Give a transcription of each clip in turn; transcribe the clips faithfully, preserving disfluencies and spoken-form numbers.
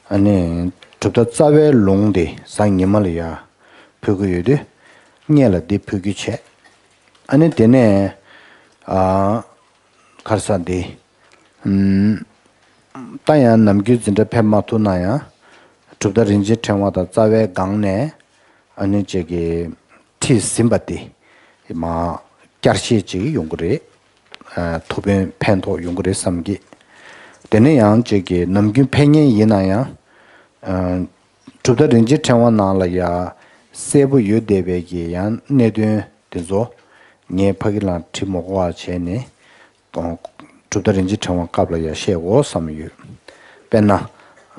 ཨ་ནི་གྲུབ་མཐའ་རྩ་བའི་ལུང་དེ་གཟའ་ཉི་མ་ལ་ཡ་ཕུལ་གྱི་ཡོད་དུས། སྔོན་ལ་འདི་ཕུལ་རྒྱུ་བྱས། ཨ་ནི་དེ་ནས་ཨ། ག་རེ་ཟེར་འདི། ཨམ། ད་ཡང་ནམ་རྒྱུན་འཛིན་གྲྭ་ཕེབས་མ་ཐུབ་ན་ཡང་། གྲུབ་མཐའ་རིན་ཆེན་ཕྲེང་བ་དང་རྩ་བའི་སྒང་ནས་ཨ་ནི་ཅིག་གི་ཁྲིད་ཟིན་པ་དེ་མར་བསྐྱར་བཤད་ཅིག་ཡོང་གི་རེད། ཨ། ཐུགས་ཕན་ཕན་ཐོགས་ཡོང་གི་རེད་བསམ་གི། དེ་ནས་ཡང་ཅིག་གི་ནམ་རྒྱུན་ཕེབས་མཁན་ཡིན་ན་ཡང་། ཨ། གྲུབ་མཐའ་རིན་ཆེན་ཕྲེང་བ་ནང་ལ་ཡ་གསལ་པོ་ཡོད་བསྡད་པའི་གི་ཡང་གནད་དོན་དེ་ཚོ་ངས་ཕ་གི་ལ་བྲིས་མ་དགོས་པ་བྱས་ནས། གྲུབ་མཐའ་རིན་ཆེན་ཕྲེང་བ་སྐབས་ལ་ཡང་བཤད་དགོས་བསམ་ཡོད། དཔེར་ན།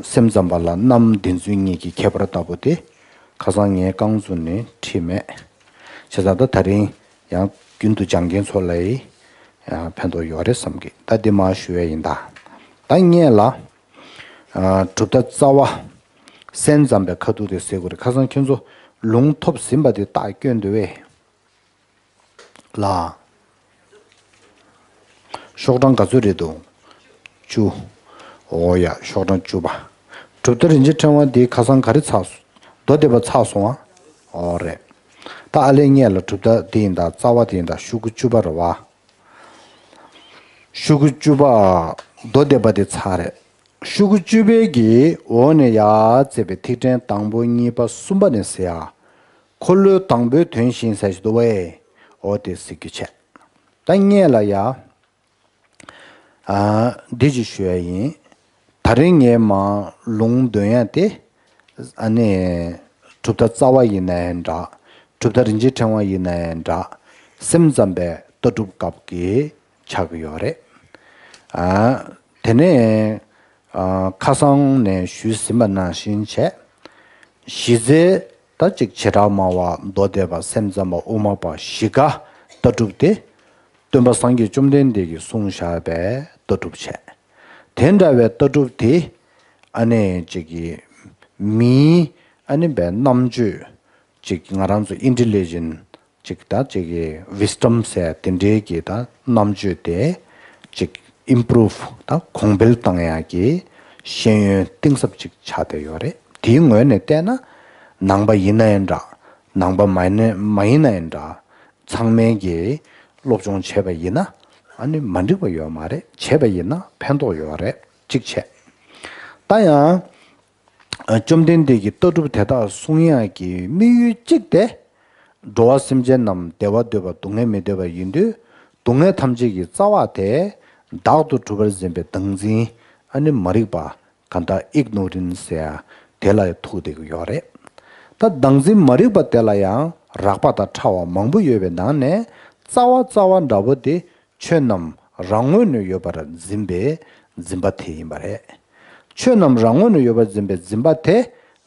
སེམས་ཙམ་པ་ལ་རྣམ་བདེན་རྫུན་གཉིས་ཀྱི་ཁྱད་པར་ལྟ་བུ་དེ། ཁ་སང་ངས་རྐང་བཙུགས་ནས་བྲིས་མེད། བྱས་ཙང་ད་དེ་རིང་ཡང་རྒྱུན་དུ་སྦྱང་མཁན་ཚོ་ལ་ཡང་ཕན་ཐོགས་ཡོད་རེད་བསམ་གི། ད་འདི་མར་ཞུ་ཡས་ཡིན་ད། ད་སྔོན་ལ། ཨ། གྲུབ་མཐའ་རྩ་བ། སེམས་ཙམ་པའི་ཁ་ཐུག་དེ་ཟེར་དགོས་རེད། ཁ་སང་ཁྱོད་ཚོ་ལུང་ཐོབ་ཟིན་པ་དེ་རྟགས་སྐྱོན་འདུག་བས། ལ། ཤོག་གྲངས་ག་ཚོད་རེད་འདུག་བཅུ། འོ་ཡ། ཤོག་གྲངས་བཅུ་པ། གྲུབ་མཐའ་རིན་ཆེན་ཕྲེང་བ་འདི་ཁ་སང་ག་རེ་ཚར་སོང་། མདོ་སྡེ་པ་ཚར་སོང་ཨ། འོ་རེད། ད་ཨ་ལས་སྔོན་ལ་གྲུབ་མཐའ་འདི་ཡིན་ད། རྩ་བ་འདི་ཡིན་ད། ཤོག་གུ་བཅུ་པ་རེད་བ། ཤོག་གུ་བཅུ་པ། མདོ་སྡེ་པ་འདི་ཚར་རེད། ཤོག་གུ་བཅུ་པའི་གི་འོག་ནས་ཡར་བརྩིས་པའི་ཐིག་ཕྲེང་དང་པོ་གཉིས་པ་གསུམ་པ་ནས་ཟེར་ཡ། འཁོར་ལོའི་དང་པོའི་དོན་བཞིན་ཟེར་ཞིག་འདུག་བས། འོ་དེ་གཟིགས་རྒྱུ་བྱས། ད་སྔོན་ལ་ཡ། ཨ། འདི་ཅིག་ཞུ་ཡ་ཡིན། ད་རིང་ངས་མར་ལུང་འདོན་ཡ་དེ། ཨ་ནི། གྲུབ་མཐའ་རྩ་བ་ཡིན་ན་ཡང་འདྲ། གྲུབ་མཐའ་རིན་ཆེན་ཕྲེང་བ་ཡིན་ན་ཡང་འདྲ། སེམས་ཙམ་པའི་ལྟ་གྲུབ་སྐབས་ཀྱི་ཆགས་ཀྱི་ཡོད་རེད། ཨ། དེ་ནས། ཨ། ཁ་སང་ནས་ཞུས་ཟིན་པ་ནང་བཞིན་བྱས། གཞི་རྩའི་ད་ཅིག་བྱེ་བྲག་སྨྲ་བ། མདོ་སྡེ་པ། སེམས་ཙམ་པ། དབུ་མ་པ་བཞི་ཀ་ལྟ་གྲུབ་དེ། སྟོན་པ་སངས་རྒྱས་བཅོམ་ལྡན་འདས་ཀྱིས་གསུངས་བཞག་པའི་ལྟ་གྲུབ་བྱས། དེ་འདྲ་བའི་ལྟ་གྲུབ་དེ། ཨ་ནི་ཅིག་གི་མིའི་ཨ་ནི་བའི་རྣམ་དཔྱོད། ཅིག་ང་རང་ཚོ་ཨིན་ཊེ་ལི་ཇེན་ཅིག་ད་ཅིག་གི་ཝིས་ཌམ་ཟེར་དེ་འདྲའི་གི་ད་རྣམ་དཔྱོད་དེ་ཅིག་ཨིམ་པུ་རུབ་ད་གོང་འཕེལ་བཏང་ཡག་གི་ཤེས་ཡོན་གཏིང་ཟབ་ཅིག་ཆགས་བསྡད་ཡོད་རེད། དེའི་ངོས་ནས་བལྟས་ན། ནང་པ་ཡིན་ན་ཡང་འདྲ། ནང་པ་མ་ཡིན་ན་མ་ཡིན་ན་ཡང་འདྲ། ཚང་མས་ཀྱིས་སློབ་སྦྱོང་བྱས་པ་ཡིན་ན། ཨ་ནི་མ་འགྲིག་པ་ཡོད་མ་རེད། བྱས་པ་ཡིན་ན་ཕན་ཐོགས་ཡོད་རེད། གཅིག་བྱས། ད་ཡང་། ཨ། བཅོམ་ལྡན་འདས་ཀྱིས་ལྟ་གྲུབ་དེ་དག་གསུང་ཡག་གི་དམིགས་ཡུལ་གཅིག་དེ། འགྲོ་བ་སེམས་ཅན་རྣམས་བདེ་བ་འདོད་པ། སྡུག་བསྔལ་མི་འདོད་པ་ཡིན་དུས། སྡུག་བསྔལ་ཐམས་ཅད་ཀྱི་རྩ་བ་དེ། བདག་ཏུ་གྲུབ་པར་འཛིན་པའི་བདག་འཛིན། ཨ་ནི་མ་རིག་པ། གང་ལྟར་ཨིག་ནོ་རེན་སི་ཟེར་ཡ་དེ་ལ་ཐུག་བསྡད་ཀྱི་ཡོད་རེད། ད་བདག་འཛིན་མ་རིག་པ་དེ་ལ་ཡང་རགས་པ་དང་ཕྲ་བ་མང་པོ་ཡོད་པའི་ནང་ནས། རྩ་བ་རྩ་བ་འདྲ་པོ་དེ། ཆོས་རྣམས་རང་ངོས་ནས་ཡོད་པར་འཛིན་པའི་འཛིན་པ་དེ་ཡིན་པ་རེད། ཆོས་རྣམས་རང་ངོས་ནས་ཡོད་པར་འཛིན་པའི་འཛིན་པ་དེ།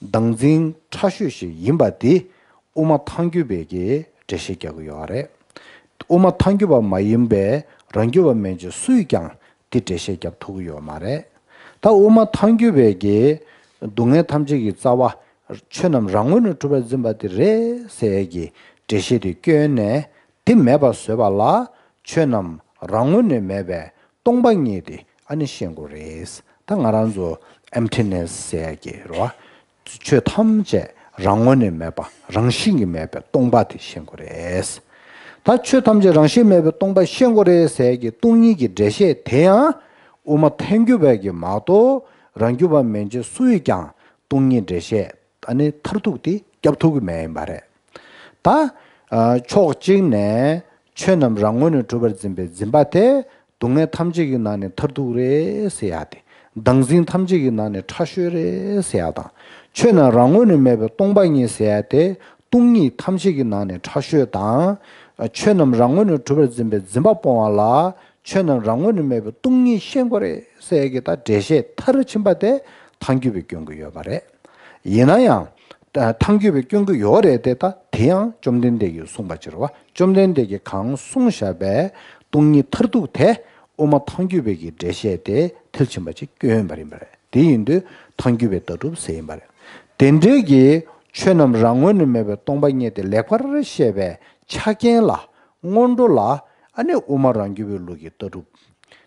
བདག་འཛིན་ཕྲ་ཤོས་ཤིག་ཡིན་པ་དེ། དབུ་མ་ཐལ་འགྱུར་བས་ཀྱི་འགྲེལ་བཤད་རྒྱག་གི་ཡོད་རེད། དབུ་མ་ཐལ་འགྱུར་བ་མ་ཡིན་པའི་རང་རྒྱུད་པ་མན་ཆད་སུས་ཀྱང་དེ་འགྲེལ་བཤད་རྒྱབ་ཐུབ་ཀྱི་ཡོད་མ་རེད། ད་དབུ་མ་ཐལ་འགྱུར་བས་ཀྱི་སྡུག་བསྔལ་ཐམས་ཅད་ཀྱི་རྩ་བ་ཆོས་རྣམས་རང་ངོས་ནས་གྲུབ་པར་འཛིན་པ་དེ་རེད་ཟེར་ཡས་ཀྱི་འགྲེལ་བཤད་དེ་བསྐྱོན་ནས། དེ་མེད་པར་བཟོས་པ་ལ་ཆོས་རྣམས་རང་ངོས་ནས་མེད་པའི་སྟོང་པ་ཉིད་དེ་ཨ་ནི་ཤེས་དགོས་རེད། ད་ང་རང་ཚོ་ཨེམ་ཊི་ནེ་སི་ཟེར་ཡ་གི་རེད་བ། ཆོས་ཐམས་ཅད་རང་ངོས་ནས་མེད་པ། རང་བཞིན་གྱིས་མེད་པའི་སྟོང་པ་དེ་ཤེས་དགོས་རེད། ད་ཆོས་ཐམས་ཅད་རང་བཞིན་མེད་པའི་སྟོང་པ་ཤེས་དགོས་རེད་ཟེར་ཡ་གི་སྟོང་ཉིད་ཀྱི་འགྲེལ་བཤད་དེ་ཡང་དབུ་མ་ཐལ་འགྱུར་བས་ཀྱི་མ་གཏོགས་རང་རྒྱུད་པ་མན་ཆད་སུ་ཡིས་ཀྱང་སྟོང་ཉིད་འགྲེལ་བཤད་ཨ་ནི་མཐར་ཐུག་དེ་རྒྱབ་ཐུབ་ཀྱི་མེད་ཡིན་པ་རེད། ད། ཨ། ཕྱོགས་གཅིག་ནས་ཆོས་རྣམས་རང་ངོས་ནས་གྲུབ་པར་འཛིན་པའི་འཛིན་པ་དེ་སྡུག་བསྔལ་ཐམས་ཅད་ཀྱི་ནང་ནས་མཐར་ཐུག་རེད་ཟེར་ཡ་དེ། བདག་འཛིན་ཐམས་ཅད་ཀྱི་ནང་ནས་ཕྲ་ཤོས་རེད་ཟེར་ཡ་དང་། ཆོས་རྣམས་རང་ངོས་ནས་མེད་པའི་སྟོང་པ་ཉིད་ཟེར་ཡ་དེ་སྟོང་ཉིད་ཐམས་ཅད་ཀྱི་ནང་ནས་ཕྲ་ཤོས་དང་། ཨ། ཆོས་རྣམས་རང་ངོས་ནས་གྲུབ་པར་འཛིན་པའི་འཛིན་པ་སྤོང་བ་ལ། ཆོས་རྣམས་རང་ངོས་ནས་མེད་པའི་སྟོང་ཉིད་ཤེས་དགོས་རེད་ཟེར་གྱི་ད་འགྲེལ་བཤད་མཐར་ཕྱིན་པ་དེ་ཐལ་འགྱུར་བས་སྐྱོན་གྱི་ཡོད་པ་རེད། ཡིན་ན་ཡང་། ཐལ་འགྱུར་བས་སྐྱོན་གྱི་ཡོད་རེད་དེ། ད་དེ་ཡང་བཅོམ་ལྡན་འདས་ཀྱིས་གསུངས་པ་ཕྱིར་བ། བཅོམ་ལྡན་འདས་ཀྱིས་གང་གསུངས་བཞག་པའི་སྟོང་ཉིད་མཐར་ཐུག་དེ་དབུ་མ་ཐལ་འགྱུར་བས་ཀྱི་འགྲེལ་བཤད་དེ་མཐར་ཕྱིན་པ་ཅིག་སྐྱོན་ཡོད་པ་ཡིན་པ་རེད། དེ་ཡིན་དུས་ཐལ་འགྱུར་བའི་ལྟ་གྲུབ་ཟེར་ཡིན་པ་རེད། དེ་འདྲའི་གི་ཆོས་རྣམས་རང་ངོས་ནས་མེད་པའི་སྟོང་པ་ཉིད་དེ་ལེགས་པར་ཤེས་པའི་ཆ་རྐྱེན་ལ། སྔོན་འགྲོ་ལ། ཨ་ནི་དབུ་མ་རང་རྒྱུད་པའི་ལུགས་ཀྱི་ལྟ་གྲུབ།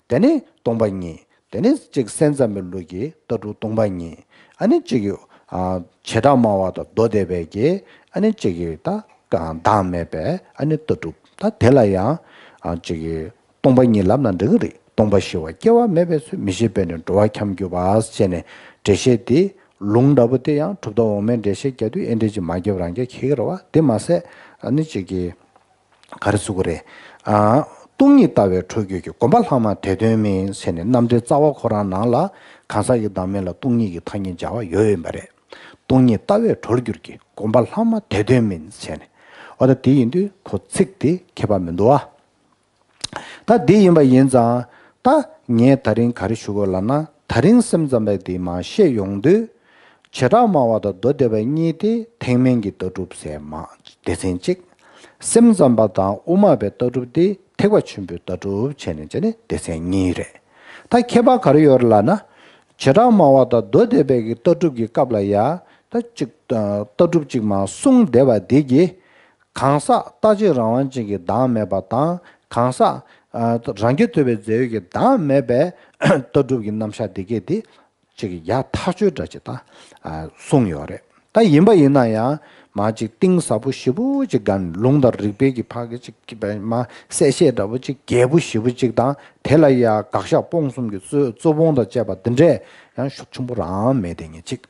དེ་ནི་སྟོང་པ་ཉིད། དེ་ནི་གཅིག་སེམས་ཙམ་པའི་ལུགས་ཀྱི་ལྟ་གྲུབ་སྟོང་པ་ཉིད། ཨ་ནི་གཅིག་གི་ཨ་བྱེ་བྲག་སྨྲ་བ་དང་མདོ་སྡེ་པའི་གི་ཨ་ནི་གཅིག་གི་ད་བདག་མེད་པའི་ཨ་ནི་ལྟ་གྲུབ། ད་དེ་ལ་ཡང་ཨ་གཅིག་གི་སྟོང་པ་ཉིད་ལབ་ན་འགྲིག་གི་རེད། སྟོང་པ་ཞི་བ་སྐྱེ་བ་མེད་པའི་ཚུལ། མི་ཤེས་པས་ནི་འགྲོ་བ་འཁྱམས་གྱུར་པ་ཟེར་ནས་འགྲེལ་བཤད་དེ་ལུང་འདྲ་པོ་དེ་ཡང་གྲུབ་མཐའ་འོག་མའི་འགྲེལ་བཤད་རྒྱག་དུས་ཨེ་འདྲས་ཅིག་མ་བརྒྱབ་རང་རྒྱག་ཁེལ་གི་རེད་བ། དེ་མ་ཟད་ཨ་ནི་གཅིག་གི་ག་རེ་ཟེར་དགོས་རེད། ཨ། སྟོང་ཉིད་ལྟ་བའི་འགྲོ་རྒྱུད་ཀྱི། སྒོམ་པ་ལྷག་མ་དེ་དོན་མིན་ཟེར་ནས་རྣམ་འགྲེལ་རྩ་བ་ཁོ་རང་ནང་ལ་གང་ཟག་གི་བདག་མེད་ལ་སྟོང་ཉིད་ཀྱི་ཐ་སྙད་སྦྱར་བ་ཡོད་ཡིན་པ་རེད། སྟོང་ཉིད་ལྟ་བའི་འགྲོ་རྒྱུད་ཀྱི། སྒོམ་པ་ལྷག་མ་དེ་དོན་མིན་ཟེར་ནས། འོ་ད་དེ་ཡིན་དུས་ཁོ་ཚིག་དེ་ཁྱད་པར་མི་འདུག་ཨ། ད་དེ་ཡིན་པ་ཡིན་ཙང་། ད་ངས་ད་རིང་ག་རེ་ཞུ་དགོས་ལབ་ན། ད་རིང་སེམས་ཙམ་པ་དེ་མར་བཤད་ཡོང་དུས། བྱེ་བྲག་སྨྲ་བ་དང་མདོ་སྡེ་པ་གཉིས་དེ་ཐེག་དམན་གྱི་ལྟ་གྲུབ་ཟེར་མ་སྡེ་ཚན་གཅིག་སེམས་ཙམ་པ་དང་དབུ་མ་པའི་ལྟ་གྲུབ་དེ་ཐེག་པ་ཆེན་པོའི་ལྟ་གྲུབ་བྱས་ནས་བྱས་ནས་སྡེ་ཚན་གཉིས་རེད། ད་ཁྱད་པར་ག་རེ་ཡོད་རེད་ལབ་ན། བྱེ་བྲག་སྨྲ་བ་དང་མདོ་སྡེ་པའི་གི་ལྟ་གྲུབ་ཀྱི་སྐབས་ལ་ཡ། ད་གཅིག་ལྟ་གྲུབ་གཅིག་མར་གསུངས་བསྡད་པ་འདི་གི་གང་ཟག་རྟག་གཅིག་རང་དབང་ཅན་གྱི་བདག་མེད་པ་དང་། གང་ཟག་ཨ་རང་རྒྱུད་ཐོབ་པའི་རྫས་ཡོད་ཀྱི་བདག་མེད་པའི་ལྟ་གྲུབ་ཀྱི་རྣམ་གཞག་འདི་གས་དེ་ཅིག་ཡ་ཐག་ཆོད་འདྲ་ཅིག་ད་ཨ་གསུངས་ཡོད་རེད། ད་ཡིན་པ་ཡིན་ན་ཡང་མ་ཅིག་གཏིང་ཟབ་པོ་ཞེ་པོ་ཅིག་ག་ལུང་དང་རིགས་པའི་གི་ཕ་གི་ཅིག་གི་པའི་མ་གསལ་བཤད་འདྲ་པོ་ཅིག་རྒྱས་པོ་ཞེ་པོ་ཅིག་དང་། དེ་ལ་ཡ་དགག་བཞག་སྤོང་གསུམ་གྱི་རྩོད་རྩོད་སྤོང་དང་བཅས་པ་འདི་འདྲས་ཡང་ཤུགས་ཆེན་པོ་རང་མེད་དེ་ངས་ཅིག་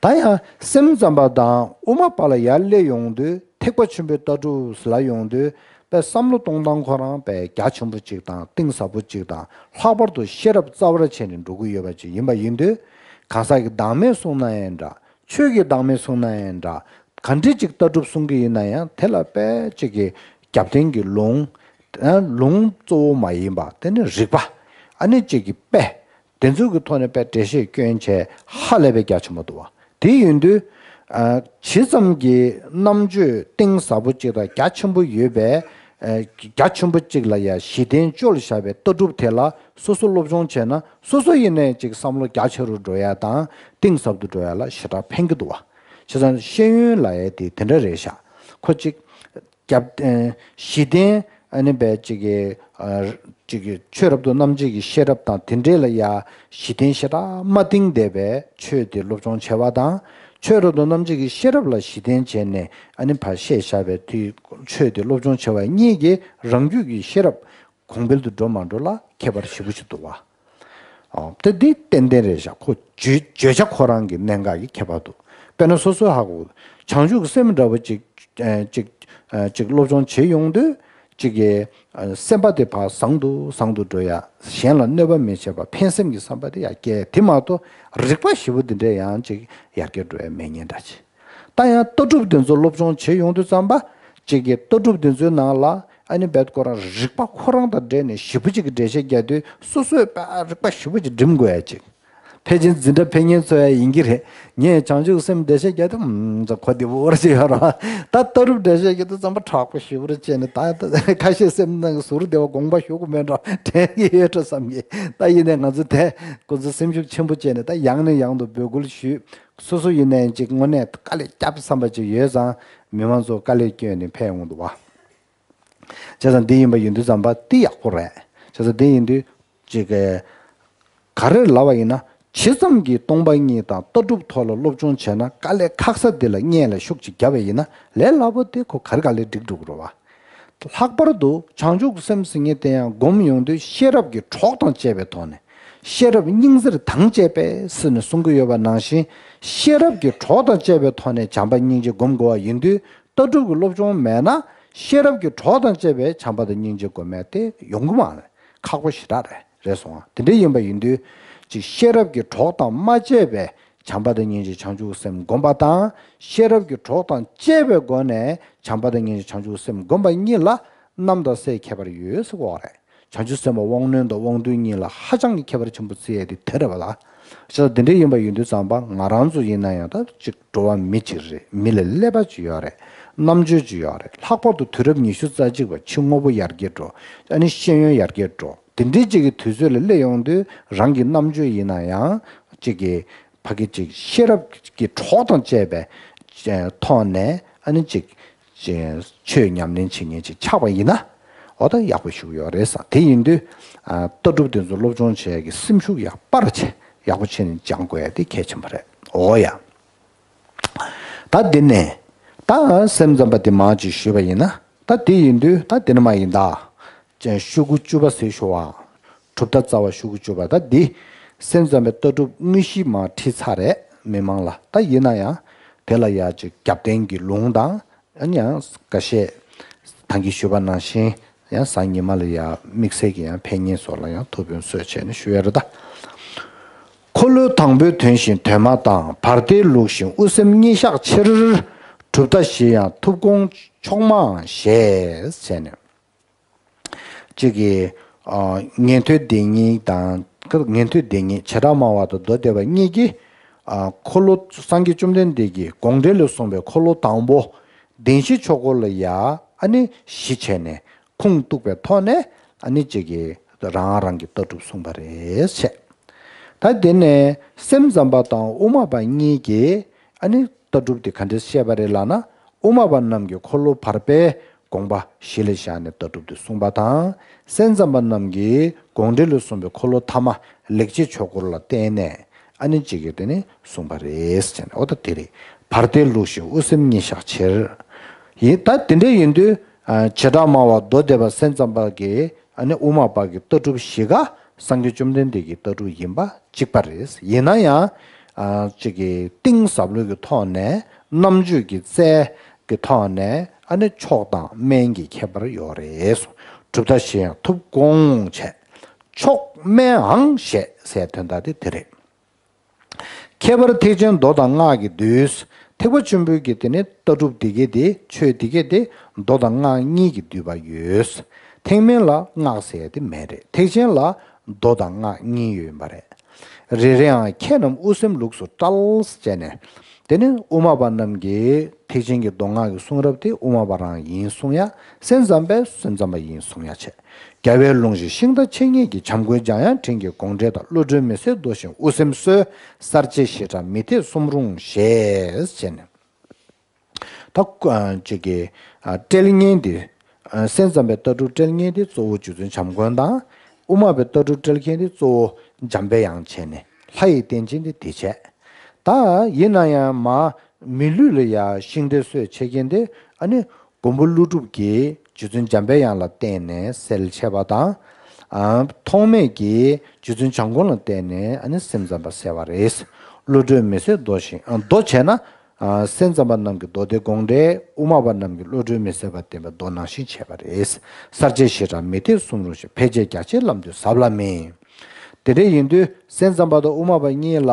ད་ཡང་སེམས་ཙམ་པ་དང་དབུ་མ་པ་ལ་ཡར་སླེབས་ཡོང་དུས། ཐེག་པ་ཆེན་པོའི་ལྟ་གྲུབ་ལ་ཡོང་དུས་དཔེ་བསམ་བློ་གཏོང་སྟངས་ཁོ་རང་དཔེ་རྒྱ་ཆེན་པོ་གཅིག་དང་གཏིང་ཟབ་པོ་གཅིག་དང་། ལྷག་པར་དུ་ཤེས་རབ་རྩ་བར་བྱས་ནས་འགྲོ་གི་ཡོད་པ་ཅིག་ཡིན་པ་ཡིན་དུས། གང་ཟག་གི་བདག་མེད་གསུངས་ན་ཡང་འདྲ། ཆོས་ཀྱི་བདག་མེད་གསུངས་ན་ཡང་འདྲ། ག་འདྲ་ཅིག་ལྟ་གྲུབ་གསུང་གི་ཡིན་ན་ཡང་། དེ་ལ་དཔེ་གཅིག་གི་རྒྱབ་རྟེན་གྱི་ལུང་། ལུང་གཙོ་བོ་མ་ཡིན་པ་དེ་ནི་རིགས་པ། ཨ་ནི་གཅིག་གི་དཔེ། དེ་ཚོ་གི་ཐོག་ནས་དཔེ་འགྲེལ་བཤད་སྐྱོན་བྱས་ཧ་ལས་པའི་རྒྱ་ཆེན་པོ་འདུག་བ། དེ་ཡིན་དུས། ཨ། ཇི་ཙམ་གྱི་རྣམ་དཔྱོད་གཏིང་ཟབ་པོ་གཅིག་དང་རྒྱ་ཆེན་པོ་ཡོད་པའི། ཨ། རྒྱ་ཆེན་པོ་གཅིག་ལ་ཡང་གཞི་རྟེན་བཅོལ་བཞག་པའི་ལྟ་གྲུབ་དེ་ལ་སོ་སོ་སློབ་སྦྱོང་བྱས་ན། སོ་སོ་ཡིན་ནའི་གཅིག་བསམ་བློ་རྒྱ་ཆེ་རུ་འགྲོ་ཡ་དང་གཏིང་ཟབ་ཏུ་འགྲོ་ཡ་ལ་ཞེ་དྲག་ཕན་གྱི་འདུག་བ། བྱས་ཙང་ཤེས་ཡོན་ལབ་ཡ་དེ་དེ་འདྲ་རེད་ཤག་ཁོ་གཅིག་རྒྱབ། ཨ། གཞི་རྟེན་ཨ་ནི་བས་ཅིག་གི། ཨ། ཅིག་གི་ཆོས་རབ་ཏུ་རྣམ་འབྱེད་ཀྱི་ཤེས་རབ་དང་དེ་འདྲས་ལ་ཡ་གཞི་རྟེན་ཞེ་དྲག་མ་བཏིང་བསྡད་པའི་ཆོས་དེ་སློབ་སྦྱོང་བྱས་པ་དང་། ཆོས་རབ་ཏུ་རྣམ་འབྱེད་ཀྱི་ཤེས་རབ་ལ་གཞི་རྟེན་བྱས་ནས་ཨ་ནི་ཕར་བཤད་བཞག་པའི་དེ་ཆོས་དེ་སློབ་སྦྱོང་བྱས་པ་གཉིས་ཀྱིས་རང་རྒྱུད་ཀྱི་ཤེས་རབ་གོང་འཕེལ་དུ་འགྲོ་མ་འགྲོ་ལ་ཁྱད་པར་ཞེ་པོ་ཅིག་འདུག་བ། ཨོ། དེ་འདི་ཏན་ཏན་རེད་ཤག་ཁོ་བརྗོད་བརྗོད་བྱ་ཁོ་རང་གི་གནད་འགག་གི་ཁྱད་པར་འདུག་དཔེར་ན་སོ་སོའི་ཧ་གོ། བྱང་ཆུབ་སེམས་འདྲ་བོ་ཅིག་ཅིག་ཅིག་སློབ་སྦྱོང་བྱེད་ཡོང་དུས། ཅིག་གི་སེམས་པ་དེ་ཕར་བཟང་དུ་བཟང་དུ་འགྲོ་ཡ། གཞན་ལ་གནོད་པ་མི་བྱེད་པ་ཕན་སེམས་ཀྱི་བསམ་པ་དེ་ཡར་སྐྱེ། དེ་མ་གཏོགས་རིག་པ་ཞེ་པོ་འདི་འདྲས་ཡང་ཅིག་ཡར་སྐྱེ་འགྲོ་ཡ་མེད་ཉེན་འདྲ་ཅིག་ད་ཡང་ལྟ་གྲུབ་དེ་ཚོ་སློབ་སྦྱོང་བྱེད་ཡོང་དུས་ཙམ་པ། གཅིག་གི་ལྟ་གྲུབ་དེ་ཚོའི་ནང་ལ་ཨ་ནི་བེད་ཁོ་རང་རིག་པ་ཁོ་རང་དང་འབྲེལ་ནས་ཞེ་པོ་ཅིག་གི་འགྲེལ་བཤད་རྒྱག་དུས་སོ་སོས་དཔེ་རིག་པ་ཞེ་པོ་ཅིག་སྒྲིམ་དགོས་ཡ་ཅིག་ཕལ་ཆེར་འཛིན་གྲྭ་ཕེབས་མཁན་ཚོ་ཡ་ཡིན་གྱི་རེད། ངས་བྱང་ཆུབ་སེམས་འགྲེལ་བཤད་རྒྱག་དུས་ཨུམ་ཙམ་གོ་བདེ་པོ་ར་ཅིག་ཡོད་ར། ད་ལྟ་གྲུབ་འགྲེལ་བཤད་རྒྱག་དུས་ཙམ་པ་དྲག་པོ་ཞེ་པོ་ར་བྱས་ནས། ད་ད་ཁ་ཤས་སེམས་ནང་གི་ཟུར་བདེ་བ་དགོངས་པ་ཞུ་དགོས་མེད་འགྲོ་དྲན་གྱི་ཡོད་འགྲོ་བསམ་གྱི། ད་ཡིན་ནའི་ང་ཚོ་དེ་ཁོ་ཚོ་སེམས་ཤུགས་ཆེན་པོ་བྱས་ནས་ད་ཡང་ནས་ཡང་དུ་འབོད་སྐུལ་ཞུས། སོ་སོ་ཡིན་ནའི་ཅིག་དངོས་གནས་དཀའ་ལས་བརྒྱབ་བསམ་པ་ཅིག་ཡོད་ཙང་མི་མང་ཚོ་དཀའ་ལས་སྐྱོན་ནས་ཕེབས་ཡོང་འདུག་བ། བྱས་ཙང་འདི་ཡིན་པ་ཡིན་དུས་ཙམ་པ་འདི་ཡག་པོ་རེད། བྱས་ཙང་འདི་ཡིན་དུས་ཅིག་ག་རེ་ལབ་པ་ཡིན་ན། ཇི་ཙམ་གྱིས་སྟོང་པ་ཉིད་དང་ལྟ་གྲུབ་ཐོག་ལ་སློབ་སྦྱོང་བྱས་ན། དཀའ་ལས་ཁག་ས་འདི་ལ་སྔོན་ལ་ཤུགས་ཅིག་བརྒྱབ་པ་ཡིན་ན་ལས་སླ་པོ་དེ་ཁོ་ག་རེ་ག་ལས་འགྲིག་འགྲོ་གི་རེད་བ། ལྷག་པར་དུ་བྱང་ཆུབ་སེམས་ཟེར་མཁན་དེ་ཡང་སྒོམ་ཡོང་དུས་ཤེས་རབ་ཀྱི་གྲོགས་དང་བཅས་པའི་ཐོག་ནས། ཤེས་རབ་སྙིང་བརྩེར་དང་བཅས་པས་ཟེར་ནས་གསུང་གི་ཡོད་པ་ནང་བཞིན། ཤེས་རབ་ཀྱི་གྲོགས་དང་བཅས་པའི་ཐོག་ནས་བྱམས་པ་སྙིང་རྗེ་སྒོམ་དགོས་པ་ཡིན་དུས། ལྟ་གྲུབ་ཀྱི་སློབ་སྦྱོང་མེད་ན། ཤེས་རབ་ཀྱི་གྲོགས་དང་བཅས་པའི་བྱམས་པ་དང་སྙིང་རྗེ་སྒོམ་ཡ་དེ་ཡོང་གི་མ་རེད། ཁག་པོ་ཞེ་དྲག་རེད། རེད་སོང་ང་། དེ་འདྲ་ཡིན་པ་ཡིན་དུས། ཅིག་ཤེས་རབ་ཀྱི་གྲོགས་དང་མ་བཅས་པའི་བྱམས་པ་དང་སྙིང་རྗེ་བྱང་ཆུབ་སེམས་སྒོམ་པ་དང་། ཤེས་རབ་ཀྱི་གྲོགས་དང་བཅས་པའི་སྒོ་ནས་བྱམས་པ་དང་སྙིང་རྗེ་བྱང་ཆུབ་སེམས་སྒོམ་པ་གཉིས་ལ་གནམ་དང་སའི་ཁྱད་པར་ཡོད་ཟེར་གོ་བ་རེད། བྱང་ཆུབ་སེམས་དཔའ་དབང་རྣོན་དང་དབང་རྟུལ་གཉིས་ལ་ཧ་ཅང་གི་ཁྱད་པར་ཆེན་པོ་བརྩི་ཡས་དེ་དེ་རེད་བ་ལ། ཤ་དེ་འདྲ་ཡིན་པ་ཡིན་དུས་ཙམ་པ་ང་རང་ཚོ་ཡིན་ན་ཡང་ད་ཅིག་འགྲོ་བ་མི་ཅིག་རེད། མི་ལ་ཀླད་པ་ཅིག་ཡོད་རེད། རྣམ་དཔྱོད་ཅིག་ཡོད་རེད། ལྷག་པར་དུ་དུས་རབས་ཉི་ཤུ་རྩ་གཅིག་པ་ཕྱི་དངོས་པོ་ཡར་རྒྱས་འགྲོ། ཨ་ནི་ཤེས་ཡོན་ཡར་རྒྱས་འགྲོ། དེ་འདྲའི་ཅིག་གི་དུས་ཚོད་ལ་སླེབས་ཡོང་དུས་རང་གི་རྣམ་དཔྱོད་ཡིན་ན་ཡང་ཅིག་གི་ཕ་གི་ཅིག་ཤེས་རབ་ཀྱི་གྲོགས་དང་བཅས་པའི་ཐོག་ནས་ཨ་ནི་ཅིག་ཆོས་ཉམས་ལེན་བྱེད་མཁན་ཅིག་ཆགས་པ་ཡིན་ན། འོ་ད་ཡག་པོ་ཞིག་ཡོད་རེད་ས། དེ་ཡིན་དུས་ཨ་ལྟ་གྲུབ་དེ་ཚོ་སློབ་སྦྱོང་བྱེད་ཡག་གི་སེམས་ཤུགས་ཡག་སྤར་བྱས། ཡག་པོ་བྱས་ནས་སྦྱང་དགོས་ཡ་དེ་གལ་ཆེན་པོ་རེད། འོ་ཡ། ད་འདི་ནས་ད་སེམས་ཙམ་པ་དེ་མར་ཅིག་ཞུས་པ་ཡིན་ན། ད་དེ་ཡིན་དུས་ད་དེ་ནི་མ་ཡིན་ད། ཅན་ཤོག་གུ་བཅུ་པ་ཟེར་ཞུ་བ། གྲུབ་མཐའ་རྩ་བ་ཤོག་གུ་བཅུ་པ། ད་འདི་སེམས་ཙམ་པའི་ལྟ་གྲུབ་དངོས་གཞི་མར་ཁྲིད་ཚར་རེད་མི་མང་ལ། ད་ཡིན་ན་ཡང་དེ་ལ་ཡ་ཅིག་རྒྱབ་རྟེན་གྱི་ལུང་དང་། ཨ་ནི་ཡང་འགའ་ཤས་ད་གིན་ཞུས་པ་ནང་བཞིན་ཡང་གཟའ་ཉི་མ་ལ་ཡ་དམིགས་བསལ་གྱི་ཡང་ཕན་ཉེས་སོགས་ལ་ཡང་ཐུགས་ཕན་གསོས་བྱས་ནས་ཞུ་ཡ་རེད་ད། འཁོར་ལོ་དང་པོའི་དོན་བཞིན་དོན་མ་དང་། བར་དོའི་ལུགས་བཞིན་དབུ་སེམས་གཉིས་བཞག་ཕྱིར། གྲུབ་མཐའ་བཞི་ཡང་ཐུབ་དགོངས་ཕྱོགས་མང་ཞེས་ཟེར་ནས། གཅིག་གིས་ཨ་ཉན་ཐོས་སྡེ་གཉིས་དང་། ཉན་ཐོས་སྡེ་གཉིས་བྱེ་བྲག་སྨྲ་བ་དང་མདོ་སྡེ་པ་གཉིས་ཀྱིས་ཨ་འཁོར་ལོ་སངས་རྒྱས་བཅོམ་ལྡན་འདས་ཀྱི་དགོངས་འགྲེལ་ལས་གསུངས་པའི་འཁོར་ལོ་དང་པོ་བདེན་བཞིའི་ཆོས་འཁོར་ལ་ཡ་ཨ་ནི་གཞི་བྱས་ནས་ཁུངས་གཏུགས་པའི་ཐོག་ནས། ཨ་ནི་གཅིག་གིས་རང་རང་གི་ལྟ་གྲུབ་གསུངས་པ་རེད་བྱས། ད་དེ་ནས་སེམས་ཙམ་པ་དང་དབུ་མ་པ་གཉིས་ཀྱིས་ཨ་ནི་ལྟ་གྲུབ་དེ་ག་འདྲས་བཤད་པ་རེད་ལབ་ན། དབུ་མ་པ་རྣམས་ཀྱིས་འཁོར་ལོ་བར་པའི་དགོངས་པ་གཞི་ལ་བཞག་ནས་ལྟ་གྲུབ་དེ་གསུངས་པ་དང་། སེམས་ཙམ་པ་རྣམས་ཀྱིས་དགོངས་འགྲེལ་ལས་གསུངས་པའི་འཁོར་ལོ་ཐ་མ་ལེགས་བྱས་ཆོས་འཁོར་ལ་བརྟེན་ནས་ཨ་ནི་གཅིག་གིས་དེ་ནི་གསུངས་པ་རེད་ཟེར་ནས། འོ་ད་དེ་རེད། བར་དོའི་ལུགས་བཞིན་དབུ་སེམས་གཉིས་བཞག་ཕྱིར། ཡིན། ད་དེ་འདྲ་ཡིན་དུས་ཨ་བྱེ་བྲག་སྨྲ་བ་མདོ་སྡེ་པ་སེམས་ཙམ་པ་གིས་ཨ་ནི་དབུ་མ་པ་གི་ལྟ་གྲུབ་བཞི་ཀ་སངས་རྒྱས་བཅོམ་ལྡན་འདས་ཀྱི་ལྟ་གྲུབ་ཡིན་པ་གཅིག་པ་རེད། ཡིན་ན་ཡང་ཨ་གཅིག་གི་གཏིང་ཟབ་ལོས་ཀྱི་ཐོག་ནས། རྣམ་དཔྱོད་ཀྱི་རྩལ་གྱི་ཐོག་ནས་ཨ་ནི་མཆོག་དང་དམན་གྱི་ཁྱད་པར་ཡོད་རེད། གྲུབ་མཐའ་བཞི་ཡང་ཐུབ་དགོངས་བྱས། མཆོག་དམན་འང་ཞེས་ཟེར་དོན་དག་དེ་དེ་རེད། ཁྱད་པར་ཐེག་ཆེན་མདོ་དང་སྔགས་ཀྱིས་བསྡུས། ཐེག་པ་ཆེན་པོའི་གི་དེ་ནི་ལྟ་གྲུབ་དེ་གའི་དེ། ཆོས་དེ་གའི་དེ་མདོ་དང་སྔགས་གཉིས་ཀྱིས་བསྡུས་པ་ཡོད། ཐེག་དམན་ལ་སྔགས་ཟེར་ཡ་དེ་མེད་རེད། ཐེག་ཆེན་ལ་མདོ་དང་སྔགས་གཉིས་ཡོད་ཡིན་པ་རེད། རེ་རེའང་ཁྱེད་རྣམས་དབུ་སེམས་ལུགས་སུ་བཀྲལ་བྱས་ནས། དེ་ནི་དབུ་མ་པ་རྣམས་ཀྱིས་ཐེག་ཆེན་གྱི་མདོ་སྔགས་ཀྱི་གསུང་རབ་དེ་དབུ་མ་པ་རང་ཡིན་གསུང་ཡ། སེམས་ཙམ་པས་སེམས་ཙམ་པ་ཡིན་གསུང་ཡ་བྱས། རྒྱལ་བའི་ལུང་བཞིན་ཤིང་རྟ་ཆེ་ཉིད་ཀྱི། བྱམས་མགོན་འཇམ་དབྱངས་སྤྲིན་གྱི་དགོངས་འགྲེལ་དང་། བློ་གྲོས་མི་ཟད་མདོ་བཞིན་དབུ་སེམས་སོ། གསལ་བྱེད་ཞི་དྲག་མི་ཐེག་གསུམ་རུང་ཞེས་བྱས་ནས། ད་ཨ་ཅིག་གི་ཨ་བཀྲལ་མཁན་དེ། ཨ་སེམས་ཙམ་པའི་ལྟ་གྲུབ་བཀྲལ་མཁན་དེ་གཙོ་བོ་རྗེ་བཙུན་བྱམས་མགོན་དང་། དབུ་མ་པའི་ལྟ་གྲུབ་བཀྲལ་མཁན་དེ་གཙོ་བོ་འཇམ་པའི་དབྱངས་བྱས་ནས། ལྷ་ཡི་རྟེན་ཅན་དེ་དེ་བྱས། ད་ཡིན་ན་ཡང་མ་མི་ལུས་ལ་ཡ་ཤིང་རྟའི་སྲོལ་ཕྱེ་མཁན་དེ་ཨ་ནི་མགོན་པོ་ཀླུ་སྒྲུབ་ཀྱིས་རྗེ་བཙུན་འཇམ་པའི་དབྱངས་ལ་བརྟེན་ནས་གསལ་བྱས་པ་དང་། ཨ་ཐོགས་མེད་ཀྱིས་རྗེ་བཙུན་བྱམས་མགོན་ལ་བརྟེན་ནས་ཨ་ནི་སེམས་ཙམ་པ་གསལ་བ་རེད། བློ་གྲོས་མི་ཟད་མདོ་བཞིན། ཨ་མདོ་བྱས་ན། ཨ་སེམས་ཙམ་པ་རྣམས་ཀྱི་མདོ་སྡེ་དགོངས་འགྲེལ། དབུ་མ་པ་རྣམས་ཀྱི་བློ་གྲོས་མི་ཟད་པ་བསྟན་པའི་མདོ་ནང་བཞིན་བྱས་པ་རེད། གསལ་བྱེད་ཞི་དྲག་མི་ཐེག་གསུམ་རུང་ཞེས། ཕལ་ཆེར་རྒྱ་ཆེའི་ལམ་དུ་ཟབ་ལ་མིན། དེ་འདྲ་ཡིན་དུས་སེམས་ཙམ་པ་དང་དབུ་མ་པ་གཉིས་ལ།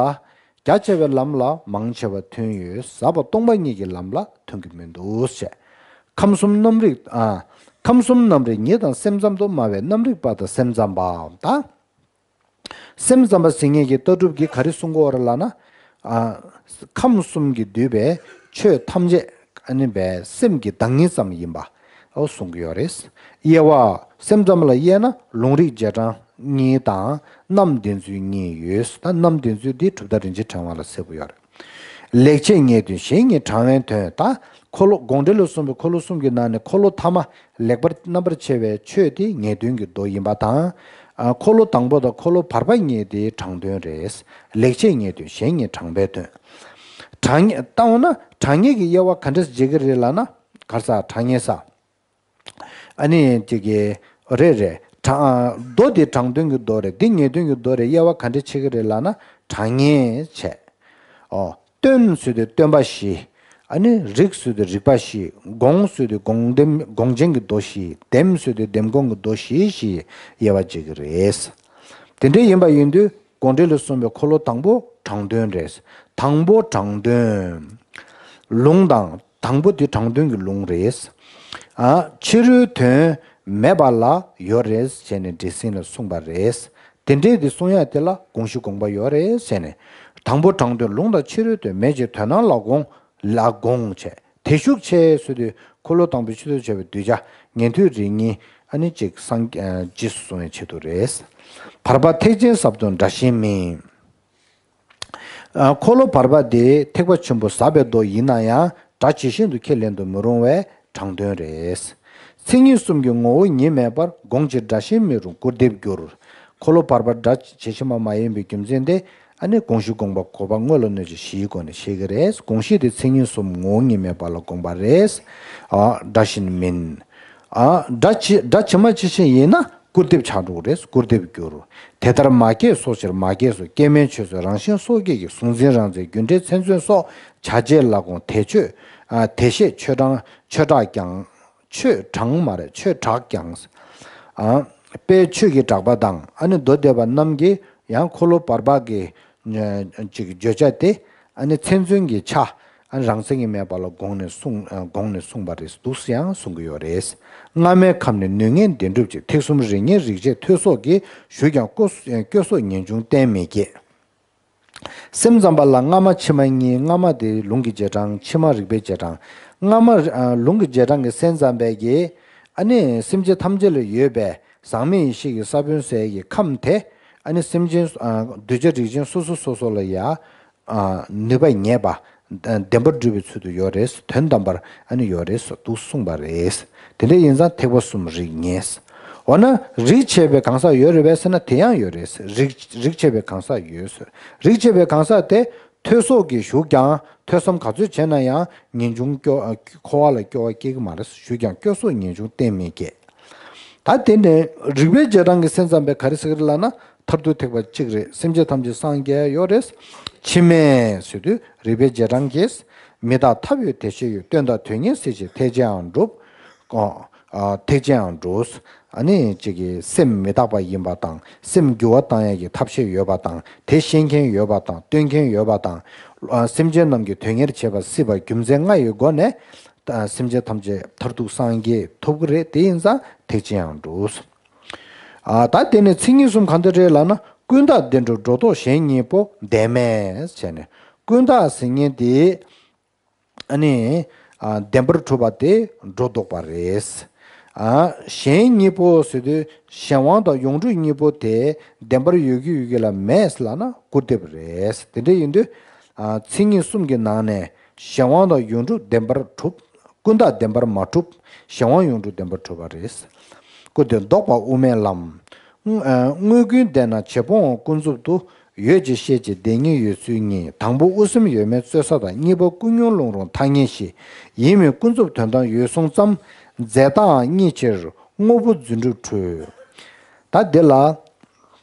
རྒྱ་ཆེ་བའི་ལམ་ལ་མང་ཆེ་བ་མཐུན་ཡོད། ཟབ་པ་སྟོང་པ་ཉིད་ཀྱི་ལམ་ལ་མཐུན་གྱི་མི་འདུག་ཅེས། ཁམས་གསུམ་རྣམ་རིག་ཨ། ཁམས་གསུམ་རྣམ་རིག་ཉིད་དང་སེམས་ཙམ་དུ་སྨྲ་བའི་རྣམ་རིག་པ་དང་སེམས་ཙམ་པ་དང་། སེམས་ཙམ་པ་ཟེར་མཁན་གྱི་ལྟ་གྲུབ་ཀྱིས་ག་རེ་གསུང་གི་ཡོད་རེད་ལབ་ན། ཨ། ཁམས་གསུམ་གྱིས་བསྡུས་པའི་ཆོས་ཐམས་ཅད་ཨ་ནི་བའི་སེམས་ཀྱི་བདག་ཉིད་ཙམ་ཡིན་པ། ཨོ་གསུང་གི་ཡོད་རེད། དབྱེ་བ། སེམས་ཙམ་ལ་དབྱེ་ན་ལུང་རིགས་རྗེས་འབྲང་གཉིས་དང་རྣམ་བདེན་རྫུན་གཉིས་ཡོད། ད་རྣམ་བདེན་རྫུན་འདི་གྲུབ་མཐའ་རིན་ཆེན་ཕྲེང་བ་ལ་གསལ་པོ་ཡོད་རེད། ལེགས་བྱས་ངེས་དོན་གཞན་གཉིས་དྲང་བའི་དོན། ད་འཁོར་ལོ་དགོངས་འགྲེལ་ལ་གསུངས་པའི་འཁོར་ལོ་གསུམ་གྱི་ནང་ནས་འཁོར་ལོ་ཐ་མ་ལེགས་པར་རྣམ་པར་ཕྱེ་བའི་ཆོས་དེ་ངེས་དོན་གྱི་མདོ་ཡིན་པ་དང་། ཨ་འཁོར་ལོ་དང་པོ་དང་འཁོར་ལོ་བར་པ་གཉིས་དེ་དྲང་དོན་རེད། ལེགས་བྱས་ངེས་དོན་གཞན་གཉིས་དྲང་བའི་དོན། དྲང་ངེས་ལྟ་འོང་ན་དྲང་ངེས་ཀྱི་དབྱེ་བ་ག་འདྲས་བྱེད་ཀྱི་རེད་ལབ་ན། ག་རེ་ཟ། དྲང་ངེས་ཟ། ཨ་ནི་ཅིག་གི་རེད་རེད། དྲང་། མདོ་འདི་དྲང་དོན་གྱི་མདོ་རེད། འདི་ངེས་དོན་གྱི་མདོ་རེད། དབྱེ་བ་ག་འདྲ་ཕྱེ་གི་རེད་ལབ་ན། དྲང་ངེས་བྱས། ཨོ། སྟོན་ཟེར་དུས་སྟོན་པ་བཞི། ཨ་ནི་རིགས་ཟེར་དུས་རིགས་པ་བཞི། དགོངས་ཟེར་དུས་དགོངས་དོན་དགོངས་ཆེན་གྱི་མདོ་བཞི། ལྡེམ་ཟེར་དུས་ལྡེམ་དགོངས་ཀྱི་མདོ་བཞི་ཞེས་དབྱེ་བ་འབྱེད་ཀྱི་རེད། དེ་འདྲ་ཡིན་པ་ཡིན་དུས། དགོངས་འགྲེལ་ལས་གསུངས་པའི་འཁོར་ལོ་དང་པོ་དྲང་དོན་རེད། དང་པོ་དྲང་དོན། ལུང་དང་དང་པོ་དེ་དྲང་དོན་གྱི་ལུང་རེད། ཨ་ཕྱི་རོལ་དོན་མེད་པ་ལ་ཡོད་རེད་ཟེར་ནས་འགྲེལ་ཟིན་ལ་གསུངས་པ་རེད། དེ་འདྲའི་དེ་གསུང་ཡ་དེ་ལ་དགོངས་གཞི་དགོངས་པ་ཡོད་རེད་ཟེར་ནས། དང་པོ་དྲང་དོན་ལུང་དང་ཕྱི་རོལ་དོན་མེད་ཅིང་དོན་སྣང་ལ་དགོངས། ལ་དགོངས་བྱས། དེ་ཤུགས་ཆེ་ཟེར་དུས་འཁོར་ལོ་དང་པོའི་ཕྱི་དོན་བྱ་བའི་གདུལ་བྱ་ཉན་ཐོས་རིགས་གཉིས་ཨ་ནི་གཅིག་སངས་རྒྱས་སུ་གསུང་བའི་ཆེད་དུ་རེད། བར་པ་ཐེག་ཆེན་ཟབ་དོན་སྒྲ་གཞན་མིན། ཨ་འཁོར་ལོ་བར་པ་དེ་ཐེག་པ་ཆེན་པོ་ཟབ་པའི་མདོ་ཡིན་ན་ཡང་སྒྲ་ཇི་བཞིན་དུ་ཁས་ལེན་དུ་མི་རུང་བའི་དྲང་དོན་རེད། མཚན་ཉིད་གསུམ་གྱི་ངོ་བོ་ཉིད་མེད་པར་དགོངས་ཕྱིར་སྒྲ་གཞན་མི་རུང་སྐུར་འདེབས་འགྱུར། འཁོར་ལོ་བར་པར་སྒྲ་ཇི་བཞིན་པ་མ་ཡིན་པའི་རྒྱུ་མཚན་དེ། ཨ་ནི་དགོངས་གཞི་དགོངས་པ་གོ་བ་དངོས་ལ་གནོད་བྱེད་བཞིའི་སྒོ་ནས་བཤད་ཀྱི་རེད། དགོངས་གཞི་དེ་མཚན་ཉིད་གསུམ་ངོ་བོ་ཉིད་མེད་པ་ལ་དགོངས་པ་རེད། ཨ། སྒྲ་བཞིན་མིན། ཨ། སྒྲ་ཇི་སྒྲ་ཇི་མ་ཇི་བཞིན་ཡིན་ན་སྐུར་འདེབས་ཆགས་འགྲོ་གི་རེད། སྐུར་འདེབས་འགྱུར། དེ་ལྟར་མ་སྐྱེས་སོགས་ཕྱིར་མ་སྐྱེས་སོ། སྐྱེ་མེད་ཆོས་སུ་རང་བཞིན་སོ་སྐྱེ་ཡི། གཟུང་འཛིན་རང་མཚན་རྒྱུ་འབྲས་མཚན་མཚོན་སོགས། བྱ་བྱེད་ལ་དགོངས་དེ་ཆོས། ཨ། དེ་ཤེས་ཆོས་གྲགས་ཆོས་གྲགས་ཀྱང་། ཆོས་གྲགས་མ་རེད། ཆོས་གྲགས་ཀྱང་། ཨ། དཔལ་ཆོས་ཀྱི་གྲགས་པ་དང་། ཨ་ནི་མདོ་སྡེ་པ་རྣམས་ཀྱིས་ཡང་འཁོར་ལོ་བར་པ་གི་ཅིག་བརྗོད་བྱ་དེ། ཨ་ནི་མཚན་མཚོན་གྱི་ཆ། ཨ་ནི་རང་མཚན་གྱི་མེད་པ་ལ་དགོངས་ནས་གསུངས། ཨ། དགོངས་ནས་གསུངས་པ་རེད་འདུག་སེ་ཡང་གསུང་གི་ཡོད་རེད། སྔ་མའི་ཁམས་ནས་ནུས་ངན་ལྡན་གྲུབ་ཅིང་། ཐེག་གསུམ་རིགས་ངེས་རིག་བྱེད་ཐོས་སོགས་ཀྱིས། ཞུས་ཀྱང་སྐྱོ་སོགས་ངེས་འབྱུང་གཏན་མི་སྐྱེ། སེམས་ཙམ་པ་ལ་སྔ་མ་ཕྱི་མ་གཉིས། སྔ་མ་དེ་ལུང་གི་རྗེས་འབྲང་། ཕྱི་མ་རིགས་པའི་རྗེས་འབྲང་། སྔ་མ། ཨ། ལུང་གི་རྗེས་འབྲང་གི་སེམས་ཙམ་པས་ཀྱིས། ཨ་ནི་སེམས་ཅན་ཐམས་ཅད་ལ་ཡོད་པའི་ཟག་མེད་ཡེ་ཤེས་ཀྱི་ས་བོན་ཟེར་གྱི་ཁམས་དེ། ཨ་ནི་སེམས་ཅན། ཨ། གདུལ་བྱ་རིགས་ཅན་སོ་སོ་སོ་སོ་ལ་ཡ། ཨ། ནུས་པ་ངེས་པ། བདེན་པར་གྲུབ་པའི་ཚུལ་དུ་ཡོད་རེད། དོན་དམ་པར་ཨ་ནི་ཡོད་རེད་འདུག་གསུངས་པ་རེད། དེ་འདྲ་ཡིན་ཙང་ཐེག་པ་གསུམ་རིགས་ངེས། འོ་ན་རིགས་ཆད་པའི་གང་ཟག་ཡོད་རེད་པས་ཟེར་ན་དེ་ཡང་ཡོད་རེད། རིགས་རིགས་ཆད་པའི་གང་ཟག་ཡོད། རིགས་ཆད་པའི་གང་ཟག་དེ་ཐོས་སོགས་ཀྱིས་ཞུགས་ཀྱང་ཐོས་བསམ་ག་ཚོད་བྱས་ན་ཡང་ངེས་འབྱུང་སྐྱོ། འཁོར་བ་ལ་སྐྱོ་བ་སྐྱེ་གི་མ་རེད། ཞུགས་ཀྱང་སྐྱོ་སོགས་ངེས་འབྱུང་གཏན་མི་སྐྱེ། ད་དེ་ནས་རིགས་པའི་རྗེས་འབྲང་གི་སེམས་ཙམ་པས་ག་རེ་ཟེར་གི་རེད་ལབ་ན། མཐར་ཐུག་ཐེག་པ་གཅིག་རེད། སེམས་ཅན་ཐམས་ཅད་སངས་རྒྱས་ཡོད་རེད། ཕྱི་མས་ཟེར་དུས་རིགས་པའི་རྗེས་འབྲང་གིས། མི་རྟག་ཐབས་ཡོད་དེ་ཤེས་ཡོད། དོན་དང་དོན་གཉེར་སྲིད་ཕྱིར་ཐེག་ཆེའང་འགྲུབ། ཨོ། ཨ། ཐེག་ཆེའང་འགྲུབ། ཨ་ནི་གཅིག་གིས་སེམས་མི་རྟག་པ་ཡིན་པ་དང་། སེམས་འགྱུར་བ་བཏང་ཡས་ཀྱི་ཐབས་ཤེས་ཡོད་པ་དང་། དེ་ཤེས་མཁན་ཡོད་པ་དང་། སྟོན་མཁན་ཡོད་པ་དང་། ཨ། སེམས་ཅན་རྣམས་ཀྱི་དོན་གཉེར་བྱེད་པ་སྲིད་པ་རྒྱུ་མཚན་ལྔ་ཡི་སྒོ་ནས། ཨ། སེམས་ཅན་ཐམས་ཅད་མཐར་ཐུག་སངས་རྒྱས་ཐུབ་ཀྱི་རེད། དེ་ཡིན་ཙང་ཐེག་ཆེའང་འགྲུབ། ཨ། ད་དེ་ནས་མཚན་ཉིད་གསུམ་གང་དེ་རེད་ལབ་ན། ཀུན་བརྟགས་བདེན་གྲུབ་སྒྲོ་འདོགས་གཞན་གཉིས་པོ་བདེན་མེད་བྱས་ནས། ཀུན་བརྟགས་ཟེར་མཁན་དེ། ཨ་ནི། ཨ། བདེན་པར་གྲུབ་པ་དེ་སྒྲོ་འདོགས་པ་རེད། ཨ། གཞན་གཉིས་པོ་ཟེར་དུས་གཞན་དབང་དང་ཡོངས་གྲུབ་གཉིས་པོ་དེ་བདེན་པར་ཡོད་ཀྱི་ཡོད་ཀྱི་ལ་མེད་ལབ་ན་སྐུར་འདེབས་རེད། དེ་འདྲ་ཡིན་དུས། ཨ། མཚན་ཉིད་གསུམ་གྱི་ནང་ནས་གཞན་དབང་དང་ཡོངས་གྲུབ་བདེན་པར་གྲུབ། ཀུན་བརྟགས་བདེན་པར་མ་གྲུབ། གཞན་དབང་ཡོངས་གྲུབ་བདེན་པར་གྲུབ་པ་རེད། སྐུར་འདེབས་ལྡོག་པ་དབུ་མའི་ལམ། དངོས་ཀུན་བདེན་ན་བྱེད་སྤོང་ཀུན་རྫོབ་ཏུ། ཡོད་ཅེས་བཤད་ཅིང་བདེན་གཉིས་ཡོད་ཚུལ་གཉིས། དང་པོ་དབུ་སེམས་ཡོད་མེད་རྩོད་ས་དང་། གཉིས་པ་ཀུན་ཉོན་ལུང་རུང་ཐ་སྙད་བཞི། ཡིན་མིན་ཀུན་རྫོབ་དོན་དམ་ཡོད་གསུངས་ཙམ། རྫས་རྟགས་གཉིས་ཕྱིར་དངོས་པོ་རྫུན་སྒྲུབ་འཁྲུལ། ད་འདི་ལ།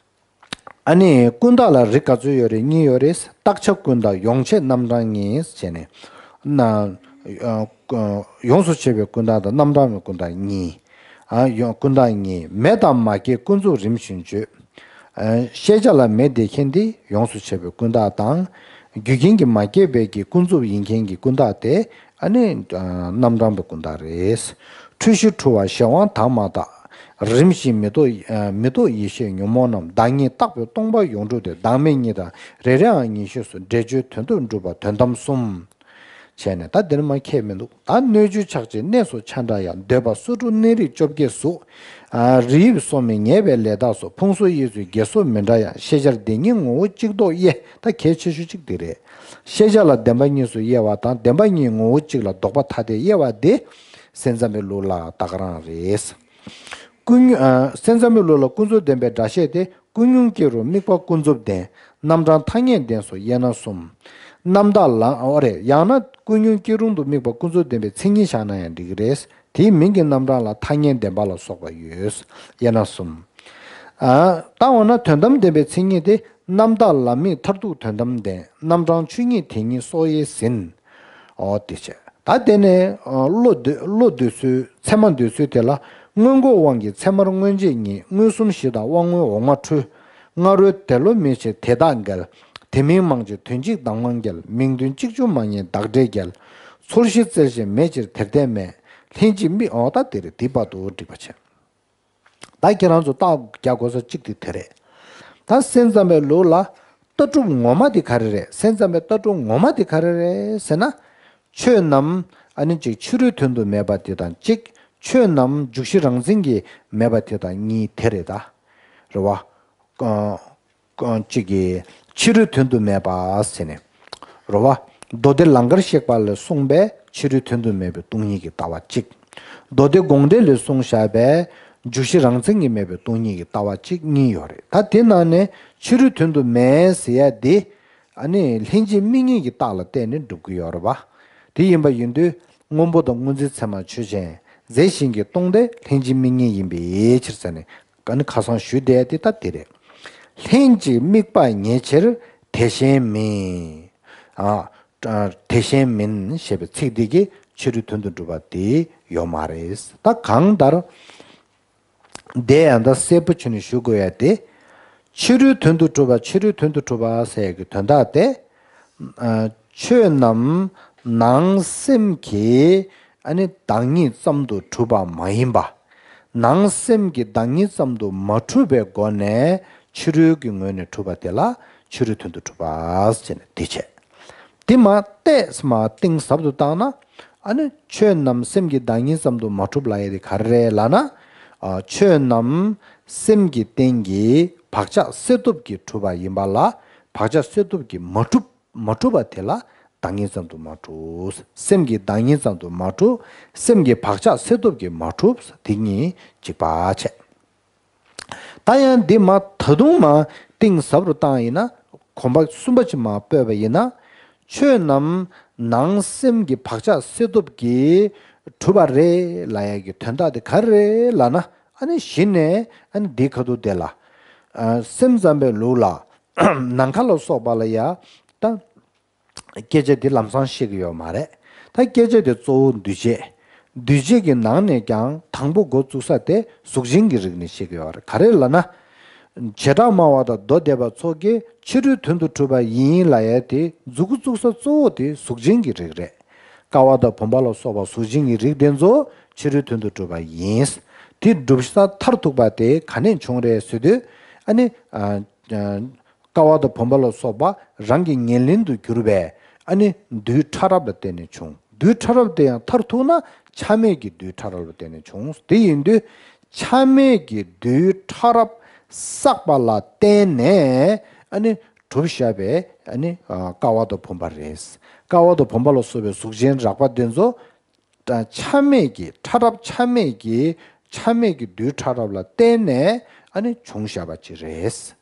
ཨ་ནི་ཀུན་བརྟགས་ལ་རིགས་ག་ཚོད་ཡོད་རེད། གཉིས་ཡོད་རེད། རྟག་ཆ་ཀུན་བརྟགས། ཡོངས་ཆེད་རྣམ་གྲངས་གཉིས་བྱས་ནས། ན། ཨ། ཡོངས་སུ་ཆད་པའི་ཀུན་བརྟགས་དང་རྣམ་གྲངས་མེད་ཀུན་བརྟགས་གཉིས། ཨ། ཡོངས་ཀུན་བརྟགས་གཉིས། མེད་དང་མ་སྐྱེས་ཀུན་རྫོབ་རིམ་བཞིན་བརྗོད། ཨ། ཤེས་བྱ་ལ་མེད་དེ་མཁྱེན་ཏེ་ཡོངས་སུ་ཆད་པའི་ཀུན་བརྟགས་དང་། རྒྱུ་རྐྱེན་གྱིས་མ་སྐྱེས་པའི་གི་ཀུན་རྫོབ་ཡིན་མཁན་གྱི་ཀུན་བརྟགས་དེ། ཨ་ནི། ཨ། རྣམ་གྲངས་པའི་ཀུན་བརྟགས་རེད། འཁྲུལ་གཞི་འཁྲུལ་བ་གཞན་དབང་དག་མ་དག། རིམ་བཞིན་མི་རྟོག་ཨ། མི་རྟོག་ཡེ་ཤེས་ཉོན་མོངས་རྣམས། བདག་ཉིད་བརྟགས་པའི་སྟོང་པ་ཡོངས་གྲུབ་སྟེ། བདག་མེད་གཉིས་དང་རེ་རེའང་ངེས་ཤེས་སུ། འབྲས་ཆོས་དོན་དུ་འགྲུབ་པ་དོན་དམ་གསུམ། བྱས་ནས་ད་འདིར་མ་ཁྱད་མི་འདུག་ད་སྣོད་བཅུད་ཆགས་ཆེན་གནས་སུ་ཆ་འདྲ་ཡང་། འདོད་པ་སོ་དྲུག་གནས་རིགས་བཅོ་བརྒྱད་གཟུགས། ཨ། རིལ་དབྱིབས་སོ་མའི་ཉེས་པའི་ལས་དག་སོགས། ཕུང་སོགས་དབྱེ་ཚུལ་བརྒྱད་སོགས་མི་འདྲ་ཡང་། ཤེས་བྱར་བདེན་གཉིས་ངོ་བོ་གཅིག་རྟོགས་དབྱེ། ད་གལ་ཆེ་ཤོས་གཅིག་འདི་རེད། ཤེས་བྱ་ལ་བདེན་པ་གཉིས་སུ་དབྱེ་བ་དང་། བདེན་པ་གཉིས་ངོ་བོ་གཅིག་ལ་ལྡོག་པ་ཐ་དད་དབྱེ་བ་དེ་སེམས་ཙམ་པའི་ལུགས་ལ་ད་ག་རང་རེད། ཀུན་ཉོན། ཨ། སེམས་ཙམ་པའི་ལུགས་ལ་ཀུན་རྫོབ་བདེན་པའི་སྒྲ་བཤད་དེ། ཀུན་ཉོན་སྐྱེ་རུང་དམིགས་པ་ཀུན་རྫོབ་བདེན། རྣམ་གྲངས་ཐ་སྙད་བདེན་སོགས་དབྱེ་ན་གསུམ། རྣམ་དག་ལམ། འོ་རེད། ཡང་ན་ཀུན་ཉོན་སྐྱེ་རུང་དུ་དམིགས་པ་ཀུན་རྫོབ་བདེན་པའི་མཚན་ཉིད་བཞག་ན་ཡང་འགྲིག་གི་རེད། དེའི་མིང་གི་རྣམ་གྲངས་ལ་ཐ་སྙད་བདེན་པ་ལ་སོགས་པ་ཡོད། དབྱེ་ན་གསུམ། ཨ། ད་འོ་ན་དོན་དམ་བདེན་པའི་མཚན་ཉིད་དེ། རྣམ་དག་ལམ་དམིགས་མཐར་ཐུག་དོན་དམ་བདེན། རྣམ་གྲངས་ཆོས་ཉིད་དེ་ཉིད་སོགས་དབྱེ་ཟིན། འོ་དེ་བྱས། ད་དེ་ནས། ཨ། བློ་འདོད། བློ་འདོད་ཚུལ། ཚད་མ་འདོད་ཚུལ་དེ་ལ། སྔོན་འགོག་དབང་གིས་ཚད་མར་མངོན་རྗེས་གཉིས། མངོན་སུམ་བཞི་དང་དབང་མངོན་འོག་མ་འཁྲུལ། སྔ་རོལ་དེ་བློ་མེད་ཕྱིར་དེ་དག་འགལ། དེ་མིན་མང་ཕྱིར་དོན་གཅིག་གདམས་ངག་འགལ། མིང་དོན་གཅིག་ཆུང་མ་ངེས་བདག་འབྲེལ་འགལ། ཚོར་ཤེས་རྩལ་ཤེས་མེད་ཕྱིར་དེར་བརྟེན་མེད། ལྷན་ཅིག་དམིགས། འོ་ད་དེ་རེད། དེའི་བར་དུ་འགྲིག་པ་བྱས། ད་ཁྱེད་རང་ཚོ་རྟགས་རྒྱག་དགོས་ས་གཅིག་དེ་དེ་རེད། ད་སེམས་ཙམ་པའི་ལུགས་ལ་ལྟ་གྲུབ་ངོ་མ་དེ་ག་རེ་རེད། སེམས་ཙམ་པའི་ལྟ་གྲུབ་ངོ་མ་དེ་ག་རེ་རེད་ཟེར་ན། ཆོས་རྣམས་ཨ་ནི་གཅིག་ཕྱི་རོལ་དོན་དུ་མེད་པ་དེ་དང་གཅིག་ཆོས་རྣམས་འཇུག་གཞི་རང་མཚན་གྱིས་མེད་པ་དེ་དང་གཉིས་དེ་རེད་ད། རེད་བ། ཨ། གཅིག་གིས་ཕྱི་རོལ་དོན་དུ་མེད་པ་ཟེར་ནས། རེད་བ། མདོ་སྡེ་ལང་ཀར་གཤེགས་པ་ལས་གསུངས་པའི་ཕྱི་རོལ་དོན་དུ་མེད་པའི་སྟོང་ཉིད་ཀྱི་ལྟ་བ་གཅིག་མདོ་སྡེ་དགོངས་འགྲེལ་ལས་གསུངས་བཞག་པའི་ འཇུག་གཞི་རང་མཚན་གྱིས་མེད་པའི་སྟོང་ཉིད་ཀྱི་ལྟ་བ་གཅིག་གཉིས་ཡོད་རེད། ད་དེ་ནང་ནས་ཕྱི་རོལ་དོན་དུ་མེད་ཟེར་ཡ་དེ། ཨ་ནི་ལྷན་ཅིག་དམིགས་ངེས་ཀྱི་རྟགས་ལ་བརྟེན་ནས་སྒྲུབ་ཀྱི་ཡོད་རེད་པ། དེ་ཡིན་པ་ཡིན་དུས་སྔོན་པོ་དང་སྔོ་འཛིན་ཚད་མ་ཆོས་ཅན། རྫས་གཞན་གྱི་སྟོང་དེ་ལྷན་ཅིག་དམིགས་ངེས་ཡིན་པའི་ཕྱིར་ཟེར་ནས་ཨ་ནི་ཁ་སང་ཞུས་བསྡད་དེ་ད་དེ་རེད། ལྷན་ཅིག་དམིགས་པ་ཉིད་ཕྱིར་དེ་གཞན་མིན། ཨ། དེ་གཞན་མིན་ཞེས་པའི་ཚིག་འདི་གིས་ཕྱི་རོལ་དོན་དུ་སྒྲུབ་པ་དེ་ཡོད་མ་རེད། ད་གང་ལྟར། དེ་ཡང་ད་གསལ་པོ་བྱས་ནས་ཞུ་དགོས་ཡ་དེ། ཕྱི་རོལ་དོན་དུ་གྲུབ་པ་ཕྱི་རོལ་དོན་དུ་གྲུབ་པ་ཟེར་ཡ་གི་དོན་དག་དེ། ཨ། ཆོས་རྣམས་ནང་སེམས་ཀྱི་ཨ་ནི་བདག་ཉིད་ཙམ་དུ་གྲུབ་པ་མ་ཡིན་པ། ནང་སེམས་ཀྱི་བདག་ཉིད་ཙམ་དུ་མ་གྲུབ་པའི་སྒོ་ནས་ཕྱི་རོལ་གྱི་ངོས་ནས་གྲུབ་པ་དེ་ལ་ཕྱི་རོལ་དོན་དུ་གྲུབ་པ་ཟེར་ནས་དེ་བྱས། དེ་མ་གཏད་མ་གཏིང་ཟབ་ཏུ་བཏང་ན། ཨ་ནི་ཆོས་རྣམས་སེམས་ཀྱི་བདག་ཉིད་ཙམ་དུ་མ་གྲུབ་ལབ་ཡ་དེ་ག་རེ་རེད་ལབ་ན། ཨ། ཆོས་རྣམས་སེམས་ཀྱི་སྟེང་གི་བག་ཆགས་སེལ་སྟོབས་ཀྱིས་གྲུབ་པ་ཡིན་པ་ལ། བག་ཆགས་སེལ་སྟོབས་ཀྱིས་མ་གྲུབ། མ་གྲུབ་པ་དེ་ལ་བདག་ཉིད་ཙམ་དུ་མ་གྲུབ། སེམས་ཀྱི་བདག་ཉིད་ཙམ་དུ་མ་གྲུབ། སེམས་ཀྱི་བག་ཆགས་སེལ་སྟོབས་ཀྱིས་མ་གྲུབ། དེ་གཉིས་གཅིག་པ་བྱས། ད་ཡང་འདི་མ་ད་དུང་མ་གཏིང་ཟབ་རུ་བཏང་ཡིན་ན། གོམ་པ་གསུམ་པ་ཅིག་མ་སྤོས་པ་ཡིན་ན། ཆོས་རྣམས་ནང་སེམས་ཀྱི་བག་ཆགས་སེལ་སྟོབས་ཀྱིས་གྲུབ་པ་རེད་ལབ་ཡ་གི་དོན་དག་དེ་ག་རེ་རེད་ལབ་ན། ཨ་ནི་གཞི་ནས་ཨ་ནི་འདི་ག་དུ་དེ་ལ། ཨ། སེམས་ཙམ་པའི་ལུགས་ལ། ནམ་མཁའ་ལ་སོགས་པ་ལ་ཡ། ད། སྐད་ཆ་འདི་ལམ་སང་བཤད་ཀྱི་ཡོད་མ་རེད། ད་སྐད་ཆ་དེ་གཙོ་བོ་འདུས་བྱས། འདུས་བྱས་ཀྱི་ནང་ནས་ཀྱང་དང་པོ་འགོ་བཙུགས་ས་དེ་གཟུགས་ཅན་གྱི་རིགས་ནས་བཤད་ཀྱི་ཡོད་རེད། ག་རེ་ལབ་ན། བྱེ་བྲག་སྨྲ་བ་དང་མདོ་སྡེ་པ་ཚོ་གིས་ཕྱི་རོལ་དོན་དུ་གྲུབ་པ་ཡིན་ལབ་ཡ་དེ་འགོ་བཙུགས་ས་གཙོ་བོ་དེ་གཟུགས་ཅན་གྱི་རིགས་རེད། ཀ་བ་དང་བུམ་པ་ལ་སོགས་པ་གཟུགས་ཅན་གྱི་རིགས་དེ་ཚོ་ཕྱི་རོལ་དོན་དུ་གྲུབ་པ་ཡིན། དེ་སྒྲུབ་ས་མཐར་ཐུག་པ་དེ་ག་ནས་བྱུང་རེད་ཟེར་དུས། ཨ་ནི། ཨ། ཀ་བ་དང་བུམ་པ་ལ་སོགས་པ་རང་གི་ཉེར་ལེན་དུ་གྱུར་པའི་ཨ་ནི་རྡུལ་ཕྲ་རབ་ལ་བརྟེན་ནས་བྱུང་། རྡུལ་ཕྲ་རབ་དེ་ཡང་མཐར་ཐུག་ན་ཆ་མེད་ཀྱི་རྡུལ་ཕྲ་རབ་ལ་བརྟེན་ནས་བྱུང་། དེ་ཡིན་དུས་ཆ་མེད་ཀྱི་རྡུལ་ཕྲ་རབ་བསགས་པ་ལ་བརྟེན་ནས་ཨ་ནི་གྲུབ་བཞག་པའི་ཨ་ནི་ཀ་བ་དང་བུམ་པ་རེད། ཀ་བ་དང་བུམ་པ་ལ་སོགས་པའི་གཟུགས་ཅན་རགས་པ་དེ་ཚོ། ཆ་མེད་ཀྱི་ཕྲ་རབ་ཆ་མེད་ཀྱི་ཆ་མེད་ཀྱི་རྡུལ་ཕྲ་རབ་ལ་བརྟེན་ནས་ཨ་ནི་བྱུང་བཞག་པ་ཅིག་རེད།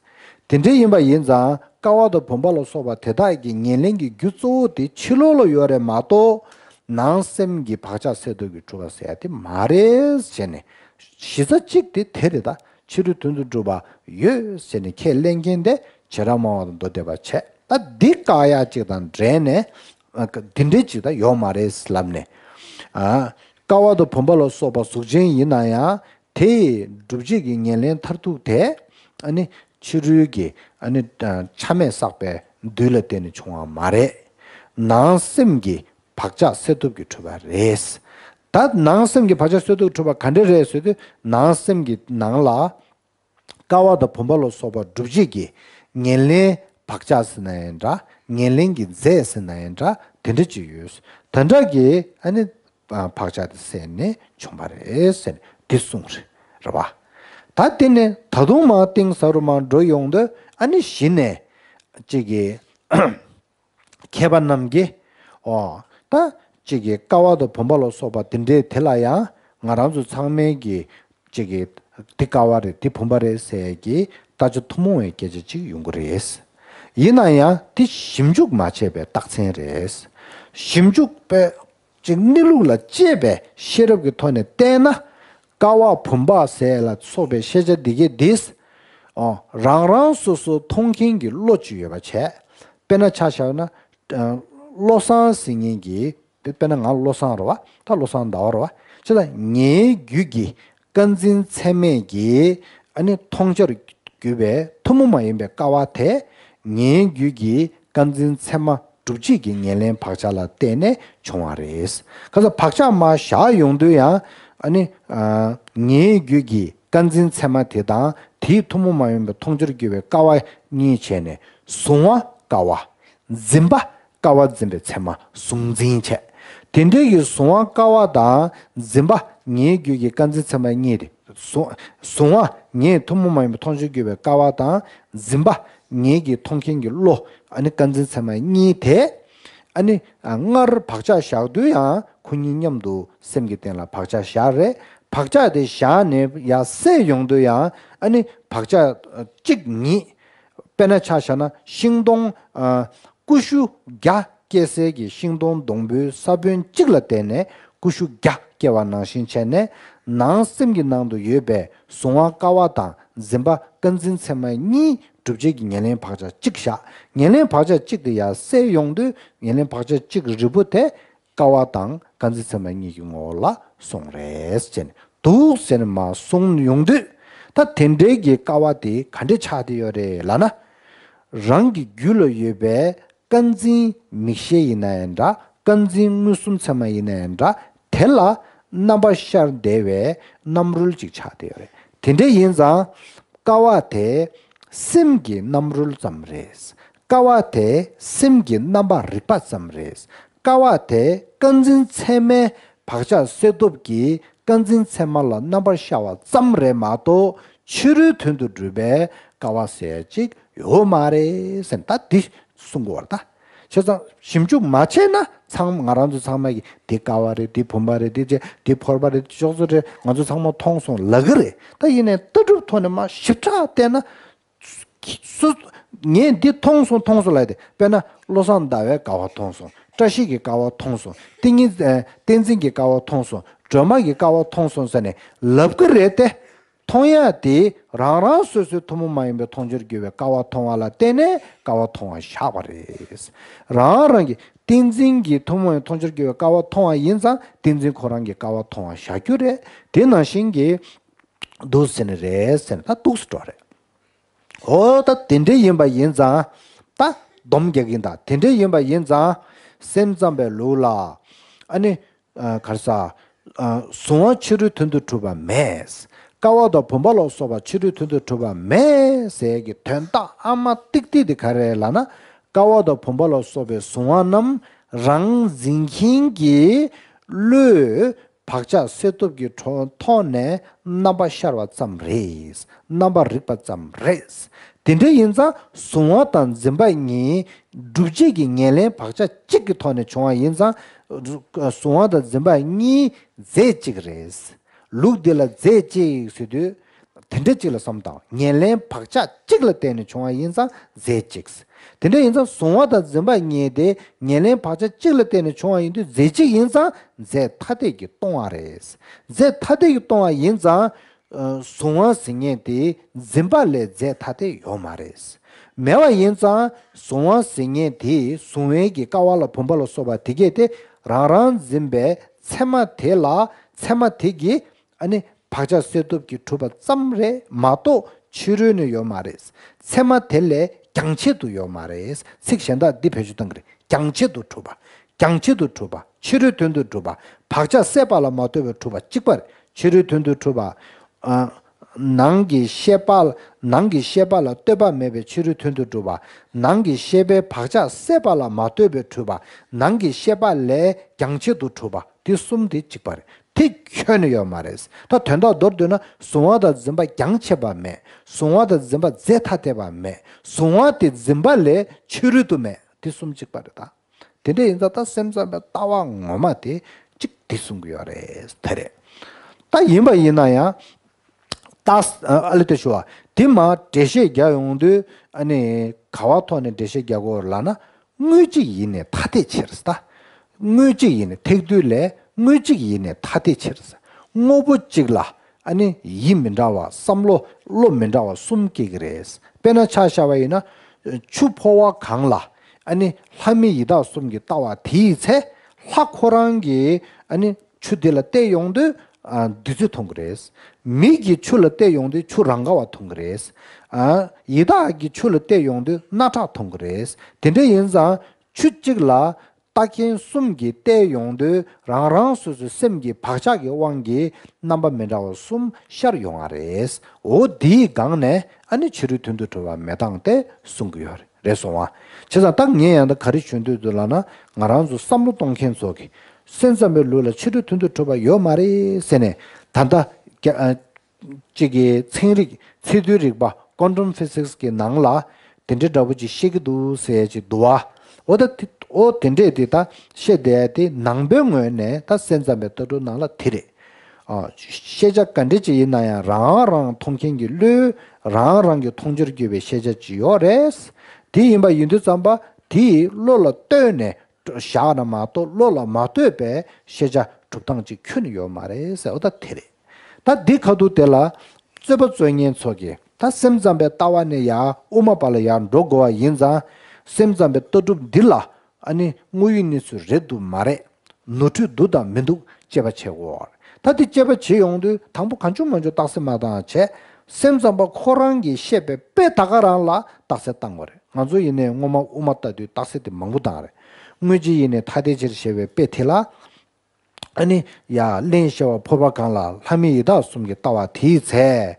དེ་འདྲ་ཡིན་པ་ཡིན་ཙང་ཀ་བ་དང་བུམ་པ་ལ་སོགས་པ་དེ་དག་གི་ཉེར་ལེན་གྱི་རྒྱུ་གཙོ་བོ་དེ་ཕྱི་ལོགས་ལ་ཡོད་རེད་མ་གཏོགས། ནང་སེམས་ཀྱི་བག་ཆགས་སེལ་སྟོབས་ཀྱིས་གྲུབ་པ་ཟེར་ཡ་དེ་མ་རེད་ཟེར་ནས། གཞི་རྩ་གཅིག་དེ་དེ་རེད། ད་ཕྱི་རོལ་དོན་དུ་གྲུབ་པ་ཡོད་ཟེར་ནས་ཁས་ལེན་མཁན་དེ་བྱེ་བྲག་སྨྲ་བ་དང་མདོ་སྡེ་པ་བྱས། ད་འདི་བཀག་ཡ་གཅིག་དང་འབྲེལ་ནས། ཨ། འདི་འདྲའི་ཅིག་ད་ཡོད་མ་རེད་ལབ་ནས། ཨ། ཀ་བ་དང་བུམ་པ་ལ་སོགས་པ་གཟུགས་ཅན་ཡིན་ན་ཡང་དེ་ཡི་སྒྲུབ་བྱེད་ཀྱི་ཉེར་ལེན་མཐར་ཐུག་དེ། ཨ་ནི་ཕྱི་རོལ་གྱི་ཨ་ནི་ཆ་མེད་བསགས་པའི་རྡུལ་ལ་བརྟེན་ནས་བྱུང་བ་མ་རེད། ནང་སེམས་ཀྱི་བག་ཆགས་སེལ་སྟོབས་ཀྱིས་གྲུབ་པ་རེད། ད་ནང་སེམས་ཀྱི་བག་ཆགས་སེལ་སྟོབས་ཀྱིས་གྲུབ་པ་ག་འདྲ་རེད་ཟེར་དུས། ནང་སེམས་ཀྱི་ནང་ལ། ཀ་བ་དང་བུམ་པ་ལ་སོགས་པ་སྒྲུབ་བྱེད་ཀྱི་ཉེར་ལེན་བག་ཆགས་ཟེར་ན་ཡང་འདྲ། ཉེར་ལེན་གྱི་རྫས་ཟེར་ན་ཡང་འདྲ། དེ་འདྲ་ཅིག་ཡོད། དེ་འདྲ་གི་ཨ་ནི་བག་ཆགས་དེ་སེལ་ནས་བྱུང་བ་རེད་ཟེར་ནས་འདི་གསུངས་རེད། རེད་བ། ད་དེ་ནས་ད་དུང་མར་གཏིང་ཟབ་རུ་མར་འགྲོ་ཡོང་དུས། ཨ་ནི་གཞི་ནས་ཅིག་གི་མཁས་པ་རྣམས་ཀྱིས། ཨོ། ད་གཅིག་གིས་ཀ་བ་དང་བུམ་པ་ལ་སོགས་པ་དེ་འདྲའི་དེ་ལ་ཡང་ང་རང་ཚོ་ཚང་མས་ཀྱི་གཅིག་གིས་འདི་ཀ་བ་རེད། འདི་བུམ་པ་རེད་ཟེར་གྱི་ལྟ་ཅི་ཐུན་མོང་བའི་སྐད་ཆ་ཅིག་ཡོང་གི་རེད། ཡིན་ན་ཡང་དེ་ཞིབ་འཇུག་མ་བྱས་པའི་རྟགས་མཚན་རེད། ཞིབ་འཇུག་པས་ཅིག་གནས་ལུགས་ལ་དཔྱད་པའི་ཤེས་རབ་ཀྱི་ཐོག་ནས་བལྟས་ན། ཀ་བ་བུམ་པ་ཟེར་ལ་སོགས་པའི་ཤེས་བྱ་འདི་གས་འདིས། ཨོ། རང་རང་སོ་སོ་མཐོང་མཁན་གྱི་བློ་ཅིག་ཡོད་པ་བྱས། དཔེར་ན་ཆ་བཞག་ན། ཨ། བློ་བཟང་ཟེར་མཁན་གྱི། དཔེར་ན་ང་བློ་བཟང་རེད་བ། ད་བློ་བཟང་ཟླ་བ་རེད་བ། ཅི་ལ་ངའི་རྒྱུད་ཀྱི་ཀ་འཛིན་ཚད་མས་ཀྱི་ཨ་ནི་མཐོང་བྱར་གྱུར་པའི་ཐུན་མོང་མ་ཡིན་པའི་ཀ་བ་དེ། ངའི་རྒྱུད་ཀྱི་ཀ་འཛིན་ཚད་མ་སྒྲུབ་བྱེད་ཀྱི་ཉེར་ལེན་བག་ཆགས་ལ་བརྟེན་ནས་བྱུང་བ་རེད། ཁ་སང་བག་ཆགས་མར་བཞག་ཡོང་དུས་ཡང་། ཨ་ནི། ཨ། ངའི་རྒྱུད་ཀྱི་ཀ་འཛིན་ཚད་མ་དེ་དང་དེའི་ཐུན་མོང་མ་ཡིན་པའི་མཐོང་བྱར་གྱུར་པའི་ཀ་བ་གཉིས་བྱས་ནས་གཟུང་བ་ཀ་བ། འཛིན་པ་ཀ་བ་འཛིན་པའི་ཚད་མ་གཟུང་འཛིན་བྱས། དེ་འདྲའི་གི་གཟུང་བ་ཀ་བ་དང་འཛིན་པ་ངའི་རྒྱུད་ཀྱི་ཀ་འཛིན་ཚད་མ་གཉིས་དེ། གཟུང་གཟུང་བ་ངའི་ཐུན་མོང་མ་ཡིན་པའི་མཐོང་བྱར་གྱུར་པའི་ཀ་བ་དང་། འཛིན་པ་ངའི་གི་མཐོང་མཁན་གྱི་བློ། ཨ་ནི་ཀ་འཛིན་ཚད་མ་གཉིས་དེ། ཨ་ནི། ཨ། སྔར་བག་ཆགས་བཞག་དུས་ཡང་ཁོ་གཉིས་མཉམ་དུ་སེམས་ཀྱི་སྟེང་ལ་བག་ཆགས་བཞག་རེད། བག་ཆགས་དེ་བཞག་ནས་ཡར་སད་ཡོང་དུས་ཡང་ཨ་ནི་བག་ཆགས་གཅིག་ཉིད། དཔེར་ན་ཆ་བཞག་ན་ཤིང་སྡོང་ཀུ་ཤུ་བརྒྱ་སྐྱེ་སའི་གི་ཤིང་སྡོང་སྡོང་པོའི་ས་བོན་གཅིག་ལ་བརྟེན་ནས་ཀུ་ཤུ་བརྒྱ་སྐྱེ་བ་ནང་བཞིན་བྱས་ནས། ནང་སེམས་ཀྱི་ནང་དུ་ཡོད་པའི་གཟུང་བ་ཀ་བ་དང་འཛིན་པ་ཀ་འཛིན་ཚད་མ་གཉིས་སྒྲུབ་བྱེད་ཀྱི་ཉེར་ལེན་བག་ཆགས་གཅིག་བཞག་ཉེར་ལེན་བག་ཆགས་གཅིག་དེ་ཡར་སད་ཡོང་དུས་ཉེར་ལེན་བག་ཆགས་གཅིག་རིལ་པོ་དེ་ཀ་བ་དང་ཀ་འཛིན་ཚད་མ་གཉིས་ཀྱི་ངོ་བོ་ལ་སོང་རེད་ཟེར་ནས་འདུག་ཟེར་ནས་མར་གསུངས་ཡོང་དུས། ད་དེ་འདྲའི་གི་ཀ་བ་དེ་ག་འདྲས་ཆགས་བསྡད་ཡོད་རེད་ལབ་ན། རང་གི་རྒྱུད་ལ་ཡོད་པའི་ཀ་འཛིན་མིག་ཤེས་ཡིན་ན་ཡང་འདྲ། ཀ་འཛིན་མངོན་སུམ་ཚད་མ་ཡིན་ན་ཡང་འདྲ། དེ་ལ་རྣམ་པ་ཤར་བསྡད་པའི་རྣམ་རོལ་ཅིག་ཆགས་བསྡད་ཡོད་རེད། དེ་འདྲ་ཡིན་ཙང་ཀ་བ་དེ་སེམས་ཀྱི་རྣམ་རོལ་ཙམ་རེད། ཀ་བ་དེ་སེམས་ཀྱི་རྣམ་པར་རིག་པ་ཙམ་རེད། ཀ་བ་དེ་ཀ་འཛིན་ཚད་མའི་བག་ཆགས་སད་སྟོབས་ཀྱིས་ཀ་འཛིན་ཚད་མ་ལ་རྣམ་པར་ཤར་བ་ཙམ་རེད་མ་གཏོགས་ཕྱི་རོལ་དོན་དུ་གྲུབ་པའི་ཀ་བ་ཟེར་ཅིག་ཡོད་མ་རེད་ཟེར་ནས་ད་འདི་གསུང་གི་ཡོད་རེད་ད། བྱས་ཙང་ཞིབ་འཇུག་མ་བྱས་ན་ཚང་མ་ང་རང་ཚོ་ཚང་མ་གིས་འདི་ཀ་བ་རེད། འདི་བུམ་པ་རེད། འདི་ཅེ་འདི་ཕོར་པ་རེད། འདི་ཅོག་ཙེ་རེད། ང་ཚོ་ཚང་མ་མཐོང་སོང་ལབ་ཀྱི་རེད། ད་ཡིན་ནའི་ལྟ་གྲུབ་ཐོག་ནས་མར་ཞིབ་ཕྲ་བལྟས་ན། སུ། ངས་འདི་མཐོང་སོང་མཐོང་སོང་ལབ་དེ། དཔེར་ན་བློ་བཟང་ཟླ་བའི་ཀ་བ་མཐོང་སོང་། བཀྲ་ཤིས་ཀྱི་ཀ་བ་མཐོང་སོང་། ཏིང་ངེ་ཨ་བསྟན་འཛིན་གྱི་ཀ་བ་མཐོང་སོང་། སྒྲོལ་མ་གི་ཀ་བ་མཐོང་སོང་ཟེར་ནས་ལབ་ཀྱི་རེད་དེ། མཐོང་ཡ་དེ་རང་རང་སོ་སོའི་ཐུན་མོང་མ་ཡིན་པའི་མཐོང་ཆོས་རྒྱུ་བའི་ཀ་བ་མཐོང་བ་ལ་བརྟེན་ནས་ཀ་བ་མཐོང་བ་བཞག་པ་རེད། རང་རང་གི་བསྟན་འཛིན་གྱི་ཐུན་མོང་མཐོང་ཆོས་རྒྱུ་བའི་ཀ་བ་མཐོང་བ་ཡིན་ཙང་བསྟན་འཛིན་ཁོ་རང་གི་ཀ་བ་མཐོང་བ་བཞག་རྒྱུ་རེད། དེ་ནང་བཞིན་གྱི་འདུག་ཟེར་ནི་རེད་ཟེར་ནས་ད་འདུག་སེ་འགྲོ་རེད། འོ་ད་དེ་འདྲ་ཡིན་པ་ཡིན་ཙང་། ད་སྡོམ་རྒྱག་གིན་ད་དེ་འདྲ་ཡིན་པ་ཡིན་ཙང་། སེམས་ཙམ་པའི་ལུགས་ལ། ཨ་ནི། ཨ་ག་རེ་ཟ། ཨ་གཟུང་བ་ཕྱི་རོལ་དོན་དུ་གྲུབ་པ་མེད། ཀ་བ་དང་བུམ་པ་ལ་སོགས་པ་ཕྱི་རོལ་དོན་དུ་གྲུབ་པ་མེད་ཟེར་གྱི་དོན་དག་ཨ་མ་ཏིག་ཏིག་དེ་ག་རེ་ལབ་ན། ཀ་བ་དང་བུམ་པ་ལ་སོགས་པའི་གཟུང་བ་རྣམས་རང་འཛིན་མཁན་གྱི་བློས། བག་ཆགས་སད་སྟོབས་ཀྱི་ཐོག་ནས་རྣམ་པ་ཤར་བ་ཙམ་རེད། རྣམ་པར་རིག་པ་ཙམ་རེད། དེ་འདྲ་ཡིན་ཙང་གཟུང་བ་དང་འཛིན་པ་གཉིས་སྒྲུབ་བྱེད་ཀྱི་ཉེར་ལེན་བག་ཆགས་གཅིག་གི་ཐོག་ནས་བྱུང་བ་ཡིན་ཙང་། གཟུང་བ་དང་འཛིན་པ་གཉིས་རྫས་གཅིག་རེད། ལུགས་འདི་ལ་རྫས་གཅིག་ཟེར་དུས། དེ་འདྲ་གཅིག་ལ་བསམ་དང་། ཉེར་ལེན་བག་ཆགས་གཅིག་ལ་བརྟེན་ནས་བྱུང་བ་ཡིན་ཙང་རྫས་གཅིག། དེ་འདྲ་ཡིན་ཙང་གཟུང་བ་དང་འཛིན་པ་གཉིས་དེ་ཉེར་ལེན་བག་ཆགས་གཅིག་ལ་བརྟེན་ནས་བྱུང་བ་ཡིན་དུས་རྫས་གཅིག་ཡིན་ཙང་རྫས་ཐ་དད་ཀྱིས་སྟོང་བ་རེད། རྫས་ཐ་དད་ཀྱིས་སྟོང་བ་ཡིན་ཙང་། ཨ་གཟུང་བ་ཟེར་མཁན་དེ་འཛིན་པ་ལས་རྫས་ཐ་དད་ཡོད་མ་རེད། མེད་པ་ཡིན་ཙང་གཟུང་བ་ཟེར་མཁན་དེ་གཟུང་བའི་གི་ཀ་བ་ལ་བུམ་པ་ལ་སོགས་པ་དེ་གས་དེ་རང་རང་འཛིན་པའི་ཚད་མ་དེ་ལ་ཚད་མ་དེ་གི་ཨ་ནི་བག་ཆགས་སད་སྟོབས་ཀྱིས་གྲུབ་པ་ཙམ་རེད་མ་གཏོགས་ཕྱི་རོལ་ནས་ཡོད་མ་རེད། ཚད་མ་དེ་ལས་རྒྱང་ཆེད་དུ་ཡོད་མ་རེད། ཚིག་གཞན་དག་འདི་བེད་སྤྱོད་གཏང་གི་རེད། རྒྱང་ཆེད་དུ་གྲུབ་པ། རྒྱང་ཆེད་དུ་གྲུབ་པ། ཕྱི་རོལ་དོན་དུ་གྲུབ་པ། བག་ཆགས་སད་པ་ལ་མ་ལྟོས་པར་གྲུབ་པ་གཅིག་པ་རེད། ཕྱི་རོལ་དོན་དུ་གྲུབ་པ། ཨ་ནང་གི་ཤེས་པ་ལ་ནང་གི་ཤེས་པ་ལ་ལྟོས་པ་མེད་པའི་ཕྱི་རོལ་དོན་དུ་གྲུབ་པ། ནང་གི་ཤེས་པའི་བག་ཆགས་སད་པ་ལ་མ་ལྟོས་པར་གྲུབ་པ། ནང་གི་ཤེས་པ་ལས་རྒྱང་ཆེད་དུ་གྲུབ་པ། དེ་གསུམ་དེ་གཅིག་པ་རེད། དེ་ཁྱོན་ནས་ཡོད་མ་རེད། ད་དོན་དག་མདོར་བསྡུས་ན་གཟུང་བ་དང་འཛིན་པ་རྒྱང་ཆད་པ་མེད། གཟུང་བ་དང་འཛིན་པ་རྫས་ཐ་དད་པ་མེད། གཟུང་བ་དེ་འཛིན་པ་ལས་ཕྱི་རོལ་དུ་མེད། དེ་གསུམ་གཅིག་པ་རེད་ད། དེ་འདྲ་ཡིན་ཙང་ད་སེམས་ཙམ་པའི་ལྟ་བ་ངོ་མ་དེ་གཅིག་དེ་གསུང་གི་ཡོད་རེད་དེ་རེད། ད་ཡིན་པ་ཡིན་ན་ཡང་། ད་ཨ་ལེ་དེ་ཞུ་བ་དེ་མ་འགྲེལ་བཤད་རྒྱག་ཡོང་དུས་ཨ་ནི་ག་བ་ཐོག་ནས་འགྲེལ་བཤད་རྒྱག་དགོས་ལབ་ན། དངོས་གཅིག་ཡིན་ནས་ཐ་དད་ཕྱིར་ཟེར། དངོས་གཅིག་ཡིན་ནས་ཐེག་བསྡུས་ལས་དངོས་གཅིག་ཡིན་ནས་ཐ་དད་ཕྱིར་ཟེར། དངོས་པོ་གཅིག་ལ་ཨ་ནི་ཡིད་མི་འདྲ་བ་བསམ་བློ་བློ་མི་འདྲ་བ་གསུམ་སྐྱེ་གི་རེད། དཔེར་ན་ཆ་བཞག་པ་ཡིན་ན། ཆུ་ཕོ་བ་གང་ལ་ཨ་ནི་ལྷ་མི་ཡི་དྭགས་གསུམ་གྱི་ལྟ་བ་དེའི་ཚེ། ལྷ་ཁོ་རང་གིས་ཨ་ནི་ཆུ་དེ་ལ་བལྟས་ཡོང་དུས་ཨ་བདུད་རྩི་མཐོང་གི་རེད། མི་གིས་ཆུ་ལ་བལྟས་ཡོང་དུས་ཆུ་རང་ག་བ་མཐོང་གི་རེད། ཨ་ཡི་དྭགས་ཀྱིས་ཆུ་ལ་བལྟས་ཡོང་དུས་རྣག་ཁྲག་མཐོང་གི་རེད། དེ་འདྲ་ཡིན་ཙང་ཆུ་གཅིག་ལ་ལྟ་མཁན་གསུམ་གྱིས་བལྟས་ཡོང་དུས་རང་རང་སོ་སོའི་སེམས་ཀྱི་བག་ཆགས་ཀྱི་དབང་གིས་རྣམ་པ་མི་འདྲ་བ་གསུམ་ཤར་ཡོང་བ་རེད། འོ་དེའི་སྒང་ནས་ཨ་ནི་ཕྱི་རོལ་དོན་དུ་གྲུབ་པ་མེད་སྟངས་དེ་གསུང་གི་ཡོད་རེད། རེད་སོང་བ། བྱས་ཙང་ད་ངས་ཡང་ད་ག་རེ་ཞུ་འདོད་འདུག་ལབ་ན། ང་རང་ཚོ་བསམ་བློ་གཏོང་མཁན་ཚོ་གིས་སེམས་ཙམ་པའི་ལུགས་ལ་ཕྱི་རོལ་དོན་དུ་གྲུབ་པ་ཡོད་མ་རེད་ཟེར་ནས་ད་ལྟ་རྒྱ་ཨ་གཅིག་གི་ཚན་རིག་ཚད་རྡུལ་རིག་པ་Quantum Physics གི་ནང་ལ་དེ་འདྲའི་འདྲ་པོ་ཅིག་བཤད་ཀྱི་འདུག་ཟེར་ཅིག་འདུག་བ། འོ་ད་དེ་འོ་དེ་འདྲས་དེ་ད་བཤད་བསྡད་དེ་ནང་པའི་ངོས་ནས་ད་སེམས་ཙམ་པའི་ལྟ་གྲུབ་ནང་ལ་དེ་རེད། ཨ། ཤེས་བྱ་ག་འདྲ་ཅིག་ཡིན་ན་ཡང་རང་རང་མཐོང་མཁན་གྱི་བློས་རང་རང་གི་མཐོང་ཆོས་བརྗོད་པའི་ཤེས་བྱ་ཅིག་ཡོད་རེད། དེ་ཡིན་པ་ཡིན་དུས་ཙམ་པ་དེ་བློ་ལ་ལྟོས་ནས་བཞག་ན་མ་གཏོགས་བློ་ལ་མ་ལྟོས་པའི་ཤེས་བྱ་གྲུབ་སྟངས་ཅིག་ཁྱོན་ནས་ཡོད་མ་རེད་ཟེར་བ་ད་དེ་རེད། ད་འདི་ཁ་ཐུག་དེ་ལ་རྩོད་པ་རྩོད་མཁན་ཚོ་གིས་ད་སེམས་ཙམ་པའི་ལྟ་བ་ནས་ཡར་དབུ་མ་པ་ལ་ཡར་འགྲོ་དགོས་པ་ཡིན་ཙང་། སེམས་ཙམ་པའི་ལྟ་གྲུབ་འདི་ལ་ཨ་ནི་དངོས་ཡོད་གནས་ཚུལ་རེད་འདུག་མ་རེད། ནོར་འཁྲུལ་འདུག་དང་མི་འདུག་དཔྱད་པ་བྱེད་དགོས། ད་དེ་དཔྱད་པ་བྱེད་ཡོང་དུས་དང་པོ་གང་བྱུང་མང་བྱུང་རྟགས་གསལ་མ་བཏང་བྱས། སེམས་ཙམ་པ་ཁོ་རང་གིས་བཤད་པའི་དཔེ་ད་ག་རང་ལ་རྟགས་གསལ་བཏང་དགོས་རེད། ང་ཚོ་ཡིན་ནའི་སྔོན་མ་དབུ་མ་ལྟ་དུས་རྟགས་གསལ་དེ་མང་པོ་བཏང་རེད། དངོས་གཞི་ཡིན་ནའི་ཐ་དད་ཕྱིར་བཤད་པའི་དཔེ་དེ་ལ། ཨ་ནི་ཡ་གླེང་བཤད་པ་ཕོར་པ་གང་ལ་ལྷ་མི་ཡི་དྭགས་གསུམ་གྱི་ལྟ་བ་དེའི་ཚེ།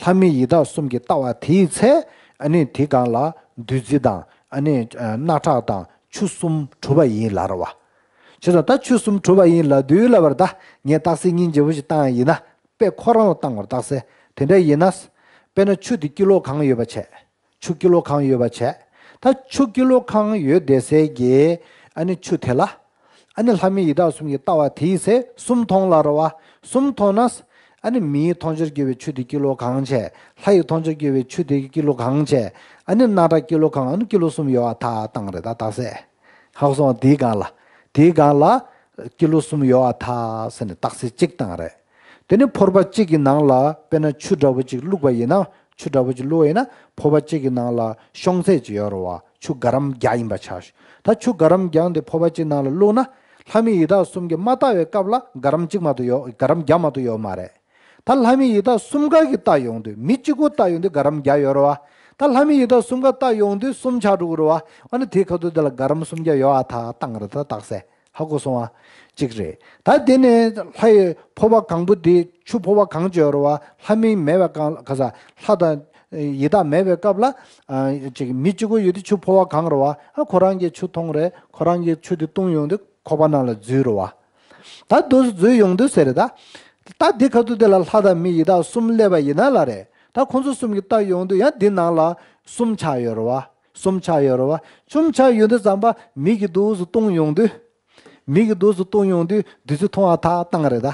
ལྷ་མི་ཡི་དྭགས་གསུམ་གྱི་ལྟ་བ་དེའི་ཚེ། ཨ་ནི་དེ་གང་ལ་བདུད་རྩི་དང་ཨ་ནི་སྣ་ཁྲག་དང་ཆུ་གསུམ་གྲུབ་པ་ཡིན་ལབ་རེད་བ། བྱས་ཙང་ད་ཆུ་གསུམ་གྲུབ་པ་ཡིན་ལབ་དུས་ལབ་པར་ད་ངས་རྟགས་གསལ་སྙིང་རྗེ་པོ་ཞིག་བཏང་ཡིན་ན། དཔེ་ཁོ་རང་ལ་བཏང་བར་རྟགས་གསལ་དེ་འདྲ་ཡིན་ན། དཔེར་ན་ཆུ་དེ་ཀི་ལོ་གང་ཡོད་པ་བྱས། ཆུ་ཀི་ལོ་གང་ཡོད་པ་བྱས། ད་ཆུ་ཀི་ལོ་གང་ཡོད་བསྡད་སའི་གི་ཨ་ནི་ཆུ་དེ་ལ། ཨ་ནི་ལྷ་མི་ཡི་དྭགས་གསུམ་གྱི་ལྟ་བ་དེའི་ཚེ་གསུམ་མཐོང་ལ་རེད་བ། གསུམ་མཐོང་ན། ཨ་ནི་མིའི་མཐོང་ཆོས་བརྗོད་པའི་ཆུ་དེ་ཀི་ལོ་གང་བྱས། ལྷ་ཡི་མཐོང་ཆོས་བརྗོད་པའི་ཆུ་དེ་ཀི་ལོ་གང་བྱས། ཨ་ནི་སྣ་ཁྲག་ཀི་ལོ་གང་། ཨ་ནི་ཀི་ལོ་གསུམ་ཡོད་པ་ཐག་བཏང་རེད་ད་རྟགས་གསལ། ཧ་གོ་སོང་བ། དེའི་སྒང་ལ། དེའི་སྒང་ལ་ཀི་ལོ་གསུམ་ཡོད་པ་ཐག་ཟེར་ནས་རྟགས་གསལ་གཅིག་བཏང་རེད། དེ་ནས་ཕོར་པ་གཅིག་གི་ནང་ལ་དཔེར་ན་ཆུ་འདྲ་པོ་གཅིག་བླུགས་པ་ཡིན་ན། ཆུ་འདྲ་པོ་གཅིག་བླུགས་པ་ཡིན་ན་ཕོར་པ་གཅིག་གི་ནང་ལ་ཤོང་ཚད་ཅིག་ཡོད་རེད་བ། ཆུ་ག་རམ་བརྒྱ་ཡིན་པ་ཆགས་ཤིག་ད་ཆུ་ག་རམ་བརྒྱ་འདི་ཕོར་པ་གཅིག་ནང་ལ་བླུགས་ན། ལྷ་མི་ཡི་དྭགས་གསུམ་གྱིས་མ་བལྟ་བའི་སྐབས་ལ་ག་རམ་གཅིག་མ་གཏོགས་ཡོད། ག་རམ་བརྒྱ་མ་གཏོགས་ཡོད་མ་རེད། ད་ལྷ་མི་ཡི་དྭགས་གསུམ་ཀ་གིས་བལྟ་ཡོང་དུས། མི་གཅིག་པོ་བལྟ་ཡོང་དུས་ག་རམ་བརྒྱ་ཡོད་རེད་བ། ད་ལྷ་མི་ཡི་དྭགས་གསུམ་ཀ་བལྟ་ཡོང་དུས་གསུམ་ཆགས་འགྲོ་གི་རེད་བ། ཨ་ནི་དེའི་ཁ་ཐུག་དེ་ལ་ག་རམ་སུམ་བརྒྱ་ཡོད་པ་ཐག་བཏང་རེད་ད་རྟགས་གསལ། ཧ་གོ་སོང་བ། གཅིག་རེད། ད་དེ་ནས་ལྷ་ཡི་ཕོར་པ་གང་པོ་དེ་ཆུ་ཕོར་པ་གང་ཅིག་ཡོད་རེད་བ། ལྷ་མི་མེད་པའི་སྒང་ལ། ག་ས། ལྷ་དང་ཡི་དྭགས་མེད་པའི་སྐབས་ལ། ཨ། ཅིག་མི་གཅིག་པོ་ཡོད་དུས་ཆུ་ཕོར་པ་གང་རེད་བ། ཨ། ཁོ་རང་གིས་ཆུ་འཐུང་རེད། ཁོ་རང་གིས་ཆུ་དེ་བཏུང་ཡོང་དུས་ཁོག་པ་ནང་ལ་འཛུལ་རེད་བ། ད་དུ་འཛུལ་ཡོང་དུས་ཟེར་རེད་ད། ད་འདི་ཁ་ཐུག་དེ་ལ་ལྷ་དང་མི་ཡི་དྭགས་གསུམ་སླེབས་པ་ཡིན་ན་ལ་རེད། ད་ཁོང་ཚོ་གསུམ་གྱིས་བལྟ་ཡོང་དུས་ཡང་འདི་ནང་ལ་གསུམ་ཆགས་ཡོད་རེད་བ། གསུམ་ཆགས་ཡོད་རེད་བ། གསུམ་ཆགས་ཡོང་དུས་ཙམ་པ་མི་གིས་འདུག་སེ་བཏུང་ཡོང་དུས། མི་གིས་འདུག་སེ་བཏུང་ཡོང་དུས་བདུད་རྩི་འཐུང་བ་ཐག་བཏང་རེད་ད།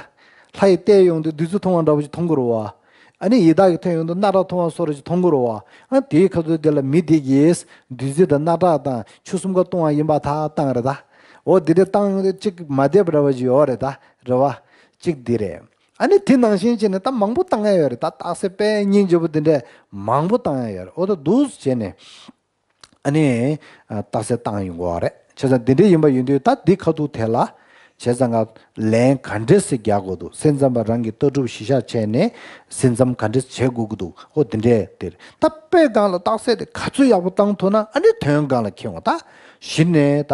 ལྷ་ཡིས་བལྟས་ཡོང་དུས་བདུད་རྩི་འཐུང་བ་འདྲ་པོ་ཅིག་མཐོང་གི་རེད་བ། ཨ་ནི་ཡི་དྭགས་ཀྱིས་ཐོན་ཡོང་དུས་སྣ་ཁྲག་འཐུང་བ་སོགས་རེ་ཅིག་མཐོང་གི་རེད་བ། ཨ། དེའི་ཁ་ཐུག་དེ་ལ་མི་དེ་གིས་བདུད་རྩི་དང་སྣ་ཁྲག་དང་ཆུ་གསུམ་ཀ་བཏུང་བ་ཡིན་པ་ཐག་བཏང་རེད་ད། འོ་དེ་འདྲ་བཏང་ཡོང་དུས་གཅིག་མ་བསྡད་པ་འདྲ་པོ་ཅིག་ཡོད་རེད་ད། རེད་བ། གཅིག་འདི་རེད། ཨ་ནི་དེ་ནང་བཞིན་བྱས་ནས་ད་མང་པོ་བཏང་ཡ་ཡོད་རེད་ད། རྟགས་གསལ་དཔེ་སྙིང་རྗེ་པོ་དེ་འདྲ་མང་པོ་བཏང་ཡ་ཡོད་རེད། འོ་ད་འདུག་སེ་བྱས་ནས། ཨ་ནི། ཨ། རྟགས་གསལ་བཏང་ཡོང་གི་རེད། བྱས་ཙང་འདི་འདྲ་ཡིན་པ་ཡིན་དུས་ད་འདི་ཁ་ཐུག་དེ་ལ། བྱས་ཙང་ང་ལན་ག་འདྲས་སེ་རྒྱག་དགོས་འདུག་སེམས་ཙམ་པ་རང་གི་ལྟ་གྲུབ་གཞི་བཞག་བྱས་ནས་སེམས་ཙམ་ག་འདྲས་བྱེད་དགོས་ཀྱི་འདུག་འོ་འདི་འདྲས་དེ་རེད། ད་དཔེ་སྒང་ལ་རྟགས་གསལ་དེ་ག་ཚོད་ཡག་པོ་བཏང་ཐུབ་ན་ཨ་ནི་དོན་སྒང་ལ་འཁྱོལ་འོང་ད། གཞི་ནས་ད་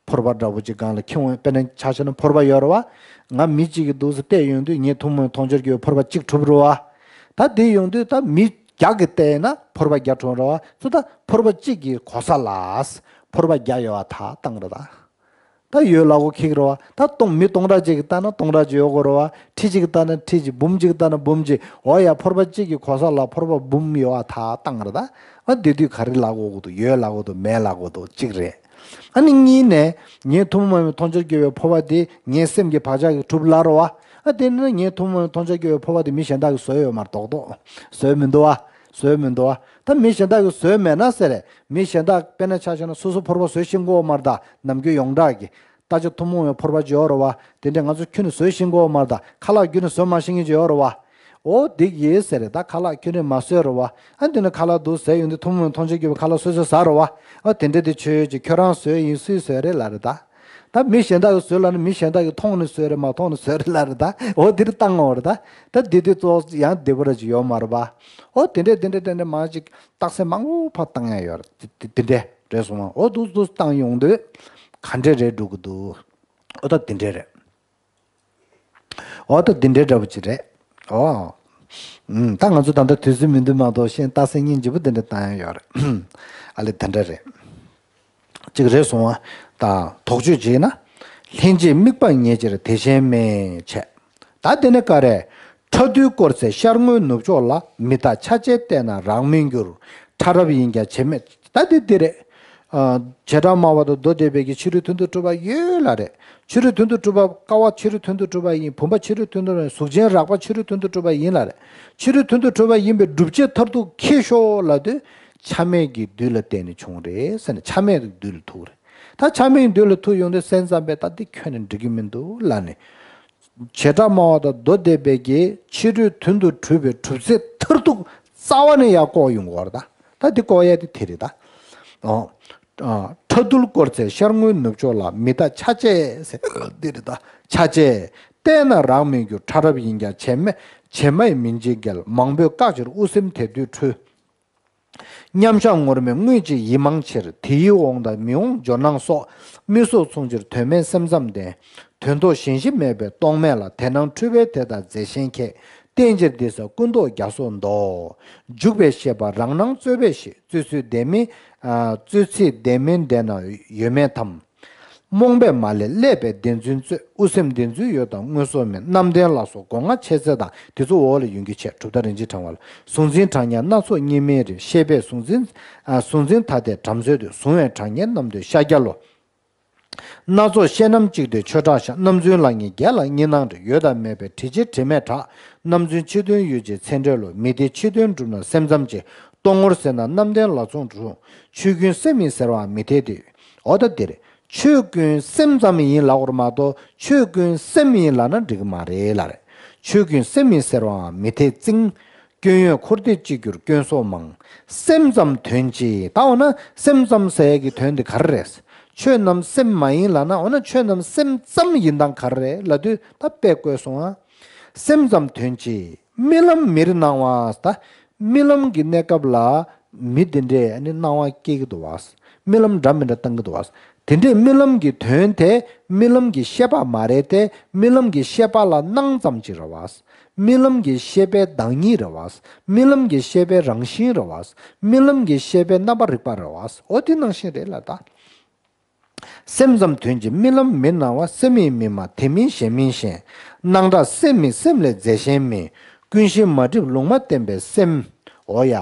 ཕོར་པ་འདྲ་པོ་ཅིག་སྒང་ལ་འཁྱོལ་འོང་། དཔེར་ན་ཆ་བཞག་ན་ཕོར་པ་ཡོད་རེད་བ། ང་མི་གཅིག་གིས་འདུག་སེ་བལྟས་ཡོང་དུས་ངས་ཐུན་མོང་མཐོང་ཆོས་ཀྱི་ཕོར་པ་གཅིག་གྲུབ་རེད་བ། ད་དེ་ཡོང་དུས་ད་མི་བརྒྱ་གིས་བལྟས་ན་ཕོར་པ་བརྒྱ་གྲུབ་རེད་བ། ཚོ་ད་ཕོར་པ་གཅིག་གི་གོ་ས་ལ་ཕོར་པ་བརྒྱ་ཡོད་པ་ཐག་བཏང་རེད་ད། ད་ཡོད་ལབ་དགོས་ཀྱི་རེད་བ། ད་སྟོང་། མི་སྟོང་ཕྲག་གཅིག་གིས་བལྟས་ན་སྟོང་ཕྲག་གཅིག་ཡོད་དགོས་རེད་བ། ཁྲི་གཅིག་གིས་བལྟས་ན་ཁྲི་གཅིག་འབུམ་གཅིག་གིས་བལྟས་ན་འབུམ་གཅིག་འོ་ཡ། ཕོར་པ་གཅིག་གི་གོ་ས་ལ་ཕོར་པ་འབུམ་ཡོད་པ་ཐག་བཏང་རེད་ད། ཨ། དེ་དུས་ག་རེ་ལབ་དགོས་ཀྱི་འདུག་ཡོད་ལབ་དགོས་འདུག་མེད་ལབ་དགོས་འདུག་གཅིག་རེད། ཨ་ནི་གཉིས་ནས་ངས་ཐུན་མོང་མ་ཡིན་པའི་མཐོང་ཆོས་ཀྱི་ཕོར་པ་དེ་ངའི་སེམས་ཀྱི་བག་ཆགས་ཀྱིས་གྲུབ་ལབ་རེད་བ། ཨ། དེ་ནི་ངས་ཐུན་མོང་མ་ཡིན་པའི་མཐོང་ཆོས་ཀྱི་ཕོར་པ་དེ་མི་གཞན་དག་གིས་བཟོས་ཡོད་མ་རེད། རྡོག་རྡོག་བཟོས་མི་འདུག་བ། བཟོས་མི་འདུག་བ། ད་མི་གཞན་དག་གིས་བཟོས་མེད་ན་ཟེར། མི་གཞན་དག་དཔེར་ན་ཆ་བཞག་ན་སོ་སོ་ཕོར་པ་བཟོ་ཤེས་ཀྱི་ཡོད་མ་རེད་ད། ནམ་རྒྱུན་ཡོངས་གྲགས་ཀྱི་ལྟ་ཆ་ཐུན་མོང་བའི་ཕོར་པ་ཅིག་ཡོད་རེད་བ། དེ་འདྲས་ང་ཚོ་ཁྱོན་ནས་བཟོ་ཤེས་ཀྱི་ཡོད་མ་རེད་ད། ཁ་ལག་ཁྱོན་ནས་བཟོ་མ་ཤེས་མཁན་ཅིག་ཡོད་རེད་བ། འོ་དེ་གིས་ཟེར་རེད་ད། ཁ་ལག་ཁྱོན་ནས་མ་བཟོས་རེད་བ། ཨ། དེ་ནས་ཁ་ལག་འདུག་ཟས་ཡོང་དུས་ཐུན་མོང་མཐོང་ཆོས་ཀྱི་ཁ་ལག་སོ་སོས་ཟ་རེད་བ། ཨ། དེ་འདྲས་དེ་ཆོས་ཡོད་ཅིག་ཁྱོད་རང་བཟོས་ཡིན། སུས་བཟོས་རེད་ལབ་རེད་ད། ད་མི་གཞན་དག་གིས་བཟོས་ལབ་ན་མི་གཞན་དག་གིས་མཐོང་ནས་བཟོས་རེད། མ་མཐོང་ནས་བཟོས་རེད་ལབ་རེད་ད། འོ་དེ་རེད། བཏང་ངོ་རེད་ད། ད་དེ་དུས་གཙོ་བོ་ཡང་བདེ་པོ་ར་ཅིག་ཡོད་མ་རེད་བ། འོ་དེ་འདྲས་དེ་འདྲས་དེ་འདྲས་མང་ཅིག་རྟགས་གསལ་མང་པོ་ཕར་བཏང་ཡ་ཡོད་རེད། དེ་དེ་འདྲས་རེད་སོང་བ། འོ་འདུག་འདུག་བཏང་ཡོང་དུས་ག་འདྲས་རེད་འགྲོ་གི་འདུག་འོ་ད་དེ་འདྲས་རེད། འོ་ད་དེ་འདྲའི་འདྲ་པོ་ཅིག་རེད། འོ། ཨུམ། ད་ང་ཚོ་ད་ལྟ་དུས་ཚོད་མི་འདུག་མ་གཏོགས་གཞན་རྟགས་གསལ་སྙིང་རྗེ་པོ་དེ་འདྲ་བཏང་ཡ་ཡོད་རེད། ཨ་ལེ་དེ་འདྲ་རེད། ཅིག་རེད་སོང་བ། ད་དོགས་གཅོད་བྱས་ན། ལྷན་སྐྱེས་དམིགས་པ་ངེས་ཕྱིར་དེ་བཞིན་མེད་བྱས། ད་དེ་ནས་ག་རེ། ཕྲ་དུས་བསྐོར་ཚེ་ཤར་ངོས་ནུབ་ཕྱོགས་ལ། མི་རྟག་ཆ་བྱད་བལྟས་ན་རང་མི་འགྱུར། ཕྲ་རབ་ཡིན་ཀྱང་བྱེད་མེད། ད་དེ་དེ་རེད། བྱེ་བྲག་སྨྲ་བ་དང་མདོ་སྡེ་པའི་གི་ཕྱི་རོལ་དོན་དུ་གྲུབ་པ་ཡོད་ལ་རེད། ཕྱི་རོལ་དོན་དུ་གྲུབ་པ། ཀ་བ་ཕྱི་རོལ་དོན་དུ་གྲུབ་པ་ཡིན། བུམ་པ་ཕྱི་རོལ་དོན་དུ་གྲུབ་པ་ཡིན། གཟུགས་ཅན་རགས་པ་ཕྱི་རོལ་དོན་དུ་གྲུབ་པ་ཡིན་ལ་རེད། ཕྱི་རོལ་དོན་དུ་གྲུབ་པ་ཡིན་པའི་སྒྲུབ་བྱེད་མཐར་ཐུག་ཁེགས་ཤོག་ལབ་དུས་ཆ་མེད་ཀྱི་འདུས་ལ་བརྟེན་ནས་བྱུང་རེད་ཟེར་ནས་ཆ་མེད་ཀྱི་འདུས་ལ་ཐུག་རེད། ད་ཆ་མེད་འདུས་ལ་ཐུག་ཡོང་དུས་སེམས་ཙམ་པས་ད་འདི་ཁྱོན་ནས་འགྲིག་གི་མི་འདུག་ལབ་ནས། བྱེ་བྲག་སྨྲ་བ་དང་མདོ་སྡེ་པའི་གི་ཕྱི་རོལ་དོན་དུ་གྲུབ་པའི་གྲུབ་ཚད་མཐར་ཐུག་རྩ་བ་ནས་ཡར་བཀོག་ཡོང་གི་ཡོད་རེད་ད། ད་འདི་བཀོག་ཡ་དེ་དེ་རེད་ད། ཨོ། ཨ། ཕྲ་རྡུལ་བསྐོར་ཚེ་ཤར་ངོའི་ནུབ་ཕྱོགས་ལ། མི་རྟག་ཆ་བཅས་ཟེར་འདི་རེད་ད། ཆ་བཅས། བལྟས་ན་རག་མི་འགྱུར་ཕྲ་རབ་ཡིན་ཀྱང་། བྱེ་མ་བྱེ་མའི་མིང་ཅན་གྱིས། མང་པོས་བཀག་ཕྱིར་དབུ་སེམས་དེ་དུས་འཁྲུལ། མཉམ་གཞག་ངོར་མེད་དངོས་གཅིག་ཡིད་མང་ཕྱིར། དེ་ཡི་འོང་དང་མི་འོང་སྦྱོར་སྣང་སོགས། མིག་སོགས་མཚུངས་ཕྱིར་དོན་མེད་སེམས་ཙམ་བདེན། དོན་རྟོགས་གཞན་གཞི་མེད་པས་རྟོག་མེད་ལ། དེ་སྣང་འཁྲུལ་པས་དེ་ལྟར་རྫས་གཞན་ཁྱད། རྟེན་ཕྱིར་འདི་ས་ཀུན་རྟོག་རྒྱ་སོགས་མདོ། འཇུག་པའི་ཤེས་པ་རང་སྣང་རྩོད་པས་ཞི། རྩོད་ཚུལ་བདེན་མིན། ཨ། རྩོད་ཚུལ་བདེན་མིན་བདེན་ན་ཡོད་མེད་དམ། རྨོངས་པས་མ་བསླད་བསླད་པས་བདེན་རྫུན་རྩོད། དབུ་སེམས་བདེན་རྫུན་ཡོད་དང་མངོན་སུམ་མིན། རྣམ་བདེན་ལ་སོགས་སྒོ་ལྔ་ཕྱེ་ཚད་དང་། དེ་ཚོ་འོག་ལ་ཡོང་གི་ཆེ། གྲུབ་མཐའ་རིན་ཆེན་ཕྲེང་བ་ལ། གཟུང་འཛིན་གྲངས་སྙེད་སྣ་ཚོགས་གཉིས་མེད་རིགས། ཤེས་པས་གཟུང་འཛིན། ཨ། གཟུང་འཛིན་ཐ་དད་བྲམ་ཟེ་འདོད། གཟུང་བའི་གྲངས་སྙེད་རྣམས་འདོད་ཤཱཀྱ་ལོ། སྣ་ཚོགས་ཤེས་རྣམ་གཅིག་འདོད་ཆོས་གྲགས་ཤར། རྣམ་རྫུན་ལ་ངེས་བརྒྱད་ལ་གཉིས་སྣང་རེད། ཡོད་དང་མེད་པའི་དྲི་ཆེ་དྲི་མེད་གྲགས། རྣམ་རྫུན་ཕྱི་དོན་ཡུལ་ཅན་ཚད་འབྲས་ལོ། མི་དེ་ཕྱི་དོན་གྲུབ་ན་སེམས་ཙམ་གཅིག། སྟོང་ངོར་ཟེར་ན་རྣམ་བདེན་ལ་སོགས་གྲུབ། ཆོས་ཀུན་སེམས་ཡིན་ཟེར་བའང་མི་འཐད་དེ། འོ་ད་འདིར། ཆོས་ཀུན་སེམས་ཙམ་ཡིན་ལབ་དགོས་མ་གཏོགས་ཆོས་ཀུན་སེམས་ཡིན་ལབ་ན་འགྲིག་གི་མ་རེད་ལབ་རེད། ཆོས་ཀུན་སེམས་ཡིན་ཟེར་བའང་མི་འཐད་ཅིང་། སྐྱོན་ཡོད་འཁོར་འདས་གཅིག་གྱུར་སྐྱོན་སོགས་མང་། སེམས་ཙམ་དོན་གཅིག། ད་འོ་ན་སེམས་ཙམ་ཟེར་ཡས་ཀྱི་དོན་འདི་ག་རེ་རེད། ཆོས་རྣམས་སེམས་མ་ཡིན་ལབ་ན། འོ་ན་ཆོས་རྣམས་སེམས་ཙམ་ཡིན་སྟངས་ག་རེ་རེད་ལབ་དུས་ད་དཔེ་བཀོད་སོང་ཨ། སེམས་ཙམ་དོན་གཅིག། རྨི་ལམ་མིར་སྣང་བ། ད་རྨི་ལམ་གྱི་གནས་སྐབས་ལ་མི་འདི་འདྲས་ནི་སྣང་བ་སྐྱེ་གི་འདུག་བ། རྨི་ལམ་འདྲ་མི་འདྲ་བཏང་གི་འདུག་བ། དེ་འདྲས་རྨི་ལམ་གྱི་དོན་དེ་རྨི་ལམ་གྱི་ཤེས་པ་མ་རེད་དེ། རྨི་ལམ་གྱི་ཤེས་པ་ལ་སྣང་ཙམ་ཅིག་རེད་བ། རྨི་ལམ་གྱི་ཤེས་པའི་བདག་ཉིད་རེད་བ། རྨི་ལམ་གྱི་ཤེས་པའི་རང་བཞིན་རེད་བ། རྨི་ལམ་གྱི་ཤེས་པའི་རྣམ་པར་རིག་པ་རེད་བ། འོ་དེ་ནང་བཞིན་རེད་ལ་ད། སེམས་ཙམ་དོན་གཅིག། རྨི་ལམ་མིར་སྣང་བ། སེམས་ཡིན་མིན་མ། དེ་མིན་གཞན་མིན་ཞེན། སྣང་གྲགས་སེམས་མིན་སེམས་ལས་རྫས་གཞན་མིན། ཀུན་གཞི་མ་བསྒྲིབས་ལུང་མ་བསྟན་པའི་སེམས། འོ་ཡ།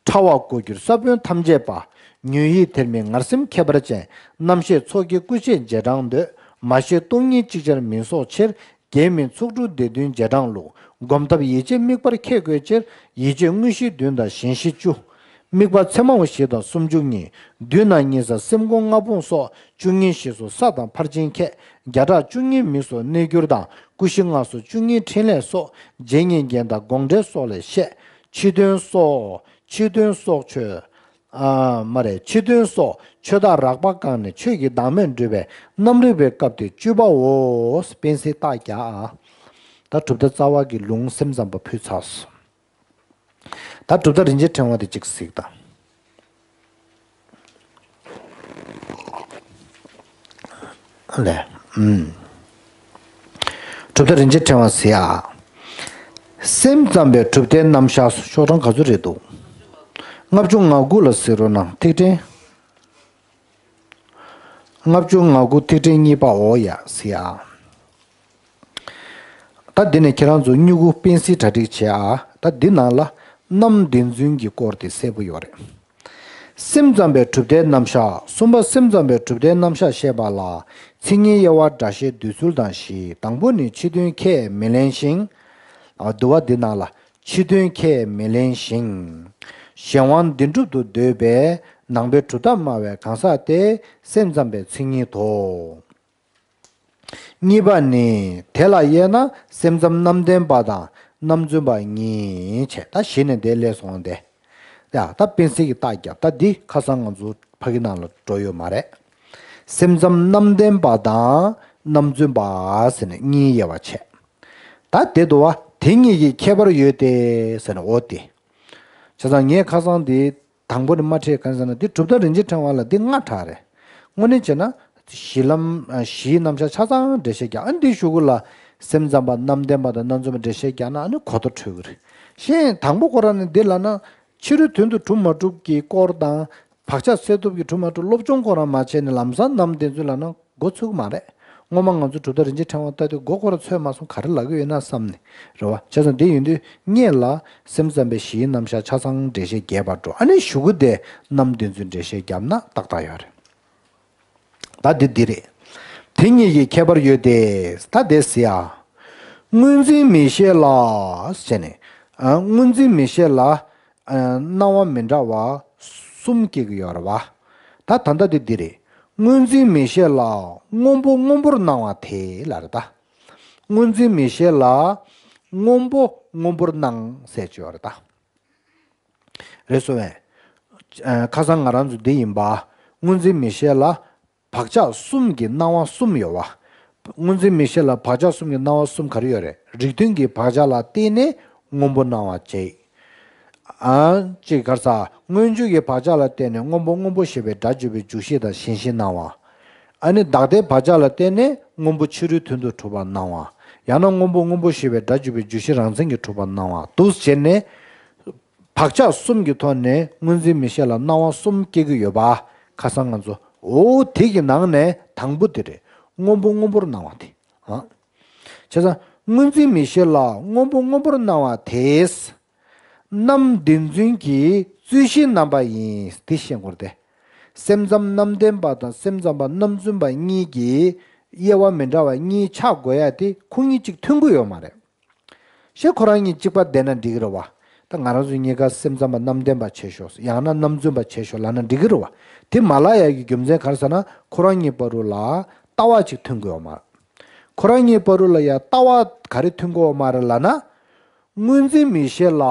ཕྲ་བ་གོ་འགྱུར་ས་བོན་ཐམས་ཅད་པ། ཉོན་ཡིད་ཐེར་མིན་ངར་སེམས་ཁྱད་པར་ཅན། རྣམ་ཤེས་ཚོགས་ཀྱི་སྐུ་བྱད་རྗེས་འབྲང་འདོད། མ་ཤེས་སྟོང་ཉིད་ཅིག་ཅར་མིན་སོགས་ཕྱིར། རྒྱན་མིན་ཚོགས་དྲུག་སྡེ་བདུན་རྗེས་འབྲང་ལུགས། སྒོམ་ཐབས་ཡིད་བྱེད་དམིགས་པར་ཁྱེད་དགོད་ཕྱིར། ཡིད་བྱེད་དངོས་གཞི་བདུན་དང་གཞན་གཞི་བཅུ། དམིགས་པ་མཚན་མ་བཞི་དང་སུམ་ཅུ་གཉིས། བསྡུས་ན་ཉི་ཟེར་སེམས་ཁོང་ལྔ་པོ་སོགས། བཅུ་གཉིས་བཞི་སོགས་ས་དང་ཕར་ཕྱིན་ཁྱད། བརྒྱ་ཕྲག་བཅུ་གཉིས་མི་སོགས་གནས་འགྱུར་དང་། སྐུ་བཞི་ལྔ་སོགས་བཅུ་གཉིས་ཕྲིན་ལས་སོགས། རྗེ་ཉིད་རྒྱན་དང་དགོངས་འགྲེལ་སོགས་ལས་བཤད། ཕྱི་དོན་སོགས། ཕྱི་དོན་སོགས་ཆོས། ཨ། མ་རེད། ཕྱི་དོན་སོགས་ཆོས་བདག་རགས་པ་བཀག་ནས་ཆོས་ཀྱི་བདག་མེད་སྒྲུབ་པའི་རྣམ་རིག་པའི་སྐབས་དེ་བཅུ་པའོ། པཎ་ཟེར་རྟགས་རྒྱག་ཨ། ད་གྲུབ་མཐའ་རྩ་བ་གི་ལུང་སེམས་ཙམ་པ་ཕུལ་ཚར་སོང་། ད་གྲུབ་མཐའ་རིན་ཆེན་ཕྲེང་བ་དེ་གཅིག་གཟིགས་དང་། ལས། ཨུམ། གྲུབ་མཐའ་རིན་ཆེན་ཕྲེང་བ་ཟེར་ཡ། སེམས་ཙམ་པའི་གྲུབ་མཐའི་རྣམ་གཞག་ཤོག་གྲངས་ག་ཚོད་རེད་འདུག་ལྔ་བཅུ་ང་དགུ་ལ་གཟིགས་རོགས་གནང་། ཐིག་ཕྲེང་། ལྔ་བཅུ་ང་དགུ་ཐིག་ཕྲེང་གཉིས་པ། འོ་ཡ་ཟེར་ཡ། ད་འདི་ནས་ཁྱེད་རང་ཚོ་སྨྱུ་གུ་པཎ་ཟེར་གྲ་སྒྲིག་བྱེད་ཨ། ད་འདི་ནང་ལ་རྣམ་བདེན་རྫུན་གྱི་སྐོར་དེ་གསལ་པོ་ཡོད་རེད། སེམས་ཙམ་པའི་གྲུབ་མཐའི་རྣམ་གཞག། གསུམ་པ། སེམས་ཙམ་པའི་གྲུབ་མཐའི་རྣམ་གཞག་བཤད་པ་ལ། མཚན་ཉིད་དབྱེ་བ་སྒྲ་བཤད་འདོད་ཚུལ་དང་བཞི། དང་པོ་ནི་ཕྱི་དོན་ཁས་མི་ལེན་ཞིང་། ཨ། བསྡུ་བ་འདི་ནང་ལ། ཕྱི་དོན་ཁས་མི་ལེན་ཞིང་། གཞན་དབང་བདེན་གྲུབ་ཏུ་འདོད་པས་ནང་པའི་གྲུབ་མཐའ་སྨྲ་བའི་གང་ཟག་དེ་སེམས་ཙམ་པའི་མཚན་ཉིད་དོ། གཉིས་པ་ནི། དེ་ལ་དབྱེ་ན་སེམས་ཙམ་རྣམ་བདེན་པ་དང་རྣམ་རྫུན་པ་གཉིས་བྱས། ད་གཞི་ནས་དེ་ལས་སོང་སྟེ། ཡ། ད་པཎ་ཟེར་གྱི་རྟགས་རྒྱབ། ད་འདི་ཁ་སང་ང་ཚོ་ཕ་གི་ནང་ལ་འགྲོ་ཡོད་མ་རེད། སེམས་ཙམ་རྣམ་བདེན་པ་དང་རྣམ་རྫུན་པ་ཟེར་ནས་གཉིས་དབྱེ་བ་བྱས། ད་དེ་འདུག་བ། དེ་གཉིས་ཀྱི་ཁྱད་པར་ཡོད་དེ་ཟེར་ནས། འོ་དེ། བྱས་ཙང་ངས་ཁ་སང་འདི་དང་པོ་ནས་མ་ཁྲིད་ག་རེ་ཟེར་ན། འདི་གྲུབ་མཐའ་རིན་ཆེན་ཕྲེང་བ་ལ་འདི་ལྔ་དྲག་རེད། དངོས་གནས་བྱས་ན་གཞི་ལམ། གཞིའི་རྣམ་གཞག་ཆ་ཚང་འགྲེལ་བཤད་རྒྱག་ཨ། འདི་གཞུག་གུ་ལ་སེམས་ཙམ་པ་རྣམ་བདེན་པ་དང་རྣམ་རྫུན་པ་འགྲེལ་བཤད་རྒྱག་ན་ཨ་ནི་གོ་བརྡ་འཕྲོད་ཀྱི་རེད། གཞན་དང་པོ་ཁོ་རང་ནི་འདི་ལབ་ན་ཕྱི་རོལ་དོན་དུ་གྲུབ་མ་གྲུབ་ཀྱི་སྐོར་དང་། བག་ཆགས་སད་ཐུབ་ཀྱི་གྲུབ་མ་གྲུབ་སློབ་སྦྱོང་ཁོ་རང་མ་བྱས་ནས་ལམ་སང་རྣམ་བདེན་རྫུན་ལབ་ན་མགོ་ཚོས་ཀྱི་མ་རེད། སྔོན་མ་ང་ཚོ་གྲུབ་མཐའ་རིན་ཆེན་ཕྲེང་བ་ལྟ་དུས་མགོ་ཁོ་རང་ཚོས་མ་སོང་། ག་རེ་ལབ་ཀྱི་ཡོད་ན་བསམ་ནས། རེད་བ། བྱས་ཙང་དེ་ཡིན་དུས་སྔོན་ལ་སེམས་ཙམ་པའི་གཞིའི་རྣམ་གཞག་ཆ་ཚང་འགྲེལ་བཤད་རྒྱས་པར་འགྲོ། ཨ་ནི་གཞུག་གུ་དེ་རྣམ་བདེན་རྫུན་འགྲེལ་བཤད་བརྒྱབ་ན་ཏག་ཏག་ཡོད་རེད། ད་འདི་འདི་རེད། དེ་གཉིས་ཀྱི་ཁྱད་པར་ཡོད་དེ། ད་དེ་ཟེར་ཡ། སྔོན་འཛིན་མིག་ཤེས་ལ་ཟེར་ནས། ཨ། སྔོན་འཛིན་མིག་ཤེས་ལ། ཨ། སྣང་བ་མི་འདྲ་བ་གསུམ་སྐྱེ་གི་ཡོད་རེད་བ། ད་ད་ལྟ་དེ་འདི་རེད། སྔོན་འཛིན་མིག་ཤེས་ལ་སྔོན་པོ་སྔོན་པོར་སྣང་བ་དེ་ལ་རེད་ད། སྔོན་འཛིན་མིག་ཤེས་ལ་སྔོན་པོ་སྔོན་པོར་སྣང་ཟེར་གྱི་ཡོད་རེད་ད། རེད་སོང་བས། ཨ། ཁ་སང་ང་རང་ཚོ་འདི་ཡིན་པ། སྔོན་འཛིན་མིག་ཤེས་ལ་བག་ཆགས་གསུམ་གྱི་སྣང་བ་གསུམ་ཡོད་བ། སྔོན་འཛིན་མིག་ཤེས་ལ་བག་ཆགས་གསུམ་གྱི་སྣང་བ་གསུམ་ག་རེ་ཡོད་རེད། རིགས་མཐུན་གྱི་བག་ཆགས་ལ་བརྟེན་ནས་སྔོན་པོ་སྣང་བ་བྱེད། ཨ། ཅིག་ག་རེ་ཟ། སྔོན་འཇུག་གི་བག་ཆགས་ལ་བརྟེན་ནས་སྔོན་པོ་སྔོན་པོ་ཞེས་པའི་སྒྲ་བརྗོད་པའི་འཇུག་ཤེས་དང་ཞེན་ཤེས་སྣང་བ། ཨ་ནི་བདག་ལྟའི་བག་ཆགས་ལ་བརྟེན་ནས་སྔོན་པོ་ཕྱི་རོལ་དོན་དུ་གྲུབ་པ་སྣང་བ། ཡང་ན་སྔོན་པོ་སྔོན་པོ་ཞེས་པའི་སྒྲ་བརྗོད་པའི་འཇུག་ཤེས་རང་མཚན་གྱིས་གྲུབ་པ་སྣང་བ་འདུག་བྱས་ནས། བག་ཆགས་གསུམ་གྱི་ཐོག་ནས་སྔོན་འཛིན་མིག་ཤེས་ལ་སྣང་བ་གསུམ་སྐྱེ་གི་ཡོད་པ། ཁ་སང་ང་ཚོ་འོ་དེ་གི་ནང་ནས་དང་པོ་དེ་རེད། སྔོན་པོ་སྔོན་པོར་སྣང་བ་དེ། ཨ། བྱས་ཙང་སྔོན་འཛིན་མིག་ཤེས་ལ་སྔོན་པོ་སྔོན་པོར་སྣང་བ་དེས། རྣམ་བདེན་རྫུན་གྱི་རྩོད་གཞིའི་རྣམ་པ་ཡིན། དེ་ཤེས་དགོས་ཏེ། སེམས་ཙམ་རྣམ་བདེན་པ་དང་སེམས་ཙམ་པ་རྣམ་རྫུན་པ་གཉིས་ཀྱི་དབྱེ་བ་མི་འདྲ་བ་གཉིས་ཆགས་དགོས་ཡ་དེ་ཁོ་གཉིས་གཅིག་མཐུན་གྱི་ཡོད་མ་རེད། ཤེས། ཁོ་རང་གཉིས་གཅིག་པ་བསྡད་ན་འགྲིག་གི་རེད་བ། ད་ང་རང་ཚོ་གཉིས་ཀ་སེམས་ཙམ་པ་རྣམ་བདེན་པ་བྱས་ཤོག་ཡང་ན་རྣམ་རྫུན་པ་བྱས་ཤོག་ལབ་ན་འགྲིག་གི་རེད་བ། དེ་མ་ལབ་ཡ་གི་རྒྱུ་མཚན་ག་རེ་ཟེར་ན། ཁོ་རང་གཉིས་བར་དུ་ལ་ལྟ་བ་གཅིག་མཐུན་གྱི་ཡོད་མ་རེད། ཁོ་རང་གཉིས་བར་དུ་ལ་ཡ་ལྟ་བ་ག་རེ་མཐུན་གྱི་ཡོད་མ་རེད་ལབ་ན། སྔོན་འཛིན་མིག་ཤེས་ལ་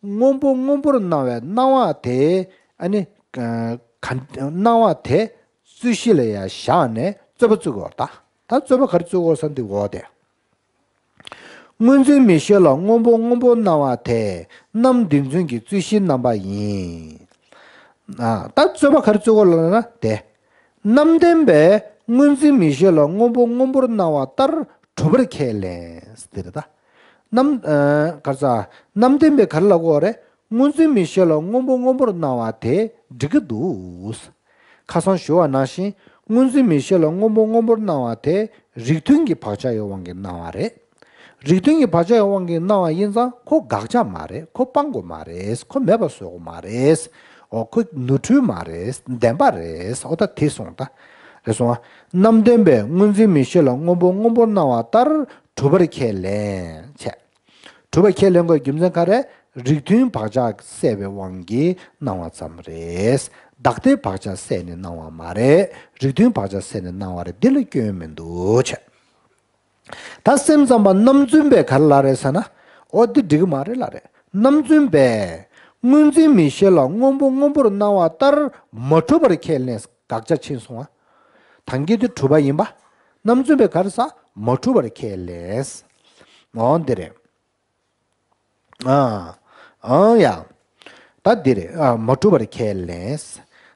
སྔོན་པོ་སྔོན་པོར་སྣང་བའི་སྣང་བ་དེ། ཨ་ནི། ཨ། ག- སྣང་བ་དེ་རྩོད་གཞི་ལ་ཡ་བཞག་ནས་རྩོད་པ་རྩོད་དགོས་པ་རེད་ད། ད་རྩོད་པ་ག་རེ་རྩོད་དགོས་ཟེར་ན་འདི་འོ་དེ། སྔོན་འཛིན་མིག་ཤེས་ལ་སྔོན་པོ་སྔོན་པོར་སྣང་བ་དེ་རྣམ་བདེན་རྫུན་གྱི་རྩོད་གཞིའི་རྣམ་པ་ཡིན། ཨ། ད་རྩོད་པ་ག་རེ་རྩོད་དགོས་ལབ་ན་དེ། རྣམ་བདེན་པས་སྔོན་འཛིན་མིག་ཤེས་ལ་སྔོན་པོ་སྔོན་པོར་སྣང་བ་ལྟར་གྲུབ་པར་ཁས་ལེན། དེ་རེད་ད། རྣམ- ཨ། ག་རེ་ཟ། རྣམ་བདེན་པས་ག་རེ་ལབ་དགོས་རེད། སྔོན་འཛིན་མིག་ཤེས་ལ་སྔོན་པོ་སྔོན་པོར་སྣང་བ་དེ་འགྲིག་གི་འདུག་ཁ་སང་ཞུ་བ་ནང་བཞིན་སྔོན་འཛིན་མིག་ཤེས་ལ་སྔོན་པོ་སྔོན་པོར་སྣང་བ་དེ་རིགས་མཐུན་གྱི་བག་ཆགས་ཡོད་དབང་གིས་སྣང་བ་རེད། རིགས་མཐུན་གྱི་བག་ཆགས་ཡོད་དབང་གིས་སྣང་བ་ཡིན་ཙང་ཁོ་དགག་བྱ་མ་རེད། ཁོ་སྤང་དགོས་མ་རེད། ཁོ་མེད་པ་བཟོ་དགོས་མ་རེད། འོ་ཁོ་ནོར་འཁྲུལ་མ་རེད། བདེན་པ་རེད། འོ་ད་དེ་སོང་ད། རེད་སོང་ཨ། རྣམ་བདེན་པས་སྔོན་འཛིན་མིག་ཤེས་ལ་སྔོན་པོ་སྔོན་པོར་སྣང་བ་ལྟར་གྲུབ་པར་ཁས་ལེན་བྱས། གྲུབ་པ་ཁས་ལེན་དགོས་རྒྱུ་མཚན་ག་རེ། རིགས་མཐུན་བག་ཆགས་སད་པའི་དབང་གིས་སྣང་བ་ཙམ་རེད། བདག་ལྟའི་བག་ཆགས་སད་ནས་སྣང་བ་མ་རེད། རིགས་མཐུན་བག་ཆགས་སད་ནས་སྣང་བ་རེད། འདི་ལ་སྐྱོན་མི་འདུག་བྱས། ད་སེམས་ཙམ་པ་རྣམ་རྫུན་པས་ག་རེ་ལབ་རེད་ཟེར་ན། འོ་འདི་འགྲིག་གི་མ་རེད་ལབ་རེད། རྣམ་རྫུན་པས་སྔོན་འཛིན་མིག་ཤེས་ལ་སྔོན་པོ་སྔོན་པོར་སྣང་བ་ལྟར་མ་གྲུབ་པར་ཁས་ལེན། དགག་བྱ་ཕྱིན་སོང་ཨ། ད་གིན་དེ་གྲུབ་པ་ཡིན་པ། རྣམ་རྫུན་པས་ག་རེ་ཟ། མ་གྲུབ་པར་ཁས་ལེན། འོ་འདི་རེད། ཨ། ཨང་ཡ། ད་འདི་རེད། ཨ། མ་གྲུབ་པར་ཁས་ལེན།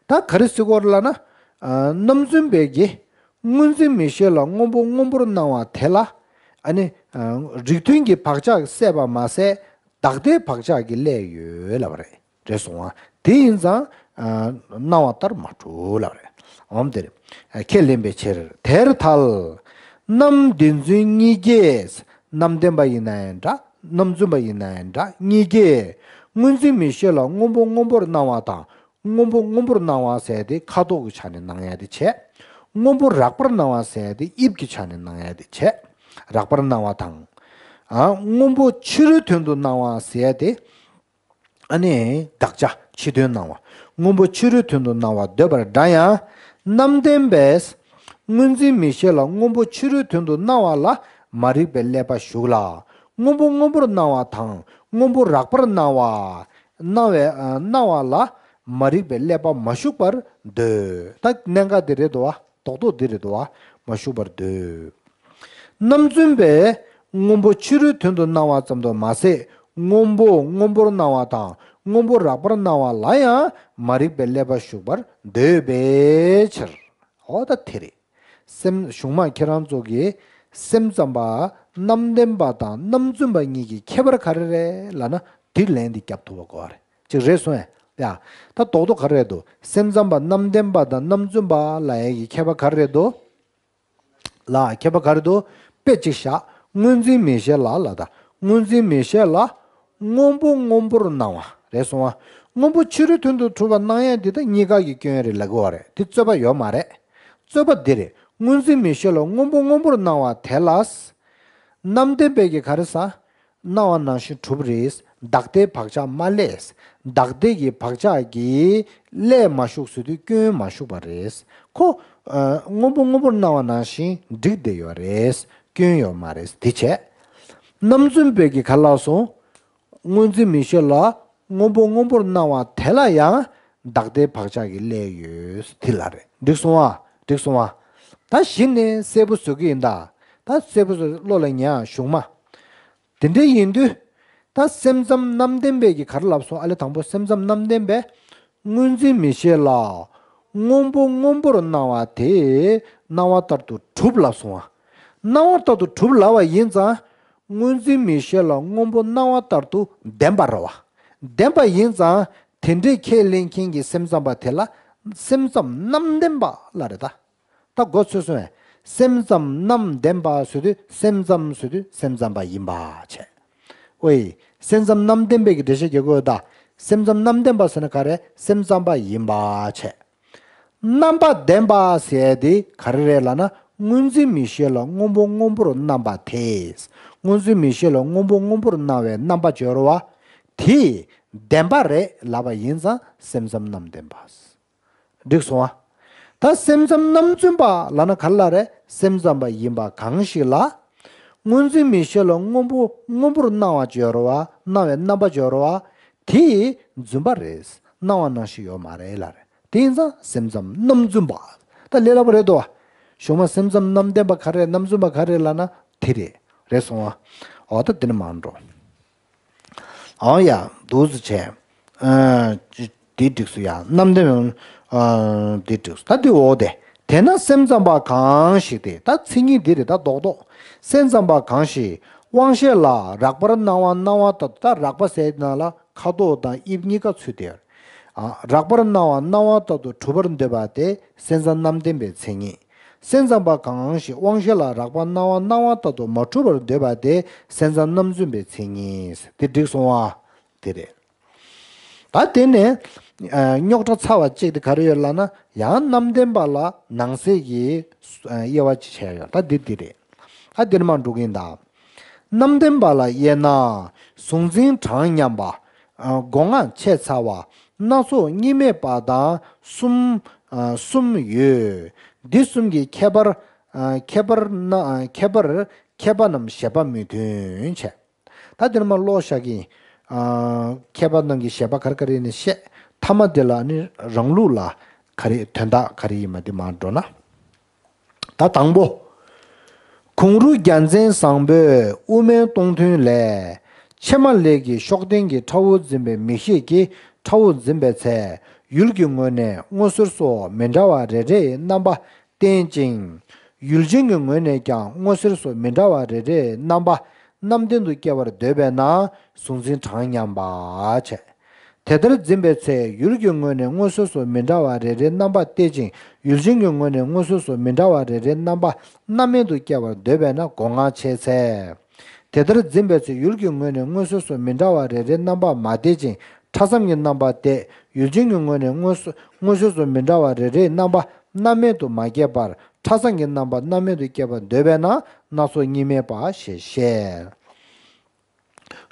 ད་ག་རེ་ཟེར་དགོས་རེད་ལབ་ན། ཨ། རྣམ་རྫུན་པས་ཀྱི་སྔོན་འཛིན་མིག་ཤེས་ལ་སྔོན་པོ་སྔོན་པོར་སྣང་བ་དེ་ལ། ཨ་ནི། ཨ། རིགས་མཐུན་གྱི་བག་ཆགས་སད་པ་མ་ཟད། བདག་ལྟའི་བག་ཆགས་ཀྱིས་བསླད་ཡོད་ལབ་པ་རེད། རེད་སོང་ཨ། དེ་ཡིན་ཙང་། ཨ། སྣང་བ་ལྟར་མ་གྲུབ་ལབ་རེད། འོ་དེ་རེད། ཨ། ཁས་ལེན་པའི་ཕྱིར། དེར་ཐལ། རྣམ་བདེན་རྫུན་གཉིས་ཀས། རྣམ་བདེན་པ་ཡིན་ན་ཡང་འདྲ། རྣམ་རྫུན་པ་ཡིན་ན་ཡང་འདྲ། གཉིས་ཀས་སྔོན་འཛིན་མིག་ཤེས་ལ་སྔོན་པོ་སྔོན་པོར་སྣང་བ་དང་། སྔོན་པོ་སྔོན་པོར་སྣང་བ་ཟེར་ཡ་དེ་ཁ་དོག་གི་ཆ་ནས་སྣང་ཡ་དེ་བྱས། སྔོན་པོ་རགས་པར་སྣང་བ་ཟེར་ཡ་དེ་དབྱིབས་ཀྱི་ཆ་ནས་སྣང་ཡ་དེ་བྱས། རགས་པར་སྣང་བ་དང་། ཨ། སྔོན་པོ་ཕྱི་རོལ་དོན་དུ་སྣང་བ་ཟེར་ཡ་དེ། ཨ་ནི་དགག་བྱ་ཕྱི་དོན་སྣང་བ། སྔོན་པོ་ཕྱི་རོལ་དོན་དུ་སྣང་བ་འདོད་པར་འདྲ་ཡང་། རྣམ་བདེན་པས་སྔོན་འཛིན་མིག་ཤེས་ལ་སྔོན་པོ་ཕྱི་རོལ་དོན་དུ་སྣང་བ་ལ་མ་རིག་པའི་བསླད་པ་ཞུགས་ལ། སྔོན་པོ་སྔོན་པོར་སྣང་བ་དང་སྔོན་པོ་རགས་པར་སྣང་བ། སྣང་བའི། ཨ། སྣང་བ་ལ་མ་རིག་པའི་བསླད་པ་མ་ཞུགས་པར་འདོད། ད་གནད་འགག་འདི་རེད་དོ། རྡོག་རྡོག་འདི་རེད་དོ། མ་ཞུགས་པར་འདོད། རྣམ་རྫུན་པས་སྔོན་པོ་ཕྱི་རོལ་དོན་དུ་སྣང་བ་ཙམ་དུ་མ་ཟད། སྔོན་པོ་སྔོན་པོར་སྣང་བ་དང་སྔོན་པོ་རགས་པར་སྣང་བ་ལ་ཡང་མ་རིག་པའི་བསླད་པ་ཞུགས་པར་འདོད་པའི་ཕྱིར། འོ་ད་དེ་རེད། སེམས། གཞུང་མ་ཁྱེད་རང་ཚོ་གིས་སེམས་ཙམ་པ་རྣམ་བདེན་པ་དང་རྣམ་རྫུན་པ་གཉིས་ཀྱི་ཁྱད་པར་ག་རེ་རེད་ལབ་ན། དེ་ལན་འདི་རྒྱབ་ཐུབ་པ་དགོས་པ་རེད། ཅིག་རེད་སོང་ཡ། ད་རྡོག་རྡོག་ག་རེ་རེད་འདུག་སེམས་ཙམ་པ་རྣམ་བདེན་པ་དང་རྣམ་རྫུན་པ་ལབ་ཡ་གི་ཁྱད་པར་ག་རེ་རེད་འདུག་ལ་ཁྱད་པར་ག་རེ་འདུག་དཔེ་གཅིག་བཞག་སྔོན་འཛིན་མིག་ཤེས་ལ་ལ་ད། སྔོན་འཛིན་མིག་ཤེས་ལ་སྔོན་པོ་སྔོན་པོར་སྣང་བ་རེད་སོང་བ། སྔོན་པོ་ཕྱི་རོལ་དོན་དུ་གྲུབ་པ་སྣང་ཡ་འདི་ད་གཉིས་ཀ་གི་སྐྱོན་རེད་ལབ་དགོས་པ་རེད། དེ་རྩོད་པ་ཡོད་མ་རེད། རྩོད་པ་འདི་རེད། སྔོ་འཛིན་མིག་ཤེས་ལ་སྔོན་པོ་སྔོན་པོར་སྣང་བ་དེ་ལ། རྣམ་བདེན་པས་ཀྱི་ག་རེ་ཟ། སྣང་བ་ནང་བཞིན་གྲུབ་རེད། བདག་ལྟའི་བག་ཆགས་མ་བསླད། བདག་ལྟའི་གི་བག་ཆགས་ཀྱིས་བསླད་མ་བཞུགས་ཟེར་དུས་སྐྱོན་མ་བཞུགས་པ་རེད། ཁོ། ཨ། སྔོན་པོ་སྔོན་པོར་སྣང་བ་ནང་བཞིན་འགྲིག་བསྡད་ཡོད་རེད། སྐྱོན་ཡོད་མ་རེད། དེ་བྱས། རྣམ་རྫུན་པས་ཀྱི་ག་རེ་ལབ་སོང་། སྔོ་འཛིན་མིག་ཤེས་ལ་སྔོན་པོ་སྔོན་པོར་སྣང་བ་དེ་ལ་ཡང་བདག་ལྟའི་བག་ཆགས་ཀྱིས་བསླད་ཡོད། དེ་ལ་རེད། འགྲིག་སོང་ཨ། འགྲིག་སོང་ཨ། ད་གཞི་ནས་གསལ་པོ་བཟོ་གི་ཡིན་ད། ད་གསལ་པོ་བཟོ། བློ་ལ་ཉར་གཞུག་མ། དེ་འདྲ་ཡིན་དུས། ད་སེམས་ཙམ་རྣམ་བདེན་པས་ཀྱི་ག་རེ་ལབ་སོང་། ཨ་ལེ་དང་པོ་སེམས་ཙམ་རྣམ་བདེན་པས། སྔོ་འཛིན་མིག་ཤེས་ལ། སྔོན་པོ་སྔོན་པོར་སྣང་བ་དེ། སྣང་བ་ལྟར་དུ་གྲུབ་ལབ་སོང་ཨ། སྣང་བ་ལྟར་དུ་གྲུབ་ལབ་པ་ཡིན་ཙང་། སྔོ་འཛིན་མིག་ཤེས་ལ་སྔོན་པོ་སྣང་བ་ལྟར་དུ་བདེན་པ་རེད་བ། བདེན་པ་ཡིན་ཙང་། དེ་འདྲའི་ཁས་ལེན་མཁན་གྱི་སེམས་ཙམ་པ་དེ་ལ་སེམས་ཙམ་རྣམ་བདེན་པ་ལབ་རེད་ད། ད་མགོ་ཚོས་སོང་བས། སེམས་ཙམ་རྣམ་བདེན་པ་ཟེར་དུས་སེམས་ཙམ་ཟེར་དུས་སེམས་ཙམ་པ་ཡིན་པ་བྱས། ཨོའི། སེམས་ཙམ་རྣམ་བདེན་པའི་གི་འགྲེལ་བཤད་རྒྱག་དགོས་ད། སེམས་ཙམ་རྣམ་བདེན་པ་ཟེར་ན་ག་རེ། སེམས་ཙམ་པ་ཡིན་པ་བྱས། རྣམ་པ་བདེན་པ་ཟེར་དེ་ག་རེ་རེད་ལབ་ན། སྔོ་འཛིན་མིག་ཤེས་ལ་སྔོན་པོ་སྔོན་པོར་རྣམ་པ་དེ། སྔོ་འཛིན་མིག་ཤེས་ལ་སྔོན་པོ་སྔོན་པོར་སྣང་བའི་རྣམ་པ་སྦྱོར་བ། དེ་བདེན་པ་རེད་ལབ་པ་ཡིན་ཙང་སེམས་ཙམ་རྣམ་བདེན་པ། འགྲིག་སོང་ཨ། ད་སེམས་ཙམ་རྣམ་རྫུན་པ་ལབ་ན་ག་རེ་ལབ་རེད། སེམས་ཙམ་པ་ཡིན་པ་གང་ཞིག་ལ། སྔོ་འཛིན་མིག་ཤེས་ལ་སྔོན་པོ་སྔོན་པོར་སྣང་བ་སྦྱོར་བ། སྣང་བའི་རྣམ་པ་སྦྱོར་བ། དེ་རྫུན་པ་རེད། སྣང་བ་ནང་བཞིན་ཡོད་མ་རེད་ལབ་རེད། དེ་ཡིན་ཙང་སེམས་ཙམ་རྣམ་རྫུན་པ། ད་ལས་སླ་པོ་རེད་དོ། གཞུག་མ་སེམས་ཙམ་རྣམ་བདེན་པ་ག་རེ་རེད། རྣམ་རྫུན་པ་ག་རེ་རེད་ལབ་ན་དེ་རེད། རེད་སོང་ཨ། འོ་ད་དེ་ནི་མ་འགྲོ། ཨང་ཡ། འདུག་སེ་བྱས། ཨ། འདི་འགྲིག་སོང་ཡ། རྣམ་བདེན། ཨ། འདི་འགྲིག་སོང་། ད་འདི་འོ་དེ། དེས་ན་སེམས་ཙམ་པ་གང་ཞིག་སྟེ། ད་མཚན་ཉིད་འདི་རེད་ད་རྡོག་རྡོག་སེམས་ཙམ་པ་གང་ཞིག་དབང་ཤེས་ལ་རགས་པར་སྣང་བ། སྣང་བ་ད་ད་རགས་པ་ཟེར་ན་ལ་ཁ་དོག་དང་དབྱིབས་གཉིས་ཀ་ཚུད་དེ། ཨ། རགས་པར་སྣང་བ། སྣང་བ་ལྟར་དུ་གྲུབ་པར་འདོད་པ་དེ་སེམས་ཙམ་རྣམ་བདེན་པའི་མཚན་ཉིད། སེམས་ཙམ་པ་གང་ཞིག་དབང་ཤེས་ལ་རགས་པ་སྣང་བ། སྣང་བ་ལྟར་དུ་མ་གྲུབ་པར་འདོད་པ་དེ་སེམས་ཙམ་རྣམ་རྫུན་པའི་མཚན་ཉིད། དེ་འགྲིག་སོང་ཨ། དེ་རེད། ད་དེ་ནས། ཨ། རྙོག་དྲ་ཚ་བ་གཅིག་དེ་ག་རེ་ཡོད་ལབ་ན། ཡང་རྣམ་བདེན་པ་ལ་ནང་གསེས་ཀྱི། ཨ། དབྱེ་བ་གཅིག་བྱས་ཡོད། ད་འདི་འདི་རེད། ད་འདིར་མར་འགྲོ་གི་ཡིན་ད། རྣམ་བདེན་པ་ལ་དབྱེ་ན། གཟུང་འཛིན་གྲངས་མཉམ་པ། ཨ། སྒོ་ལྔ་ཆད་ཚར་བ། སྣ་ཚོགས་གཉིས་མེད་པ་དང་གསུམ། ཨ། གསུམ་ཡོད། འདི་གསུམ་གྱི་ཁྱད་པར། ཨ། ཁྱད་པར་ན། ཨ། ཁྱད་པར། ཁྱད་པར་རྣམས་བཞེད་པ་མི་མཐུན་བྱས། ད་འདིར་མར་ཀློག་བཞག་གི་ཡིན། ཨ། ཁྱད་པར་རྣམས་ཀྱི་བཞེད་པ་ག་རེ་ག་རེ་ཡིན་ནི་བཤད། ཐ་མ་དེ་ལ་ནི་རང་ལུགས་ལ་ག་རེ་དོན་དག་ག་རེ་ཡིན་མ་དེ་མར་འགྲོ་ན། ད་དང་པོ། གུང་རུ་རྒྱལ་མཚན་བཟང་པོས་དབུ་མའི་སྟོང་ཐུན་ལས། ཕྱེ་མ་ལེབ་ཀྱི་ཤོག་ལྡན་གྱི་ཁྲ་བོ་འཛིན་པའི་མིག་ཤེས་ཀྱིས་ཁྲ་བོ་འཛིན་པའི་ཚེ། ཡུལ་གྱི་ངོས་ནས་མངོན་གསལ་སོགས་མི་འདྲ་བ་རེ་རེའི་རྣམ་པ་བསྟན་ཅིང་། ཡུལ་ཅན་གྱི་ངོས་ནས་ཀྱང་མངོན་གསལ་སོགས་མི་འདྲ་བ་རེ་རེའི་རྣམ་པ་རྣམ་ལྡན་དུ་སྐྱེ་བར་འདོད་པས་ན་གཟུང་འཛིན་གྲངས་མཉམ་པ་བྱས། དེ་ལྟར་འཛིན་པའི་ཚེ་ཡུལ་གྱི་ངོས་ནས་མངོན་གསལ་སོགས་མི་འདྲ་བ་རེ་རེའི་རྣམ་པ་བསྟན་ཅིང་། ཡུལ་ཅན་གྱི་ངོས་ནས་མངོན་གསལ་སོགས་མི་འདྲ་བ་རེ་རེའི་རྣམ་པ་རྣམ་དབྱེ་དུ་སྐྱེ་བར་འདོད་པས་ན་སྒོ་ལྔ་ཆད་ཚེ། དེ་ལྟར་འཛིན་པའི་ཚེ་ཡུལ་གྱི་ངོས་ནས་མངོན་གསལ་སོགས་མི་འདྲ་བ་རེ་རེའི་རྣམ་པ་མ་བསྟན་ཅིང་། ཕྲ་ཚོམ་གྱི་རྣམ་པ་བསྟན། ཡུལ་ཅན་གྱི་ངོས་ནས་མངོན་གསལ་མངོན་གསལ་སོགས་མི་འདྲ་བ་རེ་རེའི་རྣམ་པ་རྣམ་དབྱེ་དུ་མ་སྐྱེས་པར། ཕྲ་ཚོམ་གྱི་རྣམ་པ་རྣམ་དབྱེ་དུ་སྐྱེ་བར་འདོད་པས་ན་སྣ་ཚོགས་གཉིས་མེད་པ་ཞེས་བཤད།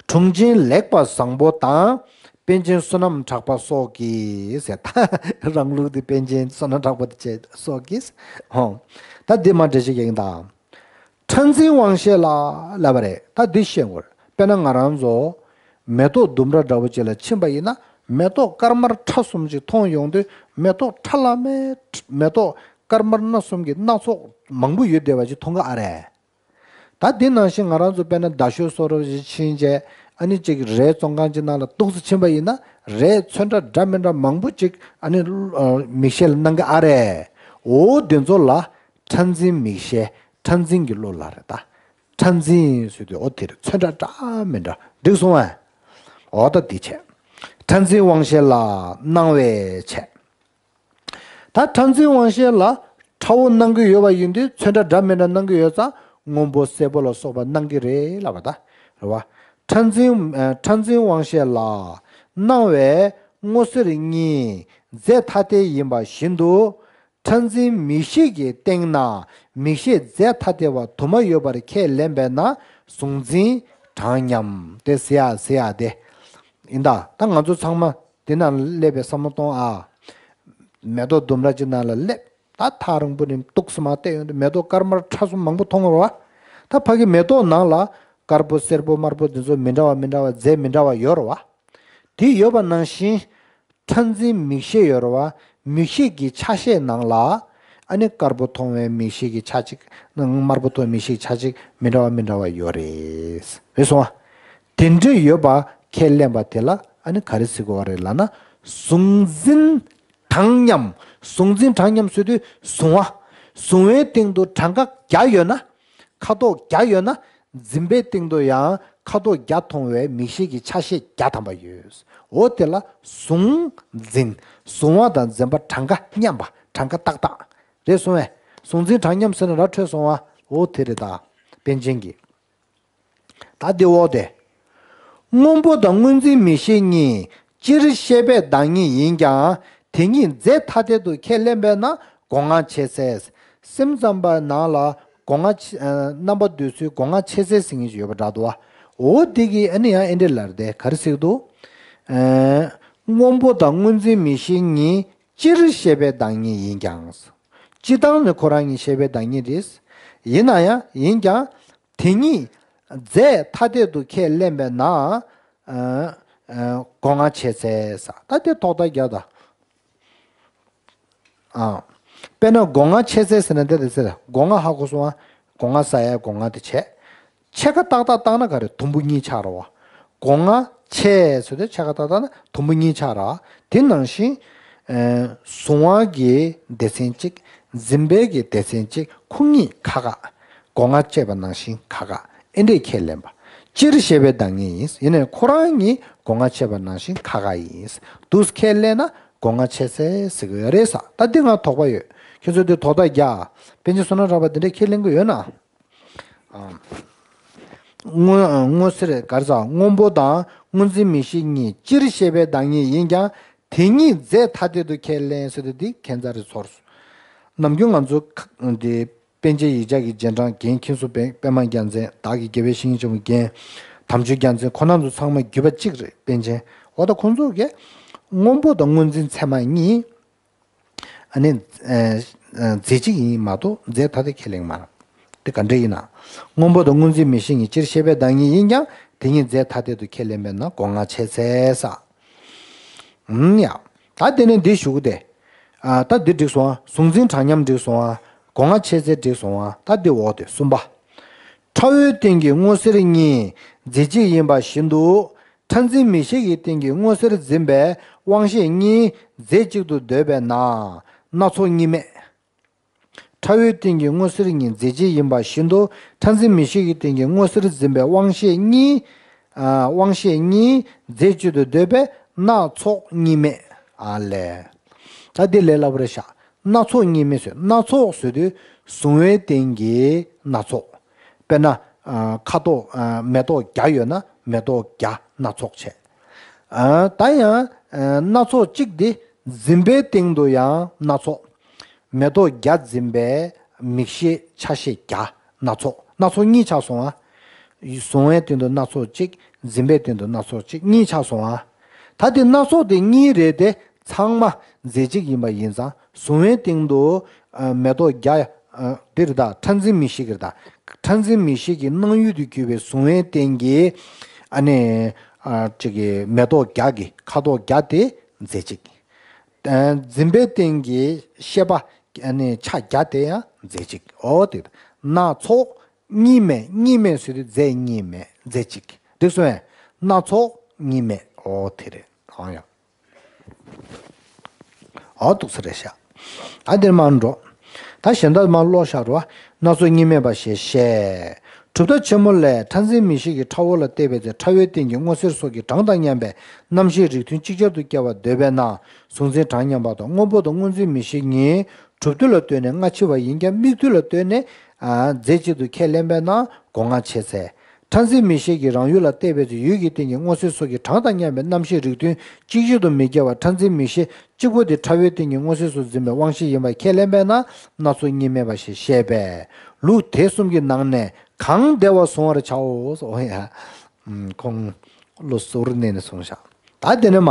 གྲུང་ཆེན་ལེགས་པ་བཟང་པོ་དང་། པཎ་ཆེན་བསོད་ནམས་གྲགས་པ་སོགས་ཀྱིས་ཟེར། ད་རང་ལུགས་དེ་པཎ་ཆེན་བསོད་ནམས་གྲགས་པ་དེ་བྱས་སོགས་ཀྱིས། ཧོ། ད་འདི་མར་འགྲེལ་བཤད་རྒྱག་གིན་ད། ཕྲ་འཛིན་དབང་ཤེས་ལ་ལབ་པ་རེད། ད་འདི་ཤེས་དགོས། དཔེར་ན་ང་རང་ཚོ་མེ་ཏོག་ལྡུམ་ར་འདྲ་བོ་ཅིག་ལ་ཕྱིན་པ་ཡིན་ན། མེ་ཏོག་དཀར་དམར་ཁྲ་གསུམ་ཅིག་མཐོང་ཡོང་དུས། མེ་ཏོག་ཁྲ་ལམ་མེ། མེ་ཏོག་དཀར་དམར་སྣ་གསུམ་གྱི་སྣ་ཚོགས་མང་པོ་ཡོད་བསྡད་པ་ཅིག་མཐོང་གི་ཨ་རེད། ད་འདི་ནང་བཞིན་ང་རང་ཚོ་དཔེར་ན་རྡ་ཤོད་སོགས་རོབ་ཅིག་ཕྱིན་བྱས། ཨ་ནི་ཅིག་རས་བཙོང་ཁང་ཅིག་ནང་ལ་ཏོག་ཙམ་ཕྱིན་པ་ཡིན་ན། རས་ཚོན་ཁྲ་འདྲ་མི་འདྲ་མང་པོ་ཅིག་ཨ་ནི་མིག་ཤེས་ལ་སྣང་གི་ཨ་རེད། འོ་འདི་ཚོ་ལ་ཕྲ་འཛིན་མིག་ཤེས། ཕྲ་འཛིན་གྱི་བློ་ལབ་རེད་ད། ཕྲ་འཛིན་ཟེར་དུས་འོ་དེ་རེད། ཚོན་ཁྲ་འདྲ་མི་འདྲ་འགྲིག་སོང་ཨ། འོ་ད་འདི་བྱས། ཕྲ་འཛིན་དབང་ཤེས་ལ་སྣང་བས་བྱས། ད་ཕྲ་འཛིན་དབང་ཤེས་ལ་ཁྲ་བོ་སྣང་གི་ཡོད་པ་ཡིན་དུས། ཚོན་ཁྲ་འདྲ་མི་འདྲ་སྣང་གི་ཡོད་ཙང་སྔོན་པོ་སེར་པོ་ལ་སོགས་པ་སྣང་གི་རེད་ལབ་པ་ད། རེད་བ། ཕྲ་འཛིན། ཨ། ཕྲ་འཛིན་དབང་ཤེས་ལ་སྣང་བས་སྔོ་སེར་གཉིས་རྫས་ཐ་དད་ཡིན་པ་བཞིན་དུ། ཕྲ་འཛིན་མིག་ཤེས་ཀྱི་སྟེང་ན་མིག་ཤེས་རྫས་ཐ་དད་པ་དུ་མ་ཡོད་པར་ཁས་ལེན་པས་ན་གཟུང་འཛིན་གྲངས་མཉམ་དེ་ཟེར་ཡ་ཟེར་ཡ་དེ་ཡིན་ད། ད་ང་ཚོ་ཚང་མ་དེ་ནང་སླེབས་པའི་བསམ་བློ་གཏོང་ཨ། མེ་ཏོག་ལྡུམ་ར་ཅིག་ནང་ལ་སླེབས། ད་ཐག་རིང་པོ་ནས་ཏོག་ཙམ་མར་བལྟས་ཡོང་དུས་མེ་ཏོག་དཀར་དམར་ཁྲ་གསུམ་མང་པོ་མཐོང་བ་རེད་བ། ད་ཕ་གི་མེ་ཏོག་ནང་ལ་དཀར་པོ་སེར་པོ་དམར་པོ་འདི་ཚོ་མི་འདྲ་བ་མི་འདྲ་བ་རྫས་མི་འདྲ་བ་ཡོད་རེད་བ། དེ་ཡོད་པ་ནང་བཞིན་ཕྲ་འཛིན་མིག་ཤེས་ཡོད་རེད་བ། མིག་ཤེས་ཀྱི་ཆ་ཤས་ནང་ལ་ཨ་ནི་དཀར་པོ་མཐོང་བའི་མིག་ཤེས་ཀྱི་ཆ་གཅིག་དམར་པོ་མཐོང་བའི་མིག་ཤེས་ཀྱི་ཆ་གཅིག་མི་འདྲ་བ་མི་འདྲ་བ་ཡོད་རེད། རེད་སོང་བ། དེ་འདྲ་ཡོད་པ་ཁས་ལེན་པ་དེ་ལ་ཨ་ནི་ག་རེ་ཟེར་དགོས་པ་རེད་ལབ་ན། གཟུང་འཛིན་གྲངས་མཉམ། གཟུང་འཛིན་གྲངས་མཉམ་ཟེར་དུས་གཟུང་བ། གཟུང་བའི་སྟེང་དུ་གྲངས་ཀ་བརྒྱ་ཡོད་ན། ཁ་དོག་བརྒྱ་ཡོད་ན། འཛིན་པའི་སྟེང་དུ་ཡང་ཁ་དོག་བརྒྱ་མཐོང་བའི་མིག་ཤེས་ཀྱི་ཆ་ཤས་བརྒྱ་ཐམ་པ་ཡོད། འོ་དེ་ལ་གཟུང་འཛིན། གཟུང་བ་དང་འཛིན་པ་གྲངས་ཀ་མཉམ་པ། གྲངས་ཀ་ཏག་ཏག་རེད་སོང་བས། གཟུང་འཛིན་གྲངས་མཉམ་ཟེར་ན་ར་འཕྲོད་སོང་བ། འོ་དེ་རེད་ད། པཎ་ཆེན་གྱིས། ད་དེ་འོག་དེ། སྔོན་པོ་དང་སྔོ་འཛིན་མིག་ཤེས་གཉིས་སྤྱིར་ཤེས་པའི་བདག་ཉིད་ཡིན་ཀྱང་དེ་གཉིས་རྫས་ཐ་དད་དུ་ཁས་ལེན་པས་ན་སྒོ་ལྔ་ཕྱེ་ཚེ། སེམས་ཙམ་པ་ནང་ལ་སྒོ་ལྔ་ཕྱེ་ཨ་རྣམ་པ་འདོད་ཚུལ་སྒོ་ལྔ་ཕྱེ་ཚེ་ཟེར་མཁན་ཞིག་ཡོད་པ་འདྲ་འདུག་བ། འོ་དེ་གིས་ཨ་ནི་ཡང་ཨེ་འདྲ་ལབ་རེད་དེ། ག་རེ་ཟེར་གྱི་འདུག་ཨ། སྔོན་པོ་དང་སྔོ་འཛིན་མིག་ཤེས་གཉིས་སྤྱིར་ཤེས་པའི་བདག་ཉིད་ཡིན་ཀྱང་། སྤྱིར་བཏང་ནི་ཁོ་རང་ཉིད་ཤེས་པའི་བདག་ཉིད་རེད། ཡིན་ན་ཡང་ཡིན་ཀྱང་། དེ་གཉིས་རྫས་ཐ་དད་དུ་ཁས་ལེན་པས་ན། ཨ། ཨ། སྒོ་ལྔ་ཕྱེ་ཚེ་ས། ད་དེ་ཐོག་མཐའ་བརྒྱབ་ད། ཨ། དཔེར་ན་སྒོ་ལྔ་ཕྱེ་ཚེ་ཟེར་ན་དེ་རེད་ཟེར། སྒོ་ལྔ་ཧ་གོ་སོང་ཨ། སྒོ་ལྔ་ཟ་ཡ་སྒོ་ལྔ་དེ་བྱས། ཕྱེད་ཀ་ཏག་ཏག་བཏང་ན་ག་རེ། དུམ་བུ་གཉིས་ཆགས་རེད་བ། སྒོ་ལྔ་ཕྱེ་ཟེར་དུས་ཕྱེད་ཀ་ཏག་ཏག་ན་དུམ་བུ་གཉིས་ཆགས་རེད། དེ་ནང་བཞིན། ཨ། གཟུང་བ་གི་སྡེ་ཚན་གཅིག་འཛིན་པའི་གི་སྡེ་ཚན་གཅིག་ཁོ་གཉིས་ཁ་ཁ། སྒོ་ལྔ་ཕྱེ་བ་ནང་བཞིན་ཁ་ཁ། ཨེ་འདྲས་ཁས་ལེན་པ། སྤྱིར་ཤེས་པའི་བདག་ཉིད་ཡིན། ཡིན་ནའི་ཁོ་རང་ཉིད་སྒོ་ལྔ་ཕྱེ་བ་ནང་བཞིན་ཁ་ཁ་ཡིན། འདུག་ཁས་ལེན་ན་སྒོ་ལྔ་ཕྱེ་ཚེ་ཟེར་གི་ཡོད་རེད་ས། ད་འདི་ང་དོགས་པ་ཡོད། ཁྱེད་ཚོ་འདི་དོགས་པ་རྒྱག་པཎ་ཆེན་བསོད་ནམས་གྲགས་པ་འདི་འདྲས་ཁས་ལེན་གི་ཡོད་ན། སྔོ་སྔོ་སེར་ག་རེ་ཟ། སྔོན་པོ་དང་སྔོ་འཛིན་མིག་ཤེས་གཉིས་སྤྱིར་ཤེས་པའི་བདག་ཉིད་ཡིན་ཀྱང་དེ་གཉིས་རྫས་ཐ་དད་དུ་ཁས་ལེན་ཟེར་དུས་འདི་ཁྱད་མཚར་རེ་ཚོར། ནམ་རྒྱུན་ང་ཚོ་ཁ་འདི་པཎ་ཆེན་ཡིག་བརྒྱ་གི་རྗེས་འབྲང་རྒན་མཁན་ཟུར་པད་པད་མ་རྒྱལ་མཚན། བདག་གི་དགེ་བའི་བཤེས་གཉེན་ཆེན་པོ་རྒན། དམ་ཆོས་རྒྱལ་མཚན། ཁོ་རང་ཚོ་ཚང་མ་བརྒྱུད་པ་གཅིག་རེད། པཎ་ཆེན། འོ་ད་ཁོང་ཚོ་གིས་སྔོན་པོ་དང་སྔོ་འཛིན་ཚད་མ་གཉིས། ཨ་ནི། ཨ། ཨ། རྫས་གཅིག་ཡིན་མ་གཏོགས་རྫས་ཐ་དད་ཁས་ལེན་མ་རེད། དེ་ག་འདྲ་ཡིན་ན། སྔོན་པོ་དང་སྔོ་འཛིན་མིག་ཤེས་གཉིས་སྤྱིར་ཤེས་པའི་བདག་ཉིད་ཡིན་ཀྱང་དེ་གཉིས་རྫས་ཐ་དད་དུ་ཁས་ལེན་པས་ན་སྒོ་ལྔ་ཕྱེ་ཚེ་ས། ཨུམ་ཡ། ད་དེ་ནས་འདི་ཞུ་གི་དེ། ཨ། ད་འདི་འགྲིག་སོང་ཨ། གཟུང་འཛིན་གྲངས་མཉམ་འགྲིག་སོང་ཨ། སྒོ་ལྔ་ཕྱེ་ཚེ་འགྲིག་སོང་ཨ། ད་འདི་འོག་དེ་གསུམ་པ། ཕྲ་བོའི་སྟེང་གི་སྔོ་སེར་གཉིས་རྫས་གཅིག་ཡིན་པ་བཞིན་དུ། ཕྲ་འཛིན་མིག་ཤེས་ཀྱི་སྟེང་གི་སྔོ་སེར་འཛིན་པའི་དབང་ཤེས་གཉིས་རྫས་གཅིག་ཏུ་འདོད་པས་ན་སྣ་ཚོགས་གཉིས་མེད། ཕྲ་བོའི་སྟེང་གི་སྔོ་སེར་གཉིས་རྫས་གཅིག་ཡིན་པ་བཞིན་དུ་ཕྲ་འཛིན་མིག་ཤེས་ཀྱི་སྟེང་གི་སྔོ་སེར་འཛིན་པའི་དབང་ཤེས་གཉིས། ཨ། དབང་ཤེས་གཉིས་རྫས་གཅིག་ཏུ་འདོད་པས་སྣ་ཚོགས་གཉིས་མེད། ཨ་ལས། ད་འདི་ལས་སླ་པོ་རེད་ཤག་སྣ་ཚོགས་གཉིས་མེད་ཟེར། སྣ་ཚོགས་ཟེར་དུས་གཟུང་བའི་སྟེང་གི་སྣ་ཚོགས། དཔེར་ན། ཨ། ཁ་དོག་ཨ། མེ་ཏོག་བརྒྱ་ཡོད་ན་མེ་ཏོག་བརྒྱ་སྣ་ཚོགས་བྱས། ཨ། ད་ཡང་། ཨ། སྣ་ཚོགས་གཅིག་དེ་འཛིན་པའི་སྟེང་དུ་ཡང་སྣ་ཚོགས། མེ་ཏོག་བརྒྱ་འཛིན་པའི་མིག་ཤེས་ཆ་ཤས་བརྒྱ་སྣ་ཚོགས། སྣ་ཚོགས་གཉིས་ཆགས་སོང་ཨ། གཟུང་བའི་སྟེང་དུ་སྣ་ཚོགས་གཅིག་འཛིན་པའི་སྟེང་དུ་སྣ་ཚོགས་གཅིག་གཉིས་ཆགས་སོང་ཨ། ད་དེ་སྣ་ཚོགས་དེ་གཉིས་རེད་དེ། ཚང་མ་རྫས་གཅིག་ཡིན་པ་ཡིན་ཙང་གཟུང་བའི་སྟེང་དུ་ཨ། མེ་ཏོག་བརྒྱ། ཨ། འདིར་ད་ཕྲ་འཛིན་མིག་ཤེས་ཀྱི་ད། ཕྲ་འཛིན་མིག་ཤེས་ཀྱི་སྣང་ཡུལ་དུ་གྱུར་པའི་གཟུང་བའི་སྟེང་གི། ཨ་ནི། ཨ། ཅིག་གི་མེ་ཏོག་བརྒྱ་གི་ཁ་དོག་བརྒྱ་དེ་རྫས་གཅིག་ཨ། འཛིན་པའི་སྟེང་གི་ཤེས་པ། ཨ་ནི་ཆ་བརྒྱ་དེ་ཡང་རྫས་གཅིག་འོ་དེ། སྣ་ཚོགས་གཉིས་མེད། གཉིས་མེད་ཟེར་དུས་རྫས་གཉིས་མེད། རྫས་གཅིག་འགྲིག་སོང་ངས། སྣ་ཚོགས་གཉིས་མེད། འོ་དེ་རེད། གང་ཡང་། འོ་འདུག་ས་རེད་ཤག་ཨ། འདིར་མར་འགྲོ། ད་གཞན་དག་མར་ཀློག་བཞག་རོགས། སྣ་ཚོགས་གཉིས་མེད་པ་ཞེས་བཤད། གྲུབ་མཐའ་ཆེན་མོ་ལས་ཕྲ་འཛིན་མིག་ཤེས་ཀྱི་ཕྲ་བོ་ལ་བལྟས་པའི་ཚེ་ཕྲ་བོའི་སྟེང་གི་སྔོ་སེར་སོགས་ཀྱི་གྲངས་དང་མཉམ་པའི་རྣམ་ཤེས་རིགས་མཐུན་ཅིག་ཅར་དུ་སྐྱེ་བར་འདོད་པས་ན་གཟུང་འཛིན་གྲངས་མཉམ་པ་དང་སྔོན་པོ་དང་སྔོ་འཛིན་མིག་ཤེས་གཉིས་གྲུབ་དུས་ལ་ལྟོས་ནས་སྔ་ཕྱི་བ་ཡིན་ཀྱང་དམིགས་དུས་ལ་ལྟོས་ནས། ཨ། རྫས་གཅིག་ཏུ་ཁས་ལེན་པས་ན་སྒོ་ལྔ་ཕྱེ་ཚེ། ཕྲ་འཛིན་མིག་ཤེས་ཀྱིས་རང་ཡུལ་ལ་བལྟས་པའི་ཚེ་ཡུལ་གྱི་སྟེང་གི་སྔོ་སེར་སོགས་ཀྱི་གྲངས་དང་མཉམ་པའི་རྣམ་ཤེས་རིགས་མཐུན་གཅིག་གྱུར་དུ་མི་སྐྱེ་བར་ཕྲ་འཛིན་མིག་ཤེས་གཅིག་པོ་དེ་ཕྲ་བའི་སྟེང་གི་སྔོ་སེར་སོགས་འཛིན་པའི་དབང་ཤེས་ཡིན་པ་ཁས་ལེན་པས་ན་སྣ་ཚོགས་གཉིས་མེད་པ་ཞེས་བཤད་པས། ལུགས་དེ་གསུམ་གྱི་ནང་ནས་གང་བདེ་བར་བཟུང་བར་བྱའོ། ཨོ་ཡ། ཁོང་བློ་གཟུ་བོར་གནས་ནས་གསུངས་བཞག་ད་དེ་ནས་མ།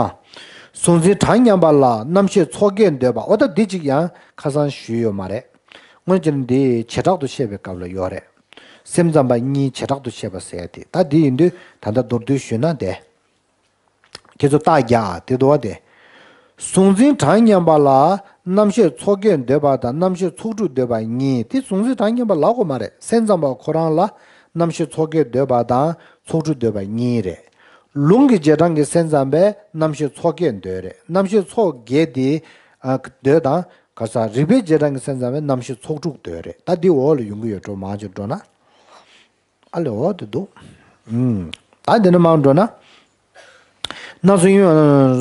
གཟུང་འཛིན་གྲངས་མཉམ་པ་ལ་རྣམ་ཤེས་ཚོགས་བརྒྱད་འདོད་པ། འོ་ད་འདི་གཅིག་ཡང་ཁ་སང་ཞུས་ཡོད་མ་རེད། སྔོན་ཆད་འདི་བྱེ་བྲག་ཏུ་བཤད་པའི་སྐབས་ལ་ཡོད་རེད། སེམས་ཙམ་པ་གཉིས་བྱེ་བྲག་ཏུ་བཤད་པ་ཟེར་ཏེ། ད་འདི་ཡིན་དུས་ད་ལྟ་མདོར་བསྡུས་ཞུས་ན་བདེ། ཁྱེད་ཚོ་རྟགས་རྒྱག་དེ་འདུག་བ་དེ། གཟུང་འཛིན་གྲངས་མཉམ་པ་ལ་རྣམ་ཤེས་ཚོགས་བརྒྱད་འདོད་པ་དང་རྣམ་ཤེས་ཚོགས་དྲུག་འདོད་པ་གཉིས། དེ་གཟུང་འཛིན་གྲངས་མཉམ་པ་ལབ་དགོས་མ་རེད། སེམས་ཙམ་པ་ཁོ་རང་ལ་རྣམ་ཤེས་ཚོགས་བརྒྱད་འདོད་པ་དང་ཚོགས་དྲུག་འདོད་པ་གཉིས་རེད། ལུང་གི་རྗེས་འབྲང་གི་སེམས་ཙམ་པས་རྣམ་ཤེས་ཚོགས་བརྒྱད་འདོད་རེད། རྣམ་ཤེས་ཚོགས་བརྒྱད་དེ་ཨ་འདོད་དང་ག་ས་རིགས་པའི་རྗེས་འབྲང་གི་སེམས་ཙམ་པས་རྣམ་ཤེས་ཚོགས་དྲུག་འདོད་རེད། ད་འདི་འོག་ལ་ཡོང་གི་ཡོད་འགྲོ། མང་ཆེ་འགྲོ་ན། ཨ་ལེ་འོ་དེ་འདུག་ཨུམ། ད་འདི་ནས་མར་འགྲོ་ན། སྣ་ཚོགས་ཡུལ་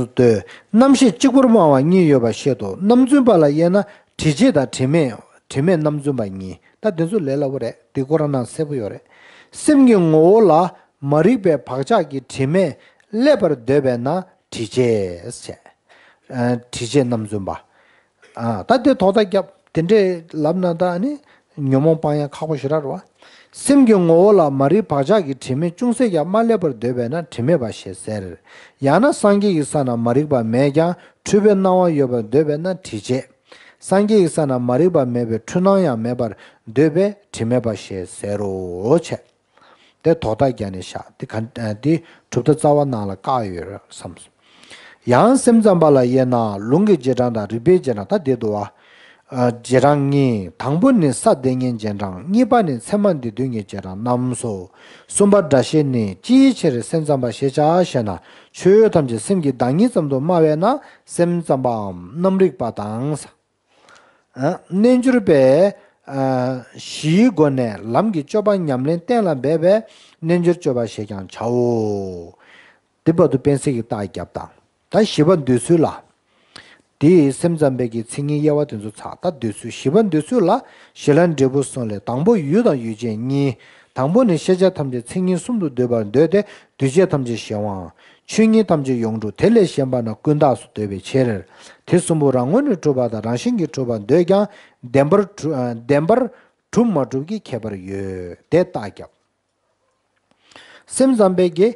ལྟོས། རྣམ་ཤེས་གཅིག་པུར་སྨྲ་བ་གཉིས་ཡོད་པར་བཤད་དོ། རྣམ་རྫུན་པ་ལ་དབྱེ་ན་དྲི་བྱེད་དང་དྲི་མེད། དྲི་མེད་རྣམ་རྫུན་པ་གཉིས། ད་འདི་ཚོ་ལས་སླ་པོ་རེད། འདི་ཁོ་རང་ནང་གསལ་པོ་ཡོད་རེད། སེམས་ཀྱི་ངོ་བོ་ལ་མ་རིག་པའི་བག་ཆགས་ཀྱི་དྲི་མས་བསླད་པར་འདོད་པས་ན་དྲི་བྱེད་ཟེར། ཨ། དྲི་བྱེད་རྣམ་རྫུན་པ། ཨ། ད་དེ་དོགས་པ་རྒྱབ། དེ་འདྲས་ལབ་ན་ད་ནི་ཉོན་མོངས་སྤང་ཡ་ཁག་པོ་ཞེ་དྲག་རེད་བ། སེམས་ཀྱི་ངོ་བོ་ལ་མ་རིག་བག་ཆགས་ཀྱི་དྲི་མས་ཅུང་ཟད་ཀྱང་མ་བསླད་པར་འདོད་པས་ན་དྲི་མེད་པ་ཞེས་ཟེར། ཡང་ན་སངས་རྒྱས་ཀྱི་ས་ན་མ་རིག་པ་མེད་ཀྱང་འཁྲུལ་པའི་སྣང་བ་ཡོད་པར་འདོད་པས་ན་དྲི་བྱེད། སངས་རྒྱས་ཀྱི་ས་ན་མ་རིག་པ་མེད་པའི་འཁྲུལ་སྣང་ཡང་མེད་པར་འདོད་པས་དྲི་མེད་པ་ཞེས་ཟེར་རོ། བྱས། དེ་དོགས་པ་རྒྱག་ནས་བཞག་དེ་ག་དེ་གྲུབ་མཐའ་རྩ་བ་ནང་ལ་བཀག་ཡོད་རེད་བསམ་སོང་། ཡང་སེམས་ཙམ་པ་ལ་དབྱེ་ན་ལུང་གི་རྗེས་འབྲང་དང་རིགས་པའི་རྗེས་འབྲང་ད་དེ་འདུག་བ། ཨ། རྗེས་འབྲང་གཉིས། དང་པོ་ནི་ས་དེ་ཉིད་རྗེས་འབྲང་། གཉིས་པ་ནི་ཚད་མ་འདི་དོན་གཉིས་རྗེས་འབྲང་རྣམས་སོ། གསུམ་པ་སྒྲ་བཤད་ནི་ཅིའི་ཕྱིར་སེམས་ཙམ་པ་ཞེས་བྱ་ཞེ་ན། ཆོས་ཐམས་ཅད་སེམས་ཀྱི་བདག་ཉིད་ཙམ་དུ་སྨྲ་བས་ན་སེམས་ཙམ་པའམ་རྣམ་རིག་པ་དང་། ཨ། རྣལ་འབྱོར་པས། ཨ། བཞིའི་སྒོ་ནས་ལམ་གྱི་སྤྱོད་པ་ཉམས་ལེན་གཏན་ལ་འབེབས་པས་རྣལ་འབྱོར་སྤྱོད་པ་ཞེས་ཀྱང་བྱའོ། དེ་བར་དུ་དཔེ་གསལ་གྱི་རྟགས་བརྒྱབ་དང་། ད་བཞི་པ་འདོད་ཚུལ་ལ། དེའི་སེམས་ཙམ་པའི་གི་མཚན་ཉིད་དབྱེ་བ་དེ་ཚོ་ཚར། ད་འདོད་ཚུལ། བཞི་པ་འདོད་ཚུལ་ལ་ཞི་ལྷ་འབྲས་བུ་གསུམ་ལས་དང་པོ་ཡུལ་དང་ཡུལ་ཅན་གཉིས། དང་པོ་ནི་ཤེས་བྱ་ཐམས་ཅད་མཚན་ཉིད་གསུམ་དུ་འདོད་པར་འདོད་དེ། འདུས་བྱས་ཐམས་ཅད་གཞན་དབང་། ཆོས་ཉིད་ཐམས་ཅད་ཡོངས་གྲུབ། དེ་ལས་གཞན་པ་རྣམས་ཀུན་བརྟགས་སུ་འདོད་པའི་ཕྱིར། དེ་གསུམ་པོ་རང་ངོས་ནས་གྲུབ་པ་དང་རང་བཞིན་གྱིས་གྲུབ་པར་འདོད་ཀྱང་བདེན་པར་གྲུབ། བདེན་པར་གྲུབ་མ་གྲུབ་ཀྱི་ཁྱད་པར་ཡོད་དེ་རྟགས་བརྒྱབ། སེམས་ཙམ་པའི་གི་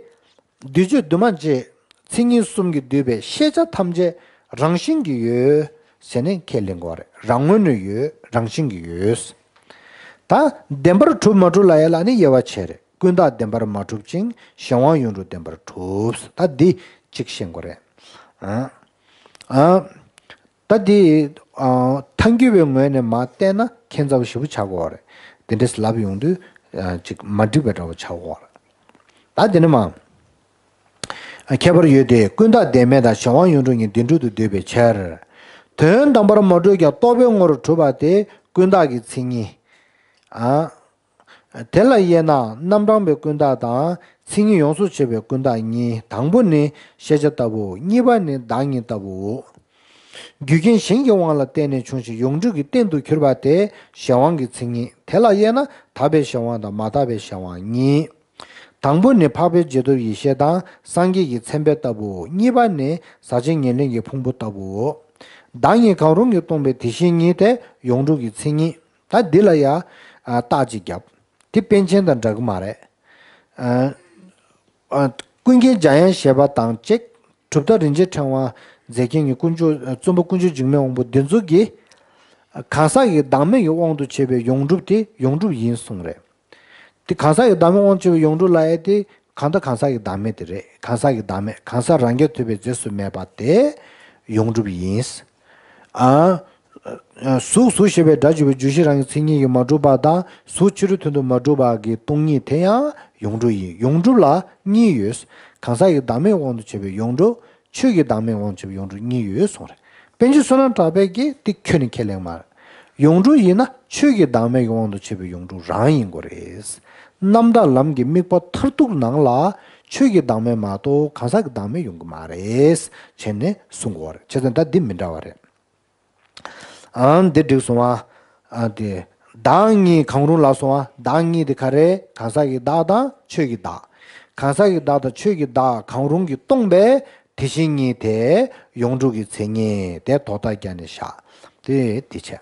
འདུས་བྱས་འདུས་མ་བྱས་མཚན་ཉིད་གསུམ་གྱིས་བསྡུས་པའི་ཤེས་བྱ་ཐམས་ཅད་རང་བཞིན་གྱིས་ཡོད་ཟེར་ནས་ཁས་ལེན་དགོས་རེད། རང་ངོས་ནས་ཡོད། རང་བཞིན་གྱིས་ཡོད། ད་བདེན་པར་གྲུབ་མ་གྲུབ་ལ་ཡ་ལ་ནི་དབྱེ་བ་ཕྱེ་རེད། ཀུན་བརྟགས་བདེན་པར་མ་གྲུབ་ཅིང་གཞན་དབང་ཡོངས་གྲུབ་བདེན་པར་གྲུབ། ད་འདི་གཅིག་ཤེས་དགོས་རེད། ཨ། ཨ། ད་འདི། ཨ། ཐལ་འགྱུར་བའི་ངོས་ནས་མར་བལྟས་ན་ཁྱད་མཚར་པོ་ཞེ་པོ་ཆགས་ཀྱི་ཡོད་རེད། དེ་འདྲས་ལབ་ཡོང་དུས། ཨ། ཅིག་མ་འགྲིག་པའི་འདྲ་བོ་ཆགས་ཀྱི་ཡོད་རེད། ད་དེ་ནས་མར། ཨ། ཁྱད་པར་ཡོད་དེ། ཀུན་བརྟགས་བདེན་མེད་དང་གཞན་དབང་ཡོངས་གྲུབ་གཉིས་བདེན་གྲུབ་ཏུ་འདོད་པའི་ཕྱིར། དོན་དམ་པར་མ་གྲུབ་ཀྱང་རྟོག་པའི་ངོར་གྲུབ་པ་དེ་ཀུན་བརྟགས་ཀྱི་མཚན་ཉིད། ཨ། དེ་ལ་དབྱེ་ན་རྣམ་གྲངས་པའི་ཀུན་བརྟགས་དང་མཚན་ཉིད་ཡོངས་སུ་ཆད་པའི་ཀུན་བརྟགས་གཉིས། དང་པོ་ནི་ཤེས་བྱ་ལྟ་བུའོ། གཉིས་པ་ནི་བདག་ཉིད་ལྟ་བུའོ། རྒྱུ་རྐྱེན་གཞན་གྱི་དབང་ལ་བརྟེན་ནས་བྱུང་ཞིང་ཡོངས་གྲུབ་ཀྱི་རྟེན་དུ་གྱུར་པ་དེ་གཞན་དབང་གི་མཚན་ཉིད། དེ་ལ་དབྱེ་ན་དག་པའི་གཞན་དབང་དང་མ་དག་པའི་གཞན་དབང་གཉིས། དང་པོ་ནི་འཕགས་པའི་རྗེས་ཐོབ་ཡེ་ཤེས་དང་སངས་རྒྱས་ཀྱི་མཚན་དཔེ་ལྟ་བུའོ། གཉིས་པ་ནི་ཟག་བཅས་ཉེར་ལེན་གྱི་ཕུང་པོ་ལྟ་བུའོ། བདག་ཉིད་གང་རུང་གིས་སྟོང་པའི་དེ་བཞིན་ཉིད་དེ་ཡོངས་གྲུབ་ཀྱི་མཚན་ཉིད། ད་འདི་ལ་ཡང་། ཨ། རྟགས་གཅིག་བརྒྱབ། དེ་པཎ་ཆེན་དང་འདྲ་གི་མ་རེད། ཨ། ཨ། ཀུན་མཁྱེན་འཇམ་དབྱངས་བཞད་པ་དང་གཅིག་གྲུབ་མཐའ་རིན་ཆེན་ཕྲེང་བ་མཛེས་རྒྱན་གྱི་དཀོན་མཆོག་བཙུན་པ་དཀོན་མཆོག་འཇིགས་མེད་དབང་པོ་འདི་ཚོ་གིས། གང་ཟག་གི་བདག་མེད་ཀྱི་དབང་དུ་བྱས་པའི་ཡོངས་གྲུབ་དེ་ཡོངས་གྲུབ་ཡིན་གསུངས་རེད། དེ་གང་ཟག་གི་བདག་མེད་དབང་དུ་བྱས་པའི་ཡོངས་གྲུབ་ལབ་ཡ་དེ་གང་ལྟར་གང་ཟག་གི་བདག་མེད་དེ་རེད། གང་ཟག་གི་བདག་མེད། གང་ཟག་རང་རྐྱ་ཐུབ་པའི་རྫས་སུ་མེད་པ་དེ་ཡོངས་གྲུབ་ཡིན། ཨ། གཟུགས་གཟུགས་ཞེས་པའི་སྒྲ་བརྗོད་པའི་རྗོད་གཞི་རང་གི་མཚན་ཉིད་ཀྱིས་མ་གྲུབ་པ་དང་གཟུགས་ཕྱི་རོལ་དོན་དུ་མ་གྲུབ་པ་གི་སྟོང་ཉིད་དེ་ཡང་ཡོངས་གྲུབ་ཡིན། ཡོངས་གྲུབ་ལ་གཉིས་ཡོད། གང་ཟག་གི་བདག་མེད་དབང་དུ་བྱས་པའི་ཡོངས་གྲུབ། ཆོས་ཀྱི་བདག་མེད་དབང་དུ་བྱས་པའི་ཡོངས་གྲུབ་གཉིས་ཡོད་གསུངས་རེད། པཎ་ཆེན་བསོད་ནམས་གྲགས་པས་ཀྱིས་དེ་ཁྱོན་ནས་ཁས་ལེན་མ་རེད། ཡོངས་གྲུབ་ཡིན་ན་ཆོས་ཀྱི་བདག་མེད་ཀྱི་དབང་དུ་བྱས་པའི་ཡོངས་གྲུབ་རང་ཡིན་དགོས་རེད། རྣམ་དག་ལམ་གྱི་དམིགས་པ་མཐར་ཐུག་ནང་ལ་ཆོས་ཀྱི་བདག་མེད་མ་གཏོགས་གང་ཟག་གི་བདག་མེད་ཡོང་གི་མ་རེད། བྱས་ནས་གསུང་གི་ཡོད་རེད། བྱས་ཙང་ད་འདི་མི་འདྲ་བ་རེད། ཨང་། འདི་འགྲིག་སོང་ཨ། ཨ། དེ། བདག་གཉིས་གང་རུང་ལབ་སོང་བ། བདག་གཉིས་དེ་ག་རེ། གང་ཟག་གི་བདག་དང་ཆོས་ཀྱི་བདག་གང་ཟག་གི་བདག་དང་ཆོས་ཀྱི་བདག་གང་རུང་གིས་སྟོང་པའི་དེ་བཞིན་ཉིད་དེ་ཡོངས་གྲུབ་ཀྱི་མཚན་ཉིད་དེ་དོ་བདག་རྒྱ་ནས་བཞག་དེ་དེ་བྱས།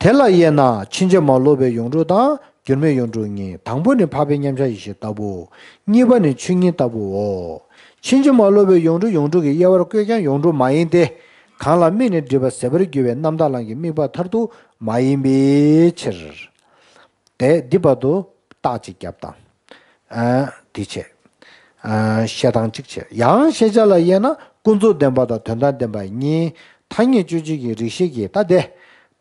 དེ་ལ་དབྱེ་ན་ཕྱིན་ཅི་མ་ལོག་པའི་ཡོངས་གྲུབ་དང་འགྱུར་མེད་ཡོངས་གྲུབ་གཉིས། དང་པོ་ནི་འཕགས་པའི་མཉམ་གཞག་ཡེ་ཤེས་ལྟ་བུ། གཉིས་པ་ནི་ཆོས་ཉིད་ལྟ་བུའོ། ཕྱིན་ཅི་མ་ལོག་པའི་ཡོངས་གྲུབ་ཡོངས་གྲུབ་ཀྱི་དབྱེ་བར་བཀོད་ཀྱང་ཡོངས་གྲུབ་མ་ཡིན་ཏེ། གང་ལ་དམིགས་ནས་སྒྲིབ་པ་ཟད་པར་འགྱུར་བའི་རྣམ་དག་ལམ་གྱི་དམིགས་པ་མཐར་ཐུག་མ་ཡིན་པའི་ཕྱིར། དེ་འདི་བར་དུ་རྟགས་གཅིག་བརྒྱབ་དང་། ཨ་དེ་བྱས། ཨ་བཤད་སྟངས་གཅིག་བྱས། ཡང་ཤེས་བྱ་ལ་དབྱེ་ན་ཀུན་རྫོབ་བདེན་པ་དང་དོན་དམ་བདེན་པ་གཉིས། ཐ་སྙད་དཔྱོད་བྱེད་ཀྱི་རིགས་ཤེས་ཀྱི། ད་དེ།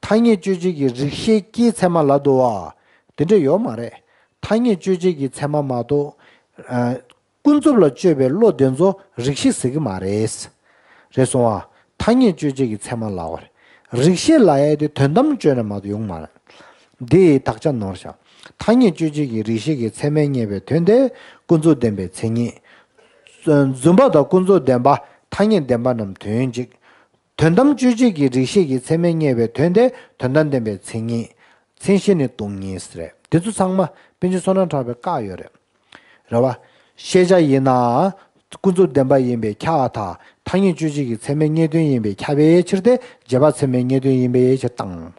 ཐ་སྙད་དཔྱོད་བྱེད་ཀྱི་རིགས་ཤེས་ཀྱི་ཚད་མ་ལབ་འདུག་བ། དེ་འདྲ་ཡོད་མ་རེད། ཐ་སྙད་དཔྱོད་བྱེད་ཀྱི་ཚད་མ་མ་གཏོགས། ཨ་ཀུན་རྫོབ་ལ་དཔྱོད་པའི་བློ་དེ་ཚོ་རིགས་ཤེས་ཟེར་གྱི་མ་རེད། རེད་སོང་བ། ཐ་སྙད་དཔྱོད་བྱེད་ཀྱི་ཚད་མ་ལབ་པ་རེད། རིགས་ཤེས་ལབ་ཡ་དེ་དོན་དམ་དཔྱོད་ན་མ་གཏོགས་ཡོང་མ་རེད། འདི་ཡི་དག་ཆ་ནོར་བཞག་ཐ་སྙད་དཔྱོད་བྱེད་ཀྱི་རིགས་ཤེས་ཀྱི་ཚད་མས་རྙེད་པའི་དོན་དེ་ཀུན་རྫོབ་བདེན་པའི་མཚན་ཉིད། རྫུན་པ་དང་ཀུན་རྫོབ་བདེན་པ་ཐ་སྙད་བདེན་པ་རྣམས་དོན་གཅིག་དོན་དམ་དཔྱོད་བྱེད་ཀྱི་རིགས་ཤེས་ཀྱི་ཚད་མས་རྙེད་པའི་དོན་དེ་དོན་དམ་བདེན་པའི་མཚན་ཉིད། མཚན་གཞི་ནི་སྟོང་ཉིད་རེད། དེ་ཚོ་ཚང་མ་པཎ་ཆེན་བསོད་ནམས་གྲགས་པས་བཀག་ཡོད་རེད། རེད་བ། ཤེས་བྱ་ཡིན་ན། ཀུན་རྫོབ་བདེན་པ་ཡིན་པས་ཁྱབ་པར་ཐལ། ཐ་སྙད་དཔྱོད་བྱེད་ཀྱི་ཚད་མས་རྙེད་དོན་ཡིན་པས་ཁྱབ་པའི་ཕྱིར་ཏེ། རྗེས་དཔག་ཚད་མས་རྙེད་དོན་ཡིན་པའི་ཕྱིར་བཏང་།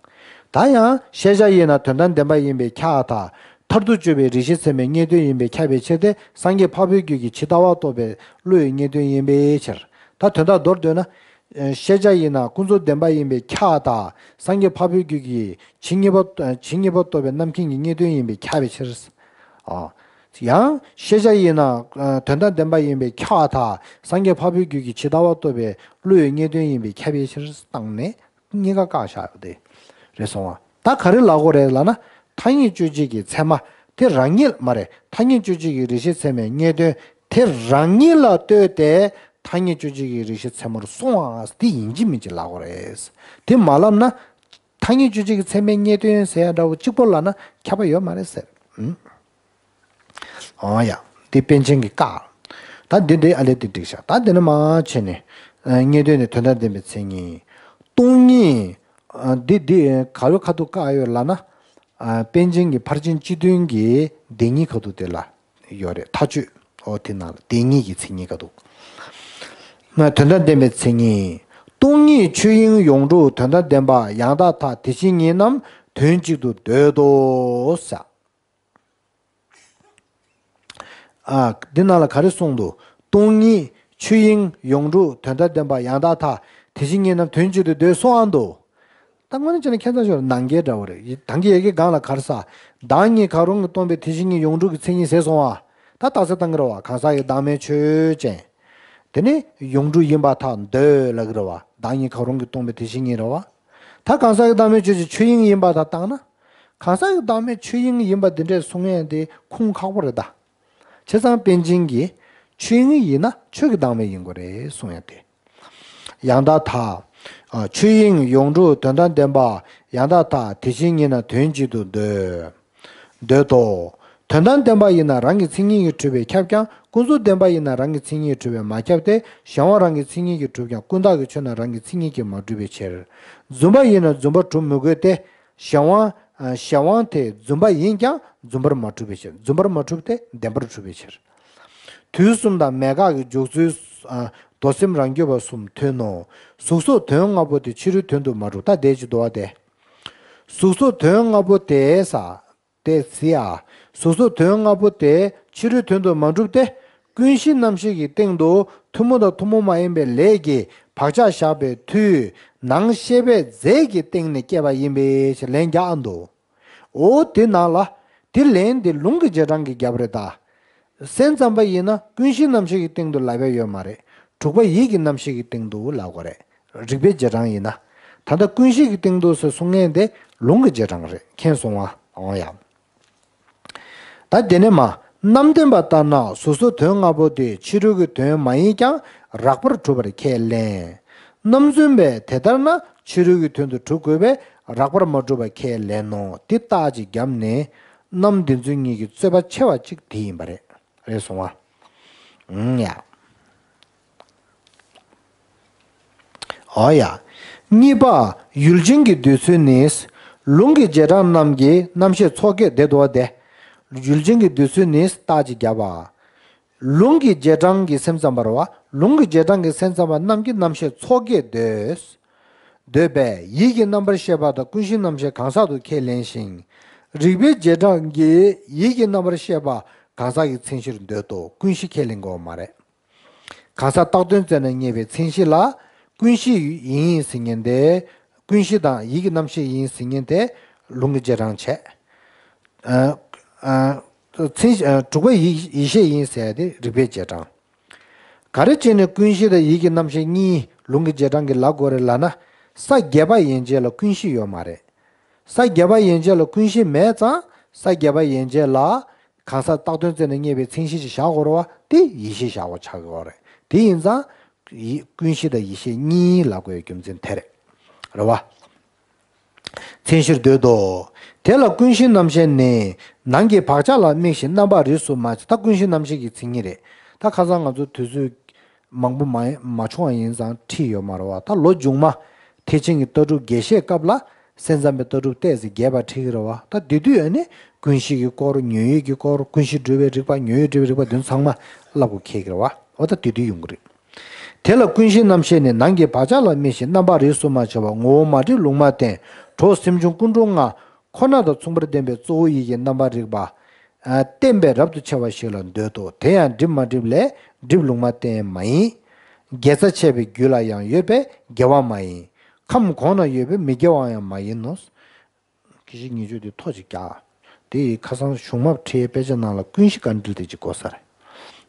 ད་ཡང་ཤེས་བྱ་ཡིན་ན་དོན་དམ་བདེན་པ་ཡིན་པས་ཁྱབ་པར་ཐལ། མཐར་ཐུག་དཔྱོད་པའི་རིགས་ཤེས་ཚད་མས་རྙེད་དོན་ཡིན་པས་ཁྱབ་པའི་ཕྱིར་ཏེ། སངས་རྒྱས་འཕགས་པའི་རྒྱུད་ཀྱི་ཇི་ལྟ་བ་རྟོགས་པའི་བློ་ཡིས་རྙེད་དོན་ཡིན་པའི་ཕྱིར། ད་དོན་དག་མདོར་བསྡུས་ན། ཤེས་བྱ་ཡིན་ན་ཀུན་རྫོབ་བདེན་པ་ཡིན་པས་ཁྱབ་པར་ཐལ། སངས་རྒྱས་འཕགས་པའི་རྒྱུད་ཀྱི་ཇི་སྙེད་པ་ཇི་སྙེད་པ་རྟོགས་པའི་རྣམ་མཁྱེན་གྱིས་རྙེད་དོན་ཡིན་པས་ཁྱབ་པའི་ཕྱིར། ཨ། ཡང་ཤེས་བྱ་ཡིན་ན་དོན་དམ་བདེན་པ་ཡིན་པས་ཁྱབ་པར་ཐལ། སངས་རྒྱས་འཕགས་པའི་རྒྱུད་ཀྱི་ཇི་ལྟ་བ་རྟོགས་པའི་བློ་ཡིས་རྙེད་དོན་ཡིན་པས་ཁྱབ་པའི་ཕྱིར་བཏང་ནས་གཉིས་ཀ་བཀག་བཞག་ཡོད་དེ། རེད་སོང་བ། ད་ག་རེ་ལབ་དགོས་རེད་ལབ་ན། ཐ་སྙད་དཔྱོད་བྱེད་ཀྱི་ཚད་མ་དེ་རང་ཉིད་མ་རེད། ཐ་སྙད་དཔྱོད་བྱེད་ཀྱི་རིགས་ཤེས་ཚད་མས་རྙེད་དོན་དེ་རང་ཉིད་ལ་ལྟོས་ཏེ་ཐ་སྙད་དཔྱོད་བྱེད་ཀྱི་རིགས་ཤེས་ཚད་མར་སོང་བ་དེ་ཡིན་གཅིག་མིན་གཅིག་ལབ་དགོས་རེད། དེ་མ་ལབ་ན། ཐ་སྙད་དཔྱོད་བྱེད་ཀྱི་ཚད་མས་རྙེད་དོན་ཟེར་ཡ་འདྲ་བོ་གཅིག་པོ་ལབ་ན་ཁྱབ་པ་ཡོད་མ་རེད་ཟེར། ཨང་ཡ། འདི་པཎ་ཆེན་གྱིས་བཀག་ད་འདི་འདི་ཨ་ལས་འདི་འགྲིག་ཤག་ད་འདི་ནི་མ་བྱས་ནས། རྙེད་དོན་ནི་དོན་དམ་བདེན་པའི་མཚན་ཉིད། སྟོང་ཉིད། འདི་འདི་ག་རེ་ཁ་ཐུག་བཀག་ཡོད་ལབ་ན། པཎ་ཆེན་གྱི་ཕར་ཕྱིན་སྤྱི་དོན་གྱི་བདེན་གཉིས་ཁ་ཐུག་དེ་ལ་ཡོད་རེད། མཐའ་དཔྱོད། ཨོ་དེ་ནང་ལ་བདེན་གཉིས་ཀྱི་མཚན་ཉིད་ཁ་ཐུག་དོན་དམ་བདེན་པའི་མཚན་ཉིད། སྟོང་ཉིད་ཆོས་དབྱིངས་ཡོངས་གྲུབ་དོན་དམ་བདེན་པ་ཡང་དག་མཐའ་དེ་བཞིན་ཉིད་རྣམས་དོན་གཅིག་ཏུ་འདོད་དོ་ཟེར། ཨ། འདི་ནང་ལ་ག་རེ་གསུངས་འདུག་སྟོང་ཉིད་ཆོས་དབྱིངས་ཡོངས་གྲུབ་དོན་དམ་བདེན་པ་ཡང་དག་མཐའ་དེ་བཞིན་ཉིད་རྣམས་དོན་གཅིག་ཏུ་འདོད་གསུངས་ཨ་འདུག་ད་དངོས་གནས་བྱས་ན་ཁྱད་མཚར་ཤོར་ནང་འགལ་འདྲ་བོ་རེད། ཡི་དང་གི་ཡི་གེ་སྒང་ལ་ག་རེ་ཟེར། བདག་ཉིད་གང་རུང་གིས་སྟོང་པའི་དེ་བཞིན་ཉིད་ཡོངས་གྲུབ་ཀྱི་མཚན་ཉིད་ཟེར་སོང་བ། ད་རྟགས་གསལ་བཏང་གི་རེད་བ། གང་ཟག་གི་བདག་མེད་ཆོས་ཅན། དེ་ནི་ཡོངས་གྲུབ་ཡིན་པར་ཐལ་འདོད་ལབ་ཀྱི་རེད་བ། བདག་ཉིད་གང་རུང་གིས་སྟོང་པའི་དེ་བཞིན་ཉིད་རེད་བ། ད་གང་ཟག་གི་བདག་མེད་ཆོས་ཅན་ཆོས་དབྱིངས་ཡིན་པར་ཐལ་བཏང་ན། གང་ཟག་གི་བདག་མེད་ཆོས་དབྱིངས་ཡིན་པ་འདི་འདྲས་གསུང་ཡས་དེ་ཁུངས་ཁག་པོ་རེད་ད། བྱས་ཙང་པཎ་ཆེན་གྱིས་ཆོས་དབྱིངས་ཡིན་ན་ཆོས་ཀྱི་བདག་མེད་ཡིན་དགོས་རེད་གསུང་ཡ་དེ། ཡང་དག་མཐའ། ཨ། ཆོས་དབྱིངས་ཡོངས་གྲུབ་དོན་དམ་བདེན་པ་ཡང་དག་མཐའ་དེ་བཞིན་ཉིད་རྣམས་དོན་གཅིག་ཏུ་འདོད། འདོད་དོ། དོན་དམ་བདེན་པ་ཡིན་ན་རང་གི་མཚན་ཉིད་ཀྱིས་གྲུབ་པས་ཁྱབ་ཀྱང་ཀུན་རྫོབ་བདེན་པ་ཡིན་ན་རང་གི་མཚན་ཉིད་ཀྱིས་གྲུབ་པས་མ་ཁྱབ་སྟེ། གཞན་དབང་རང་གི་མཚན་ཉིད་ཀྱིས་གྲུབ་ཀྱང་ཀུན་བརྟགས་ཀྱི་ཆོས་རྣམས་རང་གི་མཚན་ཉིད་ཀྱིས་མ་གྲུབ་པའི་ཕྱིར། རྫུན་པ་ཡིན་ན་རྫུན་པར་གྲུབ་མི་དགོས་ཏེ། གཞན་དབང་། གཞན་དབང་དེ་རྫུན་པ་ཡིན་ཀྱང་རྫུན་པར་མ་གྲུབ་པའི་ཕྱིར། རྫུན་པར་མ་གྲུབ་སྟེ་བདེན་པར་གྲུབ་པའི་ཕྱིར། དུས་གསུམ་དང་མེད་དགག་གི་འཇོག་ཚུལ། མདོ་སེམས་རང་རྒྱུད་པ་གསུམ་མཐུན་ནོ། གཟུགས་སོགས་དོན་ལྔ་པོ་དེ་ཕྱི་རོལ་དོན་དུ་མ་གྲུབ། ད་དེ་ཅིག་འདུག་བ་དེ། གཟུགས་སོགས་དོན་ལྔ་པོ་དེ་ས། དེ་སི་ཨ། གཟུགས་སོགས་དོན་ལྔ་པོ་དེ་ཕྱི་རོལ་དོན་དུ་མ་གྲུབ་སྟེ། ཀུན་གཞི་རྣམ་ཤེས་ཀྱི་སྟེང་དུ་ཐུན་མོང་དང་ཐུན་མོང་མ་ཡིན་པའི་ལས་ཀྱི་བག་ཆགས་བཞག་པའི་མཐུས་ནང་ཤེས་པའི་རྫས་ཀྱི་སྟེང་ནས་སྐྱེས་པ་ཡིན་པའི་ཕྱིར་ལན་རྒྱག་ཨ་འདུག་འོ་དེ་ནང་ལ་དེ་ལན་དེ་ལུང་གི་རྗེས་འབྲང་གིས་བརྒྱབ་རེད་ད། སེམས་ཙམ་པ་ཡིན་ན་ཀུན་གཞི་རྣམ་ཤེས་ཀྱི་སྟེང་དུ་ལབ་ཡ་ཡོད་མ་རེད། དྲུག་པ་ཡིད་ཀྱི་རྣམ་ཤེས་ཀྱི་སྟེང་དུ་ལབ་དགོས་རེད། རིགས་པའི་རྗེས་འབྲང་ཡིན་ན། ད་ལྟ་ཀུན་གཞི་གི་སྟེང་དུ་ཟེར་གསུང་མཁན་དེ་ལུང་གི་རྗེས་འབྲང་རེད། མཁྱེན་སོང་ང་། འོང་ཡ། ད་དེ་ནས་མ། རྣམ་བདེན་པ་ལྟར་ན་གཟུགས་སོགས་དོན་ལྔ་པོ་དེ་ཕྱི་རོལ་གྱི་དོན་མ་ཡིན་ཀྱང་རགས་པར་གྲུབ་པར་ཁས་ལེན། རྣམ་རྫུན་པས་དེ་ལྟར་ན་ཕྱི་རོལ་གྱི་དོན་དུ་གྲུབ་དགོས་པས་རགས་པར་མ་གྲུབ་པར་ཁས་ལེན་ནོ། འདི་རྟགས་ཅིག་བརྒྱབ་ནས་རྣམ་བདེན་རྫུན་གཉིས་ཀྱི་རྩོད་པ་ཆེ་བ་གཅིག་དེ་ཡིན་པ་རེད། རེད་སོང་ང་། ཨང་ཡ། འོ་ཡ། གཉིས་པ། ཡུལ་ཅན་གྱི་འདོད་ཚུལ་ནི། ལུང་གི་རྗེས་འབྲང་རྣམས་ཀྱི་རྣམ་ཤེས་ཚོགས་བརྒྱད་དེ་འདུག་བ་དེ། ཡུལ་ཅན་གྱི་འདོད་ཚུལ་ནི་རྟགས་ཀྱིས་བརྒྱབ་པ། ལུང་གི་རྗེས་འབྲང་གི་སེམས་ཙམ་པ་རེད་བ། ལུང་གི་རྗེས་འབྲང་གི་སེམས་ཙམ་པ་རྣམས་ཀྱི་རྣམ་ཤེས་ཚོགས་བརྒྱད་འདོད། འདོད་པས་ཡིད་ཀྱི་རྣམ་པར་ཤེས་པ་དང་ཀུན་གཞིའི་རྣམ་ཤེས་གང་ཟག་ཏུ་ཁས་ལེན་ཞིང་། རིགས་པའི་རྗེས་འབྲང་གིས་ཡིད་ཀྱི་རྣམ་པར་ཤེས་པ་གང་ཟག་གི་མཚན་གཞིར་འདོད་དོ། ཀུན་གཞི་ཁས་ལེན་དགོས་མ་རེད། གང་ཟག་བཏགས་དོན་བཙལ་ནས་རྙེད་པའི་མཚན་གཞི་ལ་ཀུན་གཞི་ཡིན་ཟེར་མཁན་དེ། ཀུན་གཞི་དང་ཡིད་ཀྱི་རྣམ་ཤེས་ཡིན་ཟེར་མཁན་དེ་ལུང་གི་རྗེས་འབྲང་བྱས། ཨ་ཨ་མཚན་ཨ་དྲུག་པ་ཡིད་ཡིད་ཤེས་ཡིན་ཟེར་ཡ་དེ་རིགས་པའི་རྗེས་འབྲང་། ག་རེ་བྱས་ནས་ཀུན་གཞི་དང་ཡིད་ཀྱི་རྣམ་ཤེས་གཉིས་ལུང་གི་རྗེས་འབྲང་གིས་ལབ་དགོས་རེད་ལབ་ན། ས་བརྒྱད་པ་ཡན་ཆད་ལ་ཀུན་གཞི་ཡོད་མ་རེད། ས་བརྒྱད་པ་ཡན་ཆད་ལ་ཀུན་གཞི་མེད་ཙང་ས་བརྒྱད་པ་ཡན་ཆད་ལ་གང་ཟག་བཏགས་དོན་བཙལ་ནས་རྙེད་པའི་མཚན་གཞི་ཅིག་བཞག་དགོས་རེད་བ། དེ་ཡིད་ཤེས་བཞག་དགོས་ཆགས་ཀྱི་ཡོད་རེད། དེ་ཡིན་ཙང་ཡིད་ཀུན་གཞི་དང་ཡིད་ཤེས་གཉིས་ལབ་དགོས་རྒྱུ་མཚན་དེ་རེད། རེད་བ། མཚན་གཞིར་འདོད་དོ། དེ་ལ་ཀུན་གཞིའི་རྣམ་ཤེས་ནི་ནང་གི་བག་ཆགས་ལ་དམིགས་ཤིང་རྣམ་པར་རིས་སུ་མ་ཆད། ད་ཀུན་གཞིའི་རྣམ་ཤེས་ཀྱི་མཚན་ཉིད་རེད། ད་ཁ་སང་ང་ཚོ་དུས་ཚོད་མང་པོ་མ་མ་བྱུང་བ་ཡིན་ཙང་ཁྲིད་ཡོད་མ་རེད་བ། ད་ལོ་མཇུག་མ་ཐེག་ཆེན་གྱི་ལྟ་གྲུབ་རྒྱས་བཤད་སྐབས་ལ་སེམས་ཙམ་པའི་ལྟ་གྲུབ་ཏོག་ཙམ་རྒྱས་པ་ཁྲིད་ཀྱི་རེད་བ། ད་དེ་དུས་ཨ་ནི་ཀུན་གཞི་གི་སྐོར། ཉོན་ཡིད་ཀྱི་སྐོར། ཀུན་གཞི་སྒྲུབ་པའི་རིགས་པ། ཉོན་ཡིད་སྒྲུབ་པའི་རིགས་པ། དེ་ཚང་མ་བསླབ་དགོས་ཁེལ་གྱི་རེད་བ། འོ་ད་དེ་དུས་ཡོང་གི་རེད། དེ་ལ་ཀུན་གཞིའི་རྣམ་ཤེས་ནི་ནང་གི་བག་ཆགས་ལ་དམིགས་ཤིང་རྣམ་པར་རིས་སུ་མ་ཆད་པ། ངོ་བོ་མ་བསྒྲིབས་ལུང་མ་བསྟན། གྲོགས་སེམས་བྱུང་ཀུན་འཁྲུལ་ལྔ་ཁོ་ན་དང་མཚུངས་པར་ལྡན་པའི་གཙོ་བོ་ཡིད་ཀྱི་རྣམ་པར་རིག་པ། ཨ་བསྟན་པས་རབ་ཏུ་ཕྱེ་བ་ཞིག་ལ་འདོད་དོ། དེ་ཡང་བསྒྲིབས་མ་བསྒྲིབས་ལས་བསྒྲིབས་ལུང་མ་བསྟན་མ་ཡིན། དགེ་རྩ་ཆད་པའི་རྒྱུད་ལ་ཡང་ཡོད་པས་དགེ་བ་མ་ཡིན། ཁམས་གོང་ན་ཡོད་པས་མི་དགེ་བ་ཡང་མ་ཡིན་ནོ། གི་ཤིག་ཉེས་སྤྱོད་དེ་ཐོ་ཅིག་རྒྱག་དེ་ཡི་ཁ་སང་གཞུང་མ་ཁྲིད་དཔེ་ཆ་ནང་ལ་ཀུན་གཞི་དཀའ་འགྲེལ་དེ་ཅིག་གོ་ས་རེད།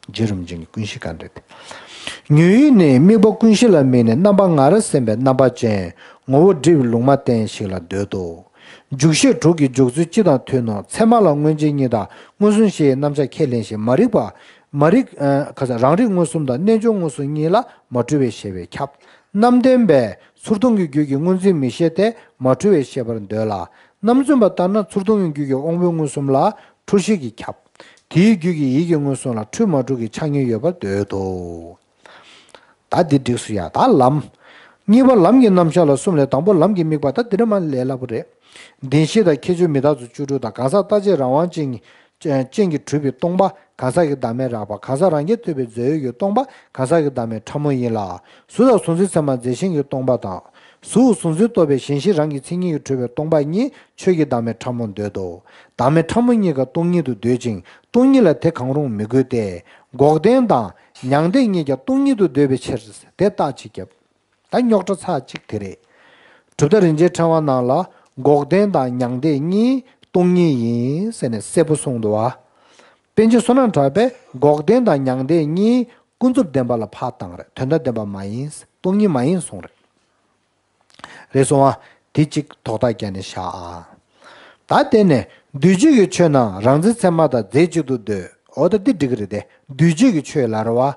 རྗེ་རིན་པོ་ཆེ་གི་ཀུན་གཞི་དཀའ་འགྲེལ་དེ། ཉོན་ཡིད་ནི་དམིགས་པ་ཀུན་གཞི་ལ་དམིགས་ནས་རྣམ་པ་ངར་སེམས་པའི་རྣམ་པ་ཅན། ངོ་བོ་བསྒྲིབས་ལུང་མ་བསྟན་ཞིག་ལ་འདོད་དོ། འཇུག་ཤེས་དྲུག་གི་འཇུག་ཚུལ་སྤྱི་དང་མཐུན་ནོ། ཚད་མ་ལ་མངོན་རྗེས་གཉིས་དང་མངོན་སུམ་ཤེས་ཡི་རྣམ་གཞག་ཁས་ལེན་ཞིང་། མ་རིག་པ། མ་རིག་ཨ་ཁ་ས་རང་རིག་མངོན་སུམ་དང་རྣལ་འབྱོར་མངོན་སུམ་གཉིས་ལ་མ་འཁྲུལ་བའི་ཤེས་པས་ཁྱབ། རྣམ་བདེན་པས་ཚུར་མཐོང་གི་རྒྱུད་ཀྱི་སྔོ་འཛིན་མིག་ཤེས་དེ་མ་འཁྲུལ་བའི་ཤེས་པར་འདོད་ལ། རྣམ་རྫུན་པ་ལྟར་ན་ཚུར་མཐོང་གི་རྒྱུད་ཀྱི་དབང་པོའི་མངོན་སུམ་ལ་འཁྲུལ་ཤེས་ཀྱིས་ཁྱབ། དེའི་རྒྱུད་ཀྱི་ཡིད་ཀྱི་མངོན་སུམ་ལ་འཁྲུལ་མ་འཁྲུལ་གྱི་ཆ་གཉིས་ཡོད་པར་འདོད་དོ། ད་འདི་འགྲིགས་སོ་ཡ། ད་ལམ། གཉིས་པ་ལམ་གྱི་རྣམ་གཞག་ལ་གསུམ་ལས། དང་པོ་ལམ་གྱི་དམིགས་པ། ད་འདི་འདྲ་མ་ལས་སླ་པོ་རེད། བདེན་བཞི་དང་ཁྱད་ཆོས་མི་རྟག་ཚུལ་བཅུ་དྲུག་དང་། གང་ཟག་རྟག་གཅིག་རང་དབང་ཅན་གྱི་ཅན་གྱིས་གྲུབ་པའི་སྟོང་པ་གང་ཟག་གི་བདག་མེད་རགས་པ། གང་ཟག་རང་རྐྱ་ཐུབ་པའི་རྫས་ཡོད་ཀྱི་སྟོང་པ་གང་ཟག་གི་བདག་མེད་ཕྲ་མོ་ཡིན་ལ། གཟུགས་དང་གཟུགས་འཛིན་ཚད་མ་རྫས་གཞན་གྱི་སྟོང་པ་དང་། གཟུགས་གཟུགས་འཛིན་རྟོག་པའི་གཞན་གཞི་རང་གི་མཚན་ཉིད་ཀྱིས་གྲུབ་པའི་སྟོང་པ་གཉིས་ཆོས་ཀྱི་བདག་མེད་ཕྲ་མོར་འདོད་དོ། བདག་མེད་ཕྲ་མོ་གཉིས་ཀ་སྟོང་ཉིད་དུ་འདོད་ཅིང་སྟོང་ཉིད་ལ་དེ་གང་རུང་མི་དགོས་ཏེ། འགོག་བདེན་དང་མྱང་འདས་གཉིས་ཀྱང་སྟོང་ཉིད་དུ་འདོད་པའི་ཕྱིར། དེ་རྟགས་ཅིག་བརྒྱབ། ད་རྙོག་དྲ་ཚར་གཅིག་དེ་རེད། གྲུབ་མཐའ་རིན་ཆེན་ཕྲེང་བ་ནང་ལ་འགོག་བདེན་དང་མྱང་འདས་གཉིས་སྟོང་ཉིད་ཡིན་ཟེར་ནས་གསལ་པོ་གསུངས་འདུག་བ། པཎ་ཆེན་བསོད་ནམས་གྲགས་པས་འགོག་བདེན་དང་མྱང་འདས་གཉིས་ཀུན་རྫོབ་བདེན་པ་ལ་ཕར་བཏང་རེད། དོན་དམ་བདེན་པ་མ་ཡིན། སྟོང་ཉིད་མ་ཡིན་གསུངས་རེད། རེད་སོང་ཨ། དེ་གཅིག་དོགས་པ་བརྒྱབ་ནས་བཞག་ཨ། ད་དེ་ནས་འདུས་བྱས་ཀྱི་ཆོས་རྣམས་རང་འཛིན་ཚད་མ་དང་རྫས་གཅིག་ཏུ་འདོད། འོ་ད་འདི་འགྲིག་གི་རེད་དེ། འདུས་བྱས་ཀྱི་ཆོས་ལ་རེད་བ།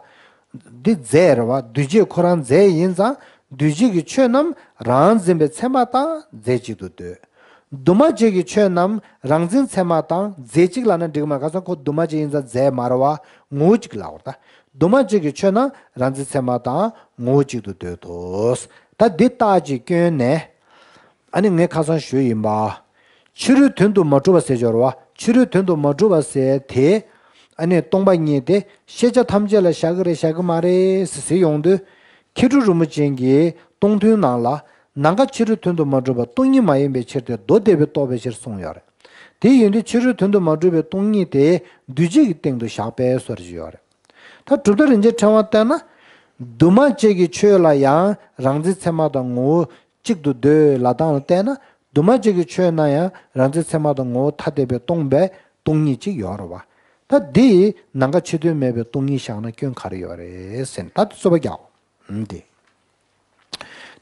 འདི་རྫས་རེད་བ། འདུས་བྱས་ཁོ་རང་རྫས་ཡིན་ཙང་འདུས་བྱས་ཀྱི་ཆོས་རྣམས་རང་འཛིན་པའི་ཚད་མ་དང་རྫས་གཅིག་ཏུ་འདོད། འདུས་མ་བྱས་ཀྱི་ཆོས་རྣམས་རང་འཛིན་ཚད་མ་དང་རྫས་གཅིག་ལབ་ན་འགྲིག་མ་རེད། ག་ས་ཁོ་འདུས་མ་བྱས་ཡིན་ཙང་རྫས་མ་རེད་བ། ངོ་བོ་གཅིག་ལབ་པ་རེད་ད། འདུས་མ་བྱས་ཀྱི་ཆོས་རྣམས་རང་འཛིན་ཚད་མ་དང་ངོ་བོ་གཅིག་ཏུ་འདོད་དོ། ད་འདི་རྟགས་ཅིག་བསྐྱོན་ནས། ཨ་ནི་ངས་ཁ་སང་ཞུས་ཡིན་པ། ཕྱི་རོལ་དོན་དུ་མ་གྲུབ་པ་ཟེར་ཡོད་རེད་བ། ཕྱི་རོལ་དོན་དུ་མ་གྲུབ་པ་ཟེར་དེ། ཨ་ནི་སྟོང་པ་ཉིད་དེ་ཤེས་བྱ་ཐམས་ཅད་ལ་བཞག་གི་རེད་བཞག་གི་མ་རེད་ཟེར་ཟེར་ཡོང་དུས། མཁས་གྲུབ་རིན་པོ་ཆེ་གིས་སྟོང་ཐུན་ནང་ལ་ནམ་མཁའ་ཕྱི་རོལ་དོན་དུ་མ་གྲུབ་པ་སྟོང་ཉིད་མ་ཡིན་པའི་ཕྱིར་ཏེ་མདོ་སྡེ་པས་རྟོགས་པའི་ཕྱིར་གསུངས་ཡོད་རེད། དེ་ཡིན་དུས་ཕྱི་རོལ་དོན་དུ་མ་གྲུབ་པའི་སྟོང་ཉིད་དེ་འདུས་བྱས་ཀྱི་སྟེང་དུ་བཞག་པའི་སོར་ཞིག་ཡོད་རེད། ད་གྲུབ་མཐའ་རིན་ཆེན་ཕྲེང་བ་ལྟར་ན། འདུས་མ་བྱས་ཀྱི་ཆོས་ལ་ཡང་རང་འཛིན་ཚད་མ་དང་ངོ་བོ་གཅིག་ཏུ་འདོད་ལབ་སྟངས་ལ་བལྟས་ན། འདུས་མ་བྱས་ཀྱི་ཆོས་ན་ཡང་རང་འཛིན་ཚད་མ་དང་ངོ་བོ་ཐ་དད་པས་སྟོང་པའི་སྟོང་ཉིད་ཅིག་ཡོད་རེད་བ། ད་འདི་ནམ་མཁའ་ཕྱི་དོན་མེད་པའི་སྟོང་ཉིད་བཞག་ན་སྐྱོན་ག་རེ་ཡོད་རེད་ཟེར་ན། ད་འདི་རྩོད་པ་རྒྱག་འདི།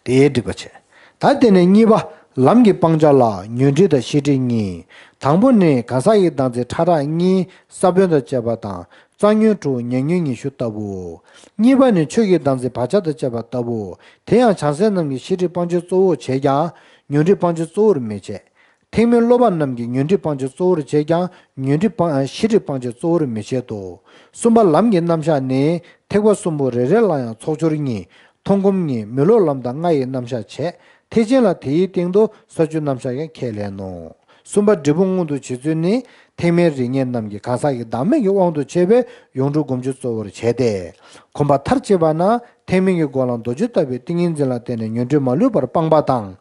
དེའི་འགྲིག་པ་བྱས། ད་དེ་ནས་གཉིས་པ། ལམ་གྱི་སྤང་བྱ་ལ་ཉོན་སྒྲིབ་དང་ཤེས་སྒྲིབ་གཉིས། དང་པོ་ནི་གང་ཟག་གི་བདག་འཛིན་ཕྲ་རགས་གཉིས་ས་བོན་དང་བཅས་པ་དང་། རྩ་ཉོན་དྲུག་ཉེ་ཉོན་ཉི་ཤུ་ལྟ་བུའོ། གཉིས་པ་ནི་ཆོས་ཀྱི་བདག་འཛིན་བག་ཆགས་དང་བཅས་པ་ལྟ་བུའོ། དེ་ཡང་བྱང་སེམས་རྣམས་ཀྱིས་ཤེས་སྒྲིབ་སྤང་བྱའི་གཙོ་བོར་བྱེད་ཀྱང་ཉོན་སྒྲིབ་སྤང་བྱའི་གཙོ་བོར་མི་བྱེད། ཐེག་དམན་སློབ་པ་རྣམས་ཀྱིས་ཉོན་སྒྲིབ་སྤང་བྱའི་གཙོ་བོར་བྱེད་ཀྱང་ཉོན་སྒྲིབ་སྤང་ཤེས་སྒྲིབ་སྤང་བྱའི་གཙོ་བོར་མི་བྱེད་དོ། གསུམ་པ་ལམ་གྱི་རྣམ་གཞག་ནི་ཐེག་པ་གསུམ་པོ་རེ་རེ་ལ་ཡང་ཚོགས་སྦྱོར་གཉིས། མཐོང་སྒོམ་གཉིས། མི་སློབ་ལམ་དང་ལྔ་ཡི་རྣམ་གཞག་བྱས། ཐེག་ཆེན་ལ་དེའི་སྟེང་དུ་ས་བཅུ་རྣམ་གཞག་ཀྱང་ཁས་ལེན་ནོ། གསུམ་པ་འབྲས་བུ་མངོན་དུ་བྱེད་ཚུལ་ནི། ཐེག་དམན་རིགས་ངན་རྣམས་ཀྱིས་གང་ཟག་གི་བདག་མེད་ཀྱི་དབང་དུ་བྱས་པའི་ཡོངས་གྲུབ་སྒོམ་སྤྱོད་གཙོ་བོར་བྱས་ཏེ། གོམས་པ་མཐར་ཕྱིན་པ་ན་ཐེག་དམན་གྱི་སྒོ་ལ་མདོ་རྒྱུད་ལྟ་བུའི་ཏིང་ངེ་འཛིན་ལ་བརྟེན་ནས་ཉོན་སྒྲིབ་མ་ལུས་པར་སྤངས་པ་དང་།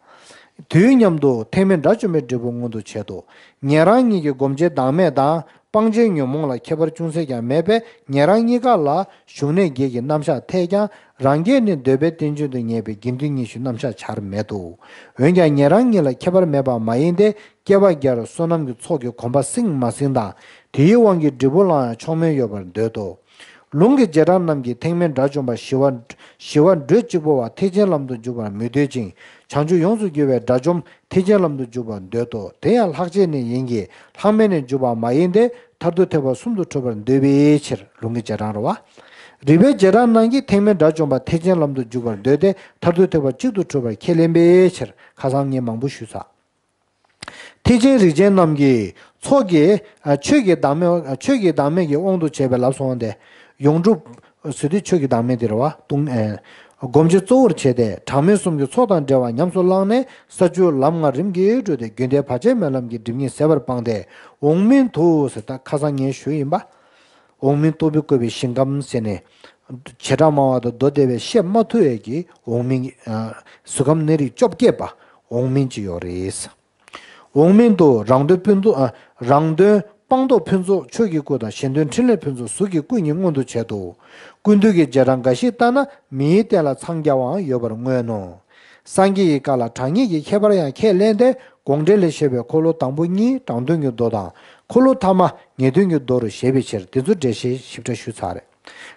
དུས་མཉམ་དུ་ཐེག་དམན་དགྲ་བཅོམ་པའི་འབྲས་བུ་མངོན་དུ་བྱེད་དོ། ཉན་རང་གཉིས་ཀྱི་སྒོམ་བྱེད་བདག་མེད་དང་། སྤང་བྱའི་ཉོན་མོངས་ལ་ཁྱད་པར་ཅུང་ཟད་ཀྱང་མེད་པས། ཉན་རང་གཉིས་ཀ་ལ་བཞུགས་གནས་བརྒྱད་ཀྱི་རྣམ་གཞག་འཐད་ཀྱང་། རང་རྒྱལ་ནི་འདོད་པའི་རྟེན་ཅན་དུ་ངེས་པའི་དགེ་འདུན་ཉི་ཤུའི་རྣམ་གཞག་བྱར་མེད་དོ། འོན་ཀྱང་ཉན་རང་གཉིས་ལ་ཁྱད་པར་མེད་པ་མ་ཡིན་ཏེ། བསྐལ་པ་བརྒྱར་བསོད་ནམས་ཀྱི་ཚོགས་ཀྱིས་གོམས་པ་ཟིན་མ་ཟིན་དང་། དེའི་དབང་གིས་འབྲས་བུ་བླང་ཡང་ཆོག་མིན་ཡོད་པར་འདོད་དོ། ལུང་གི་རྗེས་འབྲང་རྣམས་ཀྱིས་ཐེག་དམན་དགྲ་བཅོམ་པ་ཞི་བ། ཞི་བ་འགྲོས་གཅིག་པུ་བ་ཐེག་ཆེན་ལམ་དུ་འཇུག་པར་མི་འདོད་ཅིང་། བྱང་ཆུབ་ཡོངས་སུ་རྒྱུ་བའི་དགྲ་བཅོམ་ཐེག་ཆེན་ལམ་དུ་འཇུག་པར་འདོད་དོ། དེ་ཡང་ལྷག་བཅས་ནི་ཡིན་གྱི། ལྷག་མེད་ནས་འཇུག་པ་མ་ཡིན་ཏེ། མཐར་ཐུག་ཐེག་པ་གསུམ་དུ་འཁྲུལ་པར་འདོད་པའི་ཕྱིར། ལུང་གི་རྗེས་འབྲང་རེད་བ། རིགས་པའི་རྗེས་འབྲང་རྣམས་ཀྱིས་ཐེག་དམན་དགྲ་བཅོམ་པ་ཐེག་ཆེན་ལམ་དུ་འཇུག་པར་འདོད་དེ། མཐར་ཐུག་ཐེག་པ་གཅིག་ཏུ་འཁྲུལ་པར་ཁས་ལེན་པའི་ཕྱིར། ཁ་སང་ངས་མང་པོ་ཞུས་ཚར། ཐེག་ཆེན་རིགས་ཅན་རྣམས་ཀྱིས་ཚོགས་ཀྱི། ཨ། ཆོས་ཀྱི་བདག་མེད། ཨ། ཆོས་ཀྱི་བདག་མེད་ཀྱི་དབང་དུ་བྱས་པའི་ལབ་སོང་སྟེ། ཡོངས་གྲུབ་ཟེར་དུས་ཆོས་ཀྱི་བདག་མེད་དེ་རེད་བ། ལྟུང་། ཨེ། སྒོམ་བྱེད་གཙོ་བོར་བྱས་ཏེ། གྲངས་མེད་གསུམ་གྱི་ཚོགས་དང་འབྲེལ་བ་ཉམས་སུ་བླངས་ནས་ས་བཅུ་ལམ་ལྔ་རིམ་གྱིས་བགྲོད་དེ། རྒྱུན་མཐའི་བར་ཆད་མེད་ལམ་གྱི་སྒྲིབ་གཉིས་ཟད་པར་སྤངས་ཏེ། འོག་མིན་དུ་ཟེར། ད་ཁ་སང་ངས་ཞུས་ཡིན་པ། འོག་མིན་སྟོང་པས་བསྐོར་བའི་ཞིང་ཁམས་ཟེར་ནས། བྱེ་བྲག་སྨྲ་བ་དང་མདོ་སྡེ་པས་བཤད་མ་ཐུབ་པའི་གི་འོག་མིན། ཨ། གཟུགས་ཁམས་གནས་རིགས་བཅོ་བརྒྱད་པ་འོག་མིན་གྱི་ཡོད་རེད། འོག་མིན་དུ་རང་དོན་ཕུན་ཚོགས། ཨ། རང་དོན་སྤངས་རྟོགས་ཕུན་ཚོགས་ཆོས་ཀྱི་སྐུ་དང་གཞན་དོན་འཕྲིན་ལས་ཕུན་ཚོགས་གཟུགས་ཀྱི་སྐུ་གཉིས་མངོན་དུ་བྱེད་དོ། ཀུན་བཏུས་ཀྱི་རྗེས་འབྲང་འགའ་ཞིག་ལྟར་ན་མིའི་རྟེན་ལ་འཚང་རྒྱ་བའང་ཡོད་པར་མངོན་ནོ། སངས་རྒྱས་ཀྱི་བཀའ་ལ་གྲངས་སྙེད་ཀྱི་ཁྱད་པར་ཡང་ཁས་ལེན་ཏེ། དགོངས་འགྲེལ་ལས་བཤད་པའི་འཁོར་ལོ་དང་པོ་གཉིས་དྲང་དོན་གྱི་མདོ་དང་། འཁོར་ལོ་ཐ་མ་ངེས་དོན་གྱི་མདོ་རུ་བཞེད་པའི་ཕྱིར། དེ་ཚོ་འགྲེལ་བཤད་ཞིབ་ཕྲ་ཞུས་ཚར་རེད།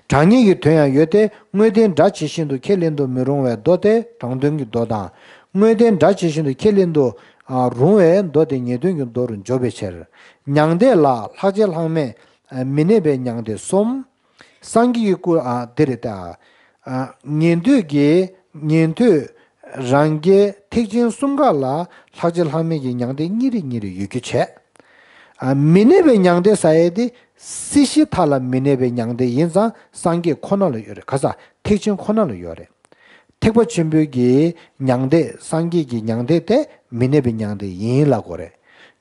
གྲངས་སྙེད་ཀྱི་དོན་ཡང་ཡོད་དེ། དངོས་བསྟན་སྒྲ་ཇི་བཞིན་དུ་ཁས་ལེན་དུ་མི་རུང་བའི་མདོ་སྟེ་དྲང་དོན་གྱི་མདོ་དང་། དངོས་བསྟན་སྒྲ་ཇི་བཞིན་དུ་ཁས་ལེན་དུ། ཨ། རུང་བའི་མདོ་སྟེ་ངེས་དོན་གྱི་མདོ་རུ་འཇོག་པའི་ཕྱིར། མྱང་འདས་ལ་ལྷག་བཅས་ལྷག་མེད། ཨ། མི་གནས་པའི་མྱང་འདས་གསུམ། སངས་རྒྱས་ཀྱི་སྐུ། ཨ། འདི་རེད་ད། ཨ། ཉན་ཐོས་ཀྱི། ཉན་ཐོས་རང་རྒྱལ་ཐེག་ཆེན་གསུམ་ཀ་ལ་ལྷག་བཅས་ལྷག་མེད་ཀྱི་མྱང་འདས་གཉིས་རེ་གཉིས་རེ་ཡོད་རྒྱུ་བྱས། ཨ། མི་གནས་པའི་མྱང་འདས་ཟེར་ཡས་དེ་སྲིད་ཞིའི་མཐའ་ལ་མི་གནས་པའི་མྱང་འདས་ཡིན་ཙང་སངས་རྒྱས་ཁོ་ན་ལ་ཡོད་རེད། ག་ས་ཐེག་ཆེན་ཁོ་ན་ལ་ཡོད་རེད། ཐེག་པ་ཆེན་པོའི་གི་མྱང་འདས། སངས་རྒྱས་ཀྱི་མྱང་འདས་དེ་མི་གནས་པའི་མྱང་འདས་ཡིན་ལབ་དགོས་རེད།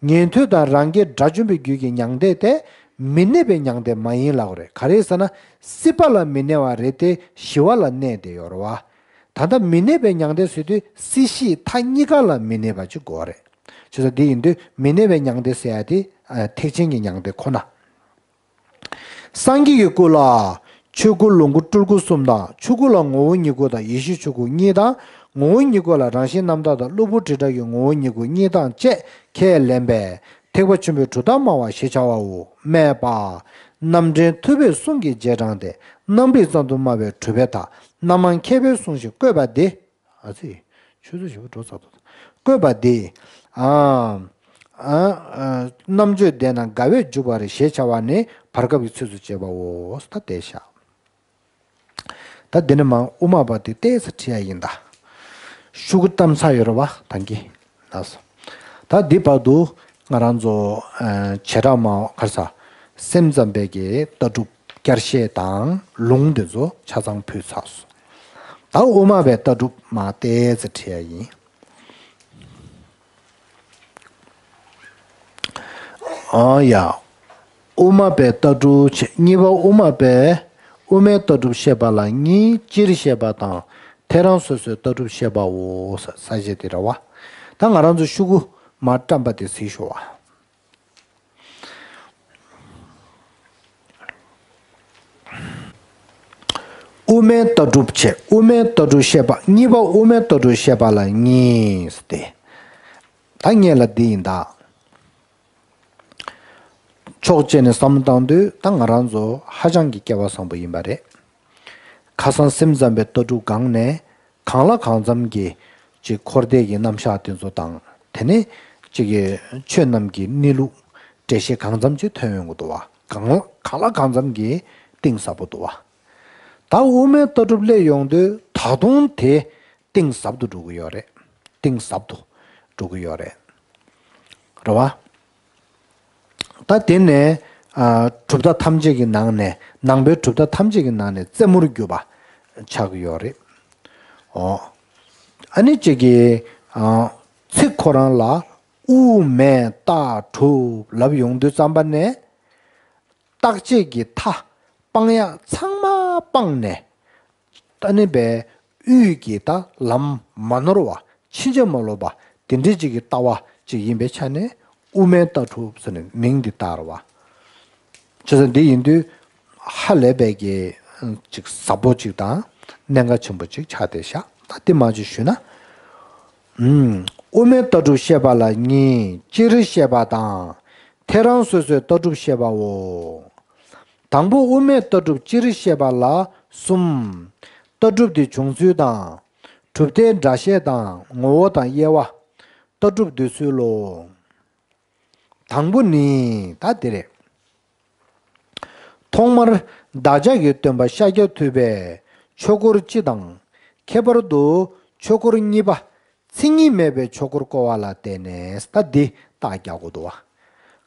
ཉན་ཐོས་དང་རང་རྒྱལ་དགྲ་བཅོམ་པའི་རྒྱུད་ཀྱི་མྱང་འདས་དེ་མི་གནས་པའི་མྱང་འདས་མ་ཡིན་ལབ་དགོས་རེད། ག་རེ་ཟེར་ན་སྲིད་པ་ལ་མི་གནས་པ་རེད་དེ་ཞི་བ་ལ་གནས་བསྡད་ཡོད་རེད་བ། ད་ལྟ་མི་གནས་པའི་མྱང་འདས་ཟེར་དུས་སྲིད་ཞིའི་མཐའ་གཉིས་ཀ་ལ་མི་གནས་པ་ཅིག་དགོས་རེད། བྱས་ཙང་དེ་ཡིན་དུས་མི་གནས་པའི་མྱང་འདས་ཟེར་ཡ་དེ། ཨ། ཐེག་ཆེན་གྱི་མྱང་འདས་ཁོ་ན། སངས་རྒྱས་ཀྱི་སྐུ་ལ་ཆོས་སྐུ་ལོངས་སྐུ་སྤྲུལ་སྐུ་གསུམ་དང་། ཆོས་སྐུ་ལ་ངོ་བོ་ཉིད་སྐུ་དང་ཡེ་ཤེས་ཆོས་སྐུ་གཉིས་དང་། ངོ་བོ་ཉིད་སྐུ་ལ་རང་བཞིན་རྣམ་དག་དང་གློ་བུར་དྲི་བྲལ་གྱི་ངོ་བོ་ཉིད་སྐུ་གཉིས་དང་བཅས་ཁས་ལེན་པས་ཐེག་པ་ཆེན་པོའི་གྲུབ་མཐའ་སྨྲ་བ་ཞེས་བྱ་བའོ། སྨྲས་པ། རྣམ་འདྲེན་ཐུབ་པའི་གསུང་གི་རྗེས་འབྲང་སྟེ། རྣམ་རིག་ཙམ་དུ་སྨྲ་བའི་གྲུབ་པའི་མཐའ། རྣམ་མང་མཁས་པའི་གསུང་བཞིན་བཀོད་པ་འདི། ཨ་ཙི། ཆུ་ཚོད་བཞི་པོ་འགྲོ་ཚར་འདུག། བཀོད་པ་འདི། ཨ། ཨ། ཨ། རྣམ་དཔྱོད་ལྡན་ན་དགའ་བས་འཇུག་པ་རེད་ཞེས་བྱ་བ་ནི་བར་སྐབས་ཀྱི་ཚིགས་སུ་བཅད་པའོ། ད་བསྡད་ཤག། ད་འདི་ནས་མར་དབུ་མ་པ་དེ་ཏོག་ཙམ་ཁྲིད་ཡ་ཡིན་ད། ཤོག་གུ་བཏང་ཚར་ཡོད་རེད་བ་ད་གིན། ལགས་སོ། ད་འདི་བར་དུ་ང་རང་ཚོ། ཨ། བྱེ་བྲག་སྨྲ་བ་ག་རེ་ཟ། སེམས་ཙམ་པའི་གི་ལྟ་གྲུབ་བསྐྱར་བཤད་དང་ལུང་འདི་ཚོ་ཆ་ཚང་ཕུལ་ཚར་སོང་། ད་དབུ་མ་པའི་ལྟ་གྲུབ་མར་ཏོག་ཙམ་ཁྲིད་ཡ་ཡིན། ཨ་ཡ། དབུ་མ་པའི་ལྟ་གྲུབ་བྱས། གཉིས་པ་དབུ་མ་པས་དབུ་མའི་ལྟ་གྲུབ་བཤད་པ་ལ་གཉིས། སྤྱིར་བཤད་པ་དང་ཐལ་རང་སོ་སོའི་ལྟ་གྲུབ་བཤད་པའོ། ས་ས་བཅད་དེ་རེད་བ། ད་ང་རང་ཚོ་ཤོག་གུ་མར་བཀྲམ་པ་དེ་གཟིགས་ཤོག་ཨ། དབུ་མའི་ལྟ་གྲུབ་བྱས། དབུ་མའི་ལྟ་གྲུབ་བཤད་པ། གཉིས་པ་དབུ་མའི་ལྟ་གྲུབ་བཤད་པ་ལ་གཉིས་ཏེ། ད་སྔོན་ལ་འདི་ཡིན་ད། ཕྱོགས་གཅིག་ནས་བསམ་བློ་བཏང་དུས་ད་ང་རང་ཚོ་ཧ་ཅང་གི་སྐལ་བ་བཟང་པོ་ཡིན་པ་རེད། ཁ་སང་སེམས་ཙམ་པའི་ལྟ་གྲུབ་སྒང་ནས་གང་ལ་གང་འཚམ་གྱི་ཅིག་འཁོར་འདས་ཀྱི་རྣམ་གཞག་དེ་ཚོ་དང་། དེ་ནས་ཅིག་གི་ཆོས་རྣམས་ཀྱི་གནས་ལུགས་འགྲེལ་བཤད་གང་འཚམ་ཅིག་ཐོན་ཡོང་གི་འདུག་བ། གང་ལ་གང་ལ་གང་འཚམ་གྱི་གཏིང་ཟབ་པོ་འདུག་བ། ད་དབུ་མའི་ལྟ་གྲུབ་སླེབས་ཡོང་དུས་ད་དུང་དེ་གཏིང་ཟབ་ཏུ་འགྲོ་གི་ཡོད་རེད། གཏིང་ཟབ་ཏུ་འགྲོ་གི་ཡོད་རེད། རེད་བ། ད་དེ་ནས་ཨ་གྲུབ་མཐའ་ཐམས་ཅད་ཀྱི་ནང་ནས། ནང་པའི་གྲུབ་མཐའ་ཐམས་ཅད་ཀྱི་ནང་ནས་རྩེ་མོར་གྱུར་པ་ཆགས་ཀྱི་ཡོད་རེད། ཨོ། ཨ་ནི་གཅིག་གིས་ ཚིག་ཁོ་རང་ལ་དབུ་མེད་རྟགས་གྲུབ་ལབ་ཡོང་དུས་ཙམ་པ་ནས། རྟག་ཆད་ཀྱི་མཐའ་སྤང་ཡག་ཚང་མ་སྤངས་ནས། ད་ནི་པའི་དབུས་ཀྱི་ད་ལམ་མ་ནོར་བ། ཕྱིན་ཅི་མ་ལོག་པ་དེ་འདྲའི་ཅིག་གི་ལྟ་བ་ཅིག་ཡིན་པའི་ཆ་ནས་དབུ་མེད་རྟགས་གྲུབ་ཟེར་ནས་མིང་འདི་བཏགས་རེད་བ། བྱས་ཙང་འདི་ཡིན་དུས་ཧ་ལས་པའི་གི་ཅིག་ཟབ་པོ་ཅིག་དང་གནད་འགག་ཆེན་པོ་ཅིག་ཆགས་བསྡད་ཤག་ད་འདི་མ་ཅིག་ཞུས་ན། དབུ་མའི་ལྟ་གྲུབ་བཤད་པ་ལ་གཉིས། སྤྱིར་བཤད་པ་དང་། ཐད་རང་སོ་སོའི་ལྟ་གྲུབ་བཤད་པའོ། དང་པོ་དབུ་མའི་ལྟ་གྲུབ་སྤྱིར་བཤད་པ་ལ་གསུམ། ལྟ་གྲུབ་དེ་བྱུང་ཚུལ་དང་། གྲུབ་མཐའི་འགྲེལ་བཤད་དང་ངོ་བོ་དང་དབྱེ་བ། ལྟ་གྲུབ་འདོད་ཚུལ་ལོ། དང་པོ་ནི། ད་དེ་རེད། ཐོག་མར་བདག་ཅག་གི་སྟོན་པ་ཤཱཀྱ་ཐུབ་པས་ཆོས་འཁོར་སྤྱི་དང་། ཁྱད་པར་དུ་ཆོས་འཁོར་གཉིས་པ་མཚན་ཉིད་མེད་པའི་ཆོས་འཁོར་བསྐོར་བ་ལ་བརྟེན་ནས། ད་འདི་རྟགས་རྒྱག་དགོས་འདུག་བ།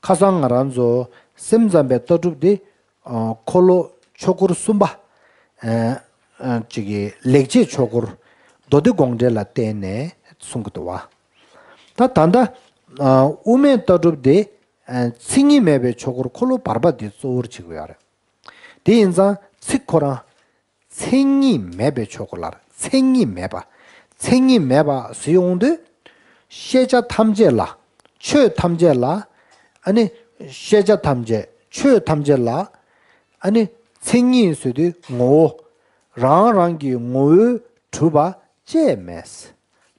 ཁ་སང་ང་རང་ཚོ་སེམས་ཙམ་པའི་ལྟ་གྲུབ་འདི། ཨ། འཁོར་ལོ་ཆོས་འཁོར་གསུམ་པ། ཨ། ཨ། ཅིག་གི་ལེགས་བྱས་ཆོས་འཁོར་མདོ་སྡེ་དགོངས་འགྲེལ་ལ་བརྟེན་ནས་གསུང་གི་འདུག་བ། ད་ད་ལྟ། ཨ། དབུ་མའི་ལྟ་གྲུབ་འདི། ཨ། མཚན་ཉིད་མེད་པའི་ཆོས་འཁོར་འཁོར་ལོ་བར་པ་འདི་གཙོ་བོར་བྱེད་ཀྱི་ཡོད་རེད། དེ་ཡིན་ཙང་ཚིག་ཁོ་རང་། མཚན་ཉིད་མེད་པའི་ཆོས་འཁོར་ལ། མཚན་ཉིད་མེད་པ། མཚན་ཉིད་མེད་པ་ཟེར་ཡོང་དུས། ཤེས་བྱ་ཐམས་ཅད་ལ། ཆོས་ཐམས་ཅད་ལ། ཨ་ནི། ཤེས་བྱ་ཐམས་ཅད། ཆོས་ཐམས་ཅད་ལ། ཨ་ནི། མཚན་ཉིད་ཟེར་དུས་ངོ་བོ། རང་རང་གི་ངོ་བོས་གྲུབ་པ་ཅེས་མེད།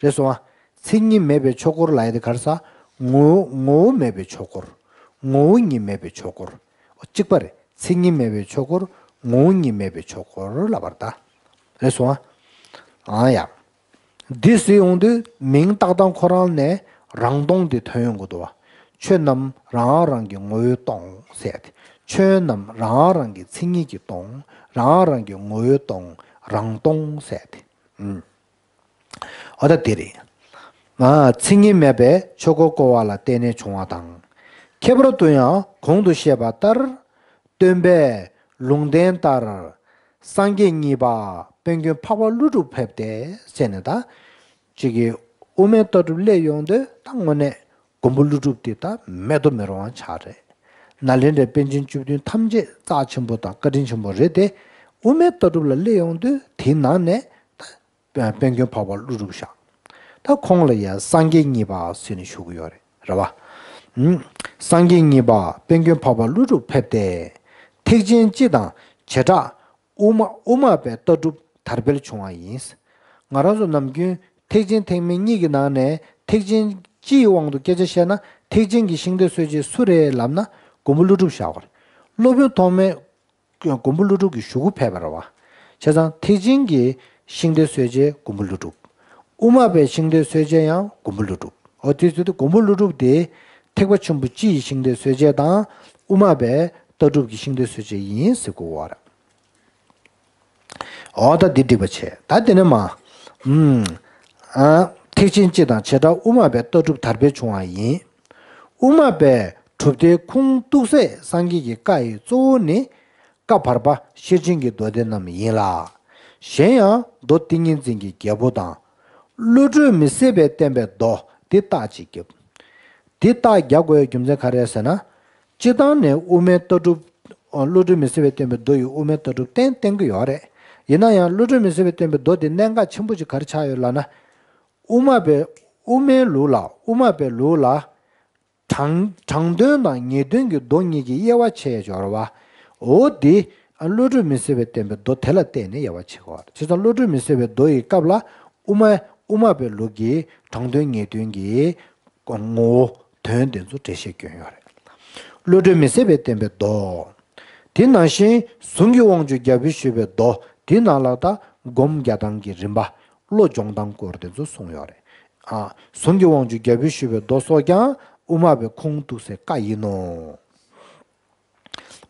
རེད་སོང་ཨ། མཚན་ཉིད་མེད་པའི་ཆོས་འཁོར་ལབ་ཡ་དེ་ག་རེ་ཟེར། ངོ་བོ། ངོ་བོ་མེད་པའི་ཆོས་འཁོར། ངོ་བོ་ཉིད་མེད་པའི་ཆོས་འཁོར། གཅིག་པ་རེད། མཚན་ཉིད་མེད་པའི་ཆོས་འཁོར། ངོ་བོ་ཉིད་མེད་པའི་ཆོས་འཁོར་ལབ་པ་རེད་ད། རེད་སོང་ཨ། ཨང་ཡ། འདི་ཟེར་ཡོང་དུས་མིང་བཏགས་སྟངས་ཁོ་རང་ནས་རང་སྟོང་དེ་ཐོན་ཡོང་གི་འདུག་བ། ཆོས་རྣམས་རང་རང་གི་ངོ་བོས་སྟོང་ཟེར་ཏེ། ཆོས་རྣམས་རང་རང་གི་མཚན་ཉིད་ཀྱིས་སྟོང་། རང་རང་གི་ངོ་བོས་སྟོང་། རང་སྟོང་ཟེར་ཏེ། ཨུམ། འོ་ད་དེ་རེད། ང་མཚན་ཉིད་མེད་པའི་ཆོས་འཁོར་བསྐོར་བ་ལ་བརྟེན་ནས་བྱུང་བ་དང་། ཁྱད་པར་དུ་ཡང་གོང་དུ་བཤད་པ་ལྟར། སྟོན་པས་ལུང་བསྟན་ལྟར། སངས་རྒྱས་གཉིས་པ་དཔལ་མགོན་འཕགས་པ་ཀླུ་སྒྲུབ་ཕེབས་ཏེ་ཟེར་ནས། ད་ཅིག་གི་དབུ་མའི་ལྟ་གྲུབ་སླེབས་ཡོང་དུས། ད་དངོས་གནས་མགོན་པོ་ཀླུ་སྒྲུབ་དེ་ད་མེད་དུ་མི་རུང་བ་ཆགས་རེད། ནཱ་ལེནྡྲའི་པཎ་ཆེན་བཅུ་བདུན་ཐམས་ཅད་རྩ་ཆེན་པོ་དང་བཀའ་དྲིན་ཆེན་པོ་རེད་དེ། དབུ་མའི་ལྟ་གྲུབ་ལ་སླེབས་ཡོང་དུས་དེའི་ནང་ནས་ད་དཔལ་མགོན་འཕགས་པ་ཀླུ་སྒྲུབ་བཞག་ད་ཁོང་ལ་ཡང་སངས་རྒྱས་གཉིས་པ་ཟེར་ནས་ཞུ་གི་ཡོད་རེད། རེད་བ། ཨུམ། སངས་རྒྱས་གཉིས་པ་དཔལ་མགོན་འཕགས་པ་ཀླུ་སྒྲུབ་ཕེབས་ཏེ། ཐེག་ཆེན་སྤྱི་དང་བྱེ་བྲག་དབུ་མ། དབུ་མ་པའི་ལྟ་གྲུབ་དར་སྤེལ་བྱུང་བ་ཡིན། ང་རང་ཚོ་ནམ་རྒྱུན་ཐེག་ཆེན་ཐེག་དམན་གཉིས་ཀྱི་ནང་ནས་ཐེག་ཆེན་སྤྱིའི་དབང་དུ་སྐད་ཆ་བཤད་ན། ཐེག་ཆེན་གྱི་ཤིང་རྟའི་སྲོལ་འབྱེད་སུ་རེད་ལབ་ན། མགོན་པོ་ཀླུ་སྒྲུབ་བཞག་པ་རེད། སློབ་དཔོན་ཐོགས་མེད་མགོན་པོ་ཀླུ་སྒྲུབ་ཀྱི་གཞུག་གུ་ཕེབས་པ་རེད་བ། བྱས་ཙང་ཐེག་ཆེན་གྱི་ཤིང་རྟའི་སྲོལ་འབྱེད་མགོན་པོ་ཀླུ་སྒྲུབ། དབུ་མ་པའི་ཤིང་རྟའི་སྲོལ་འབྱེད་ཡང་མགོན་པོ་ཀླུ་སྒྲུབ། འོ་དེ་ཚོ་དེ་མགོན་པོ་ཀླུ་སྒྲུབ་དེ་ཐེག་པ་ཆེན་པོ་སྤྱི་ཡི་ཤིང་རྟའི་སྲོལ་འབྱེད་དང་། དབུ་མ་པའི་ལྟ་གྲུབ་ཀྱི་ཤིང་རྟའི་སྲོལ་འབྱེད་ཡིན་ཟེར་དགོས་པ་རེད། འོ་ད་འདི་འགྲིག་པ་བྱས། ད་དེ་ནས་མ། ཨུམ། ཨ། ཐེག་ཆེན་སྤྱི་དང་བྱེ་བྲག་དབུ་མ་པའི་ལྟ་གྲུབ་དར་སྤེལ་བྱུང་བ་ཡིན། དབུ་མ་པའི་གྲུབ་མཐའི་ཁུངས་གཏུགས་སའི་སངས་རྒྱས་ཀྱི་བཀའ་ཡི་གཙོ་བོ་ནི། བཀའ་བར་པ་ཤེར་ཕྱིན་གྱི་མདོ་སྡེ་རྣམས་ཡིན་ལ། གཞན་ཡང་མདོ་ཏིང་ངེ་འཛིན་གྱི་རྒྱལ་པོ་དང་། བློ་གྲོས་མི་ཟད་པས་བསྟན་པའི་མདོ། འདི་རྟགས་གཅིག་རྒྱབ། འདི་རྟགས་རྒྱག་དགོས་རྒྱུ་མཚན་ག་རེ་རེད་ཟེར་ན། སྤྱིར་བཏང་ནས་དབུ་མའི་ལྟ་གྲུབ། བློ་གྲོས་མི་ཟད་པས་བསྟན་པའི་མདོ་ཡི་དབུ་མའི་ལྟ་གྲུབ་བསྟན་བསྟན་གྱི་ཡོད་རེད། ཡིན་ན་ཡང་བློ་གྲོས་མི་ཟད་པས་བསྟན་པའི་མདོ་འདི་གནད་འགག་ཆེན་པོ་ཅིག་ག་རེ་ཆགས་ཡོད་ལབ་ན། དབུ་མ་པའི། དབུ་མའི་ལུགས་ལ། དབུ་མ་པའི་ལུགས་ལ། དྲང་། དྲང་དོན་དང་ངེས་དོན་གྱི་མདོ་གཉིས་ཀྱི་དབྱེ་བ་ཕྱེ་ཡ་ཅིག་ཡོད་རེད་བ། འོ་འདི་བློ་གྲོས་མི་ཟད་པས་བསྟན་པའི་མདོ་དེ་ལ་བརྟེན་ནས་དབྱེ་བ་ཕྱེ་དགོས་པ་རེད། བྱས་ཙང་བློ་གྲོས་མི་ཟད་པའི་མདོ་ཡི་སྐབས་ལ་དབུ་མ། དབུ་མ་པའི་ལུགས་ཀྱི་དྲང་དོན་ངེས་དོན་གྱི་ངོ་བོ་དོན་དེ་ཚོ་འགྲེལ་བཤད་བསྐྱོན་ཡོད་རེད། བློ་གྲོས་མི་ཟད་པས་བསྟན་པའི་མདོ། དེ་ནང་བཞིན་གཟུངས་ཀྱི་དབང་ཕྱུག་རྒྱལ་པོས་ཞུས་པའི་མདོ་དེའི་ནང་ལ་ད་སྒོམ་རྒྱག་སྟངས་ཀྱི་རིམ་པ། བློ་སྦྱོང་སྟངས་སྐོར་དེ་ཚོ་གསུངས་ཡོད་རེད། ཨ། གཟུངས་ཀྱི་དབང་ཕྱུག་རྒྱལ་པོས་ཞུས་པའི་མདོ་སོགས་ཀྱང་དབུ་མ་པའི་ཁུངས་གཏུགས་སའི་བཀའ་ཡིན་ནོ།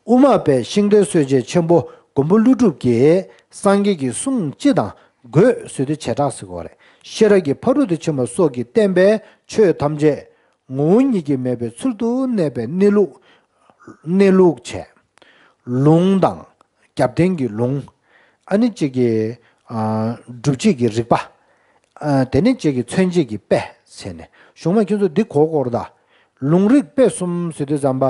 དབུ་མ་པའི་ཤིང་རྟའི་སྲོལ་འབྱེད་ཆེན་པོ་མགོན་པོ་ཀླུ་སྒྲུབ་ཀྱིས་སངས་རྒྱས་ཀྱི་གསུང་སྤྱི་དང་དགོས་ཟེར་དུས་བྱེ་བྲག་ཟེར་དགོས་རེད། ཤེས་རབ་ཀྱི་ཕ་རོལ་ཏུ་ཕྱིན་པ་སོགས་ཀྱིས་བསྟན་པའི་ཆོས་ཐམས་ཅད་ངོ་བོ་ཉིད་ཀྱིས་མེད་པའི་ཚུལ་དུ་གནས་པའི་གནས་ལུགས། གནས་ལུགས་བྱས། ལུང་དང་། རྒྱབ་རྟེན་གྱི་ལུང་། ཨ་ནི་གཅིག་གི། ཨ། སྒྲུབ་བྱེད་ཀྱི་རིགས་པ། ཨ། དེ་ནས་ཅིག་གི་མཚོན་བྱེད་ཀྱི་དཔེ་བྱས་ནས། གཞུང་མ་ཁྱོད་ཚོ་འདི་གོ་དགོས་རེད་ད། ལུང་རིགས་དཔེ་གསུམ་ཟེར་དུས་ཙམ་པ།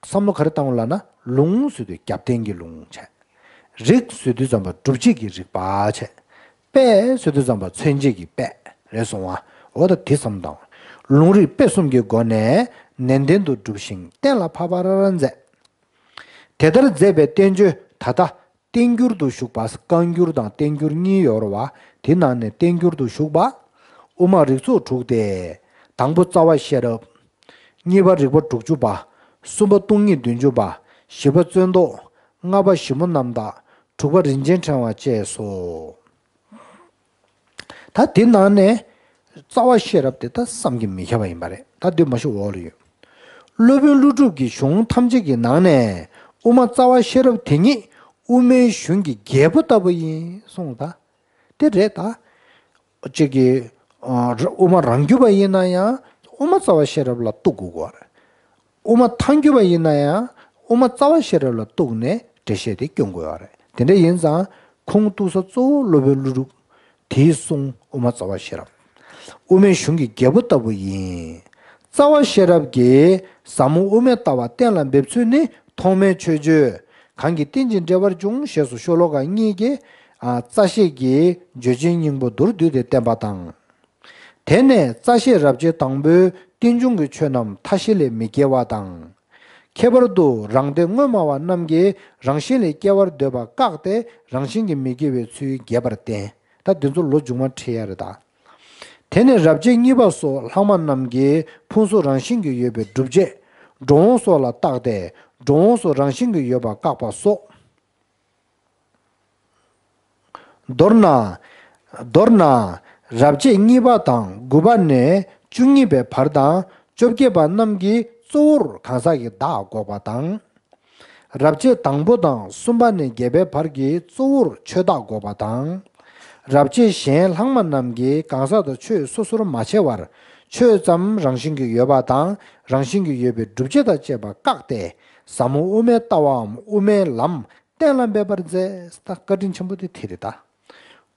བསམ་བློ་ག་རེ་བཏང་དགོས་ལབ་ན། ལུང་ཟེར་དུས་རྒྱབ་རྟེན་གྱི་ལུང་བྱས། རིགས་ཟེར་དུས་ཙམ་པ་སྒྲུབ་བྱེད་ཀྱི་རིགས་པ་བྱས། དཔེ་ཟེར་དུས་ཙམ་པ་མཚོན་བྱེད་ཀྱི་དཔེ་རེད་སོང་བ། འོ་ད་དེ་བསམ་བཏང་། ལུང་རིགས་དཔེ་གསུམ་གྱི་སྒོ་ནས་ནན་ཏན་དུ་བསྒྲུབས་ཤིང་གཏན་ལ་ཕབ་པར་མཛད། དེ་ལྟར་མཛད་པའི་བསྟན་བཅོས་ད་ལྟ་བསྟན་འགྱུར་དུ་བཞུགས་པ། བཀའ་འགྱུར་དང་བསྟན་འགྱུར་གཉིས་ཡོད་རེད་བ། དེ་ནང་ནས་བསྟན་འགྱུར་དུ་བཞུགས་པ། དབུ་མ་རིགས་ཚོགས་དྲུག་སྟེ། དང་པོ་རྩ་བ་ཤེས་རབ། གཉིས་པ་རིགས་པ་དྲུག་ཅུ་པ། གསུམ་པ་སྟོང་ཉིད་བདུན་ཅུ་པ། བཞི་པ་རྩོད་ཟློག། ལྔ་པ་ཞིབ་མོ་རྣམ་དག། དྲུག་པ་རིན་ཆེན་ཕྲེང་བ་བཅས་སོ། ད་དེ་ནང་ནས་རྩ་བ་ཤེས་རབ་དེ་ད་བསམ་གྱིས་མི་ཁྱབ་པ་ཡིན་པ་རེད། ད་འདི་མ་ཤོད་འོག་ལ་ཡོད། སློབ་དཔོན་ཀླུ་སྒྲུབ་ཀྱི་གཞུང་ཐམས་ཅད་ཀྱི་ནང་ནས་དབུ་མ་རྩ་བ་ཤེས་རབ་དེ་ཉིད་དབུ་མའི་གཞུང་གི་རྒྱལ་པོ་ལྟ་བུ་ཡིན་གསུངས། ད་དེ་རེད་ད། གཅིག་གིས་ཨ་དབུ་མ་རང་རྒྱུད་པ་ཡིན་ན་ཡང་དབུ་མ་རྩ་བ་ཤེས་རབ་ལ་གཏུག་དགོས་ཀྱི་རེད། དབུ་མ་ཐལ་འགྱུར་བ་ཡིན་ན་ཡང་དབུ་མ་རྩ་བ་ཤེས་རབ་ལ་གཏུགས་ནས་འགྲེལ་བཤད་དེ་སྐྱོན་དགོས་པ་རེད། དེ་འདྲ་ཡིན་ཙང་ཁུངས་གཏུགས་ས་གཙོ་བོ་སློབ་དཔོན་ཀླུ་སྒྲུབ་དེའི་གསུང་དབུ་མ་རྩ་བ་ཤེས་རབ། དབུ་མའི་གཞུང་གི་རྒྱལ་པོ་ལྟ་བུ་ཡིན། རྩ་བ་ཤེས་རབ་ཀྱིས་ཟབ་མོ་དབུ་མའི་ལྟ་བ་གཏན་ལ་འབེབས་ཚུལ་ནི་ཐོགས་མེད་མཆོད་བརྗོད། གང་གིས་རྟེན་ཅིང་འབྲེལ་བར་འབྱུང་ཞེས་སོགས་ཤོ་ལོ་ཀ་གཉིས་ཀྱིས་ཨ་རྩ་ཤེས་ཀྱིས་བརྗོད་བྱའི་སྙིང་པོ་མདོར་བསྡུས་ཏེ་བསྟན་པ་དང་། དེ་ནས་རྩ་ཤེས་རབ་བྱེད་དང་པོའི་རྟེན་འབྱུང་གི་ཆོས་རྣམས་མཐའ་བཞི་ལས་མི་སྐྱེ་བ་དང་། ཁྱད་པར་དུ་རང་སྡེ་དངོས་སྨྲ་བ་རྣམས་ཀྱིས་རང་བཞིན་ལས་སྐྱེ་བར་འདོད་པ་བཀག་སྟེ་རང་བཞིན་གྱིས་མི་སྐྱེ་བའི་ཚུལ་རྒྱས་པར་བསྟན། ད་འདི་ཚོ་ལོ་མཇུག་མ་ཁྲིད་ཡ་རེད་ད། དེ་ནས་རབ་བྱེད་གཉིས་པ་སོགས་ལྷག་མ་རྣམས་ཀྱིས་ཕུང་སོགས་རང་བཞིན་གྱིས་ཡོད་པའི་སྒྲུབ་བྱེད་འགྲོ་འོང་སོགས་ལ་བརྟགས་ཏེ་འགྲོ་འོང་སོགས་རང་བཞིན་གྱིས་ཡོད་པ་བཀག་པ་སོགས། མདོར་ན། མདོར་ན། རབ་བྱེད་གཉིས་པ་དང་དགུ་པ་ནས་བཅུ་གཉིས་པའི་བར་དང་བཅོ་བརྒྱད་པ་རྣམས་ཀྱིས་གཙོ་བོར་གང་ཟག་གི་བདག་འགོག་པ་དང་། རབ་བྱེད་དང་པོ་དང་གསུམ་པ་ནས་བརྒྱད་པའི་བར་གྱིས་གཙོ་བོར་ཆོས་བདག་འགོག་པ་དང་། རབ་བྱེད་གཞན་ལྷག་མ་རྣམས་ཀྱིས་གང་ཟག་དང་ཆོས་སོ་སོར་མ་ཕྱེ་བར་ཆོས་ཙམ་རང་བཞིན་གྱིས་ཡོད་པ་དང་རང་བཞིན་གྱིས་ཡོད་པའི་སྒྲུབ་བྱེད་དང་བཅས་པ་བཀག་སྟེ་ཟབ་མོ་དབུ་མའི་ལྟ་བའམ་དབུ་མའི་ལམ་གཏན་ལ་འབེབས་པར་མཛད། ད་བཀའ་དྲིན་ཆེན་པོ་དེ་དེ་རེད་ད།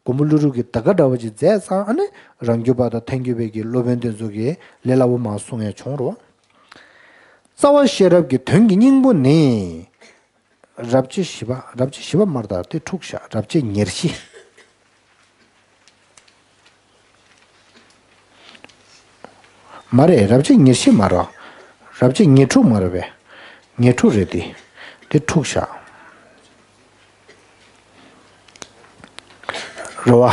མགོན་པོ་ཀླུ་སྒྲུབ་ཀྱིས་ད་ག་འདྲ་བ་ཅིག་མཛད་ཙང་ཨ་ནི་རང་རྒྱུད་པ་དང་ཐལ་འགྱུར་བའི་གི་སློབ་དཔོན་དེ་ཚོ་གིས་ལས་སླ་པོ་མར་གསུང་ཡ་བྱུང་རོ། རྩ་བ་ཤེས་རབ་ཀྱི་དོན་གྱི་སྙིང་པོ་ནི། རབ་བྱེད་བཞི་པ། རབ་བྱེད་བཞི་པ་མ་རེད་ད། དེ་འཁྲུགས་ཤག་རབ་བྱེད་ཉེར་བཞི། མ་རེད། རབ་བྱེད་ཉེར་བཞི་མ་རེད། རབ་བྱེད་ཉེར་དྲུག་མ་རེད་པས། ཉེར་དྲུག་རེད་དེ། དེ་འཁྲུགས་ཤག་རེད་བ།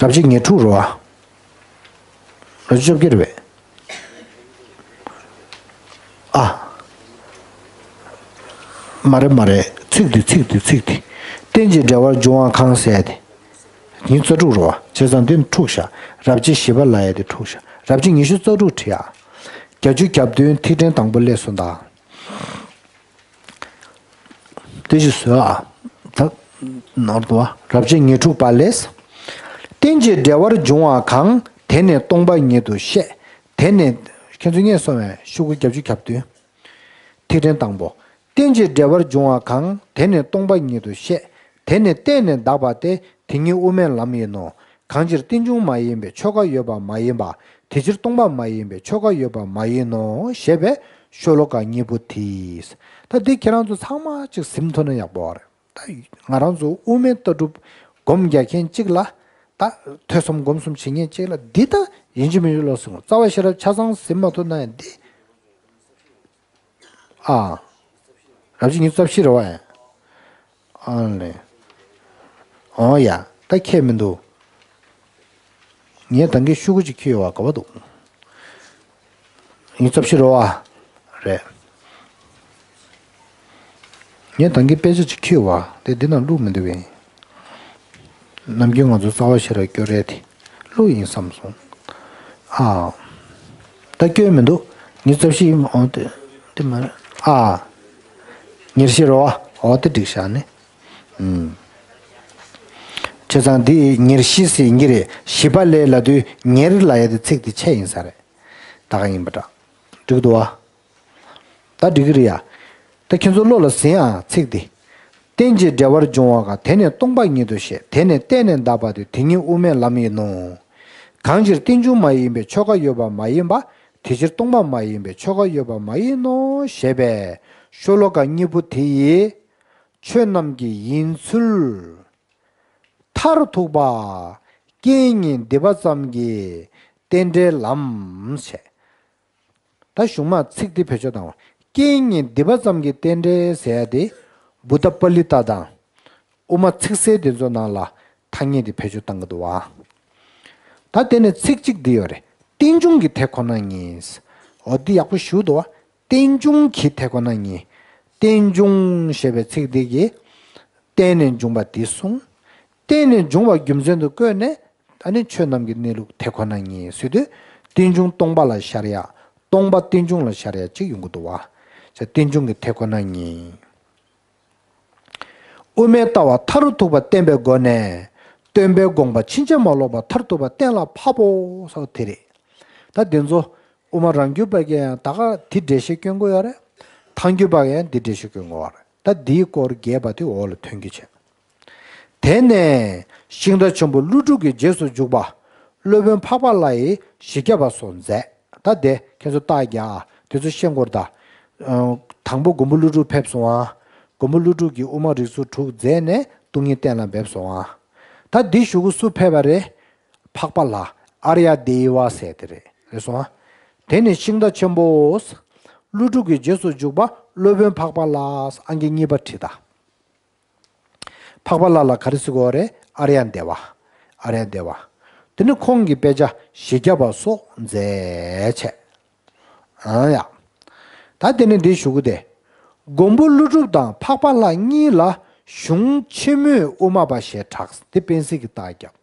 རབ་བྱེད་ཉེར་དྲུག་རེད་བ། རབ་བྱེད་བཅོ་བརྒྱད་རེད་པས། ཨ། མ་རེད་མ་རེད། ཚིག་འདི་ཚིག་འདི་ཚིག་འདི། རྟེན་ཅིང་འབྲེལ་བར་འབྱུང་བ་གང་ཟེར་ཡ་དེ། ཉི་ཤུ་རྩ་དྲུག་རེད་བ། བྱས་ཙང་འདི་འཁྲུགས་ཤག་རབ་བྱེད་བཞི་པ་ལབ་ཡ་དེ་འཁྲུགས་ཤག་རབ་བྱེད་ཉི་ཤུ་རྩ་དྲུག་བྲིས་ཡ། བརྒྱད་ཅུ་གྱ་བདུན་ཐིག་ཕྲེང་དང་པོ་ལས་སོང་ད། དེ་ཞིག་བཟོས་ཨ། ད་ནོར་འདུག་བ། རབ་བྱེད་ཉེར་དྲུག་པ་ལས། རྟེན་ཅིང་འབྲེལ་བར་འབྱུང་བ་གང་། དེ་ནི་སྟོང་པ་ཉིད་དུ་ཤེས། དེ་ནི། ཁྱེད་ཚོ་རྙེད་སོང་བས། ཤོག་གུ་བརྒྱད་ཅུ་གྱ་བདུན། ཐིག་ཕྲེང་དང་པོ། རྟེན་ཅིང་འབྲེལ་བར་འབྱུང་བ་གང་། དེ་ནི་སྟོང་པ་ཉིད་དུ་ཤེས། དེ་ནི་བརྟེན་ནས་འདག་པ་སྟེ། དེ་ཉིད་དབུ་མའི་ལམ་ཡིན་ནོ། གང་ཕྱིར་རྟེན་འབྱུང་མ་ཡིན་པས་ཆོས་འགའ་ཡོད་པ་མ་ཡིན་པ། དེ་ཕྱིར་སྟོང་པ་མ་ཡིན་པས་ཆོས་འགའ་ཡོད་པ་མ་ཡིན་ནོ། ཞེས་པའི་ཤོ་ལོ་ཀ་གཉིས་པོ་དེས། ད་འདི་ཁྱེད་རང་ཚོ་ཚང་མ་གཅིག་གཟིམ་ཐུབ་ན་ཡག་པོ་རེད། ད་ང་རང་ཚོ་དབུ་མའི་ལྟ་གྲུབ་སྒོམ་རྒྱག་མཁན་གཅིག་ལ། ད་ཐོས་བསམ་སྒོམ་གསུམ་བྱེད་མཁན་གཅིག་ལ་འདི་ད་ཡིན་གཅིག་མིན་གཅིག་ལོག་སོང་། རྩ་བ་ཤེས་རབ་ཆ་ཚང་གཟིམ་མ་ཐུབ་ན་ཡང་འདི། ཨ། རབ་བྱེད་ཉི་ཤུ་རྩ་བཞི་རེད་བ། ཨ་ལེ། ཨོ་ཡ། ད་ཁྱད་མི་འདུག་ངས་ད་གིན་ཤོག་གུ་ཅིག་ཁྱེར་ཡོད་བ། ག་བ་འདུག་ཉི་ཤུ་རྩ་བཞི་རེད་བ། རེད། ངས་ད་གིན་དཔེ་ཆ་ཅིག་ཁྱེར་ཡོད་བ། དེ་འདི་ནང་བླུགས་མི་འདུག་བས། ནམ་རྒྱུན་ང་ཚོ་རྩ་བ་ཤེས་རབ་སྐྱོར་རས་དེ་བླུགས་ཡིན་བསམ་སོང་། ཨ། ད་སྐྱོན་མི་འདུག་ཉི་ཤུ་རྩ་བཞི་ཡིན། འོ་དེ་དེ་མ་རེད། ཨ། ཉེར་བཞི་རེད་བ། འོ་དེ་འགྲིག་ཤག་ནི། ཨུམ། བྱས་ཙང་འདི་ཉེར་བཞི་ཟེར་ཡིན་གྱི་རེད། བཞི་པ་ལས་ལབ་དུས་ཉེར་ལབ་ཡ་དེ་ཚིག་དེ་ཆད་ཡིན་ས་རེད། ད་ག་ཡིན་པ་འདྲ། འགྲིག་འདུག་བ། ད་འགྲིག་གི་རེད་ཡ། ད་ཁྱེད་ཚོ་བློ་ལ་ཟིན་ཨ་ཚིག་འདི། རྟེན་ཅིང་འབྲེལ་བར་འབྱུང་བ་གང་། དེ་ནི་སྟོང་པ་ཉིད་དུ་ཤེས། དེ་ནི་བརྟེན་ནས་འདག་པ་སྟེ། དེ་ཉིད་དབུ་མའི་ལམ་ཡིན་ནོ། གང་ཕྱིར་རྟེན་འབྱུང་མ་ཡིན་པའི་ཆོས་འགའ་ཡོད་པ་མ་ཡིན་པ། དེ་ཕྱིར་སྟོང་པ་མ་ཡིན་པའི་ཆོས་འགའ་ཡོད་པ་མ་ཡིན་ནོ་ཞེས་པའི་ཤོ་ལོ་ཀ་གཉིས་པོ་དེ་ཡིས་ཆོས་རྣམས་ཀྱི་ཡིན་ཚུལ་མཐར་ཐུག་པ་རྐྱེན་ངན་སྡིག་པ་ཙམ་གྱི་རྟེན་འབྲེལ་ལམ་བྱས། ད་གཞུག་མ་ཚིག་འདི་བེད་སྤྱོད་བཏང་བ། རྐྱེན་ངན་སྡིག་པ་ཙམ་གྱི་རྟེན་འབྲེལ་ཟེར་ཡ་དེ་བུདྡྷ་པཱ་ལི་ཏ་དང་དབུ་མ་ཚིག་གསལ་དེ་ཚོ་ནང་ལ་ཐ་སྙད་དེ་བེད་སྤྱོད་བཏང་གི་འདུག་བ། ད་དེ་ནས་ཚིག་གཅིག་འདི་ཡོད་རེད། རྟེན་འབྱུང་གི་དེ་ཁོ་ན་ཉིད། འོ་འདི་ཡག་པོ་ཞུ་འདུག་བ། རྟེན་འབྱུང་གི་དེ་ཁོ་ན་ཉིད། རྟེན་འབྱུང་ཞེས་པའི་ཚིག་འདི་གིས་རྟེན་ནས་འབྱུང་བ་འདི་གསུངས། རྟེན་ནས་འབྱུང་བ་རྒྱུ་མཚན་དུ་བཀོད་ནས། ཨ་ནི་ཆོས་རྣམས་ཀྱི་གནས་ལུགས་དེ་ཁོ་ན་ཉིད་ཟེར་དུས། རྟེན་འབྱུང་སྟོང་པ་ལ་ཤར་ཡ། སྟོང་པ་རྟེན་འབྱུང་ལ་ཤར་ཡ་གཅིག་ཡོང་གི་འདུག་བ། ཅེས་རྟེན་འབྱུང་གི་དེ་ཁོ་ན་ཉིད། དབུ་མའི་ལྟ་བ་མཐར་ཐུག་པ་བསྟན་པའི་སྒོ་ནས། སྟོན་པའི་དགོངས་པ་ཕྱིན་ཅི་མ་ལོག་པ་མཐར་ཐུག་པ་གཏན་ལ་ཕབ་བོ་ཟེར་བ་དེ་རེད། ད་དེ་ཚོ་དབུ་མ་རང་རྒྱུད་པ་གིས་ཡང་ད་ག་དེ་འགྲེལ་བཤད་སྐྱོན་དགོས་ཡོད་རེད། ཐལ་འགྱུར་པ་གིས་ཡང་དེ་འགྲེལ་བཤད་སྐྱོན་དགོས་ཡོད་རེད། ད་འདིའི་སྐོར་རྒྱས་པ་དེ་འོག་ལ་ཐོན་རྒྱུ་བྱས། དེ་ནས་ཤིང་རྟ་ཆེན་པོ་ཀླུ་སྒྲུབ་ཀྱི་རྗེས་སུ་འཇུག་པ། སློབ་དཔོན་འཕགས་པ་ལྷ་ཡི་བཞི་བརྒྱ་པ་སོགས་མཛད། ད་དེ་ཁྱེད་ཚོ་རྟགས་རྒྱག་ཨ། དེ་ཚོ་ཤེས་དགོས་རེད་ད། ཨ། དང་པོ་མགོན་པོ་ཀླུ་སྒྲུབ་ཕེབས་སོང་ཨ། མགོན་པོ་ཀླུ་སྒྲུབ་ཀྱིས་དབུ་མ་རིགས་ཚོགས་དྲུག་མཛད་ནས་སྟོང་ཉིད་གཏན་ལ་འབེབས་སོང་ཨ། ད་འདི་གཞུག་གུ་སུ་ཕེབས་པ་རེད། འཕགས་པ་ལྷ། ཨཱརྱ་དེ་ཝ་ཟེར་དེ་རེད། རེད་སོང་ཨ། དེ་ནས་ཤིང་རྟ་ཆེན་པོ། ཀླུ་སྒྲུབ་ཀྱི་རྗེས་སུ་འཇུག་པ་སློབ་དཔོན་འཕགས་པ་ལྷ། ཨང་ཀི་གཉིས་པ་བྲིས་ད། འཕགས་པ་ལྷ་ལ་ག་རེ་ཟེར་གྱི་ཡོད་རེད། ཨཱརྱ་དེ་ཝ། ཨཱརྱ་དེ་ཝ། དེ་ནི་ཁོང་གི་དཔེ་ཆ་བཞི་བརྒྱ་པ་སོགས་མཛད་བྱས། ཨང་ཡ། ད་དེ་ནི་འདི་ཞུ་གི་དེ། མགོན་པོ་ཀླུ་སྒྲུབ་དང་འཕགས་པ་ལྷ་གཉིས་ལ་གཞུང་ཆེན་མོའི་དབུ་མ་པ་ཞེས་གྲགས། འདི་སྤེན་སྲིད་ཀྱིས་རྟགས་བརྒྱབ།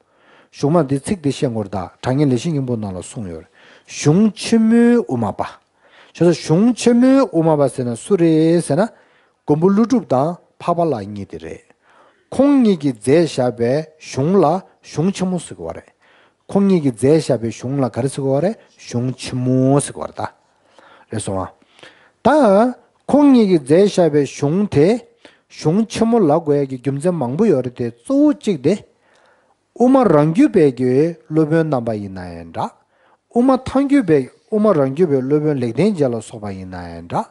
གཞུག་མ་འདི་ཚིག་འདི་ཤེས་དགོས་རེད་ད། དྲང་ངེས་ལེགས་བཤད་སྙིང་པོ་ནང་ལ་གསུངས་ཡོད་རེད། གཞུང་ཆེན་མོའི་དབུ་མ་པ། བྱས་ཙང་གཞུང་ཆེན་མོའི་དབུ་མ་པ་ཟེར་ན་སུ་རེད་ཟེར་ན། མགོན་པོ་ཀླུ་སྒྲུབ་དང་འཕགས་པ་ལྷ་གཉིས་དེ་རེད། ཁོང་གཉིས་ཀྱིས་མཛད་བཞག་པའི་གཞུང་ལ་གཞུང་ཆེན་མོ་ཟེར་གྱི་ཡོད་རེད། ཁོང་གཉིས་ཀྱིས་མཛད་བཞག་པའི་གཞུང་ལ་ག་རེ་ཟེར་གྱི་ཡོད་རེད། གཞུང་ཆེན་མོ་ཟེར་གྱི་ཡོད་རེད་ད། རེད་སོང་ཨ། ད་ཁོང་གཉིས་ཀྱིས་མཛད་བཞག་པའི་གཞུང་དེ་གཞུང་ཆེན་མོ་ལབ་དགོས་ཡ་གི་རྒྱུ་མཚན་མང་པོ་ཡོད་རེད་དེ། གཙོ་བོ་གཅིག་དེ། དབུ་མ་རང་རྒྱུད་པའི་གི་སློབ་དཔོན་རྣམ་པ་ཡིན་ན་ཡང་འདྲ། དབུ་མ་ཐལ་འགྱུར་བའི་དབུ་མ་རང་རྒྱུད་པའི་སློབ་དཔོན་ལེགས་ལྡན་འབྱེད་ལ་སོགས་པ་ཡིན་ན་ཡང་འདྲ།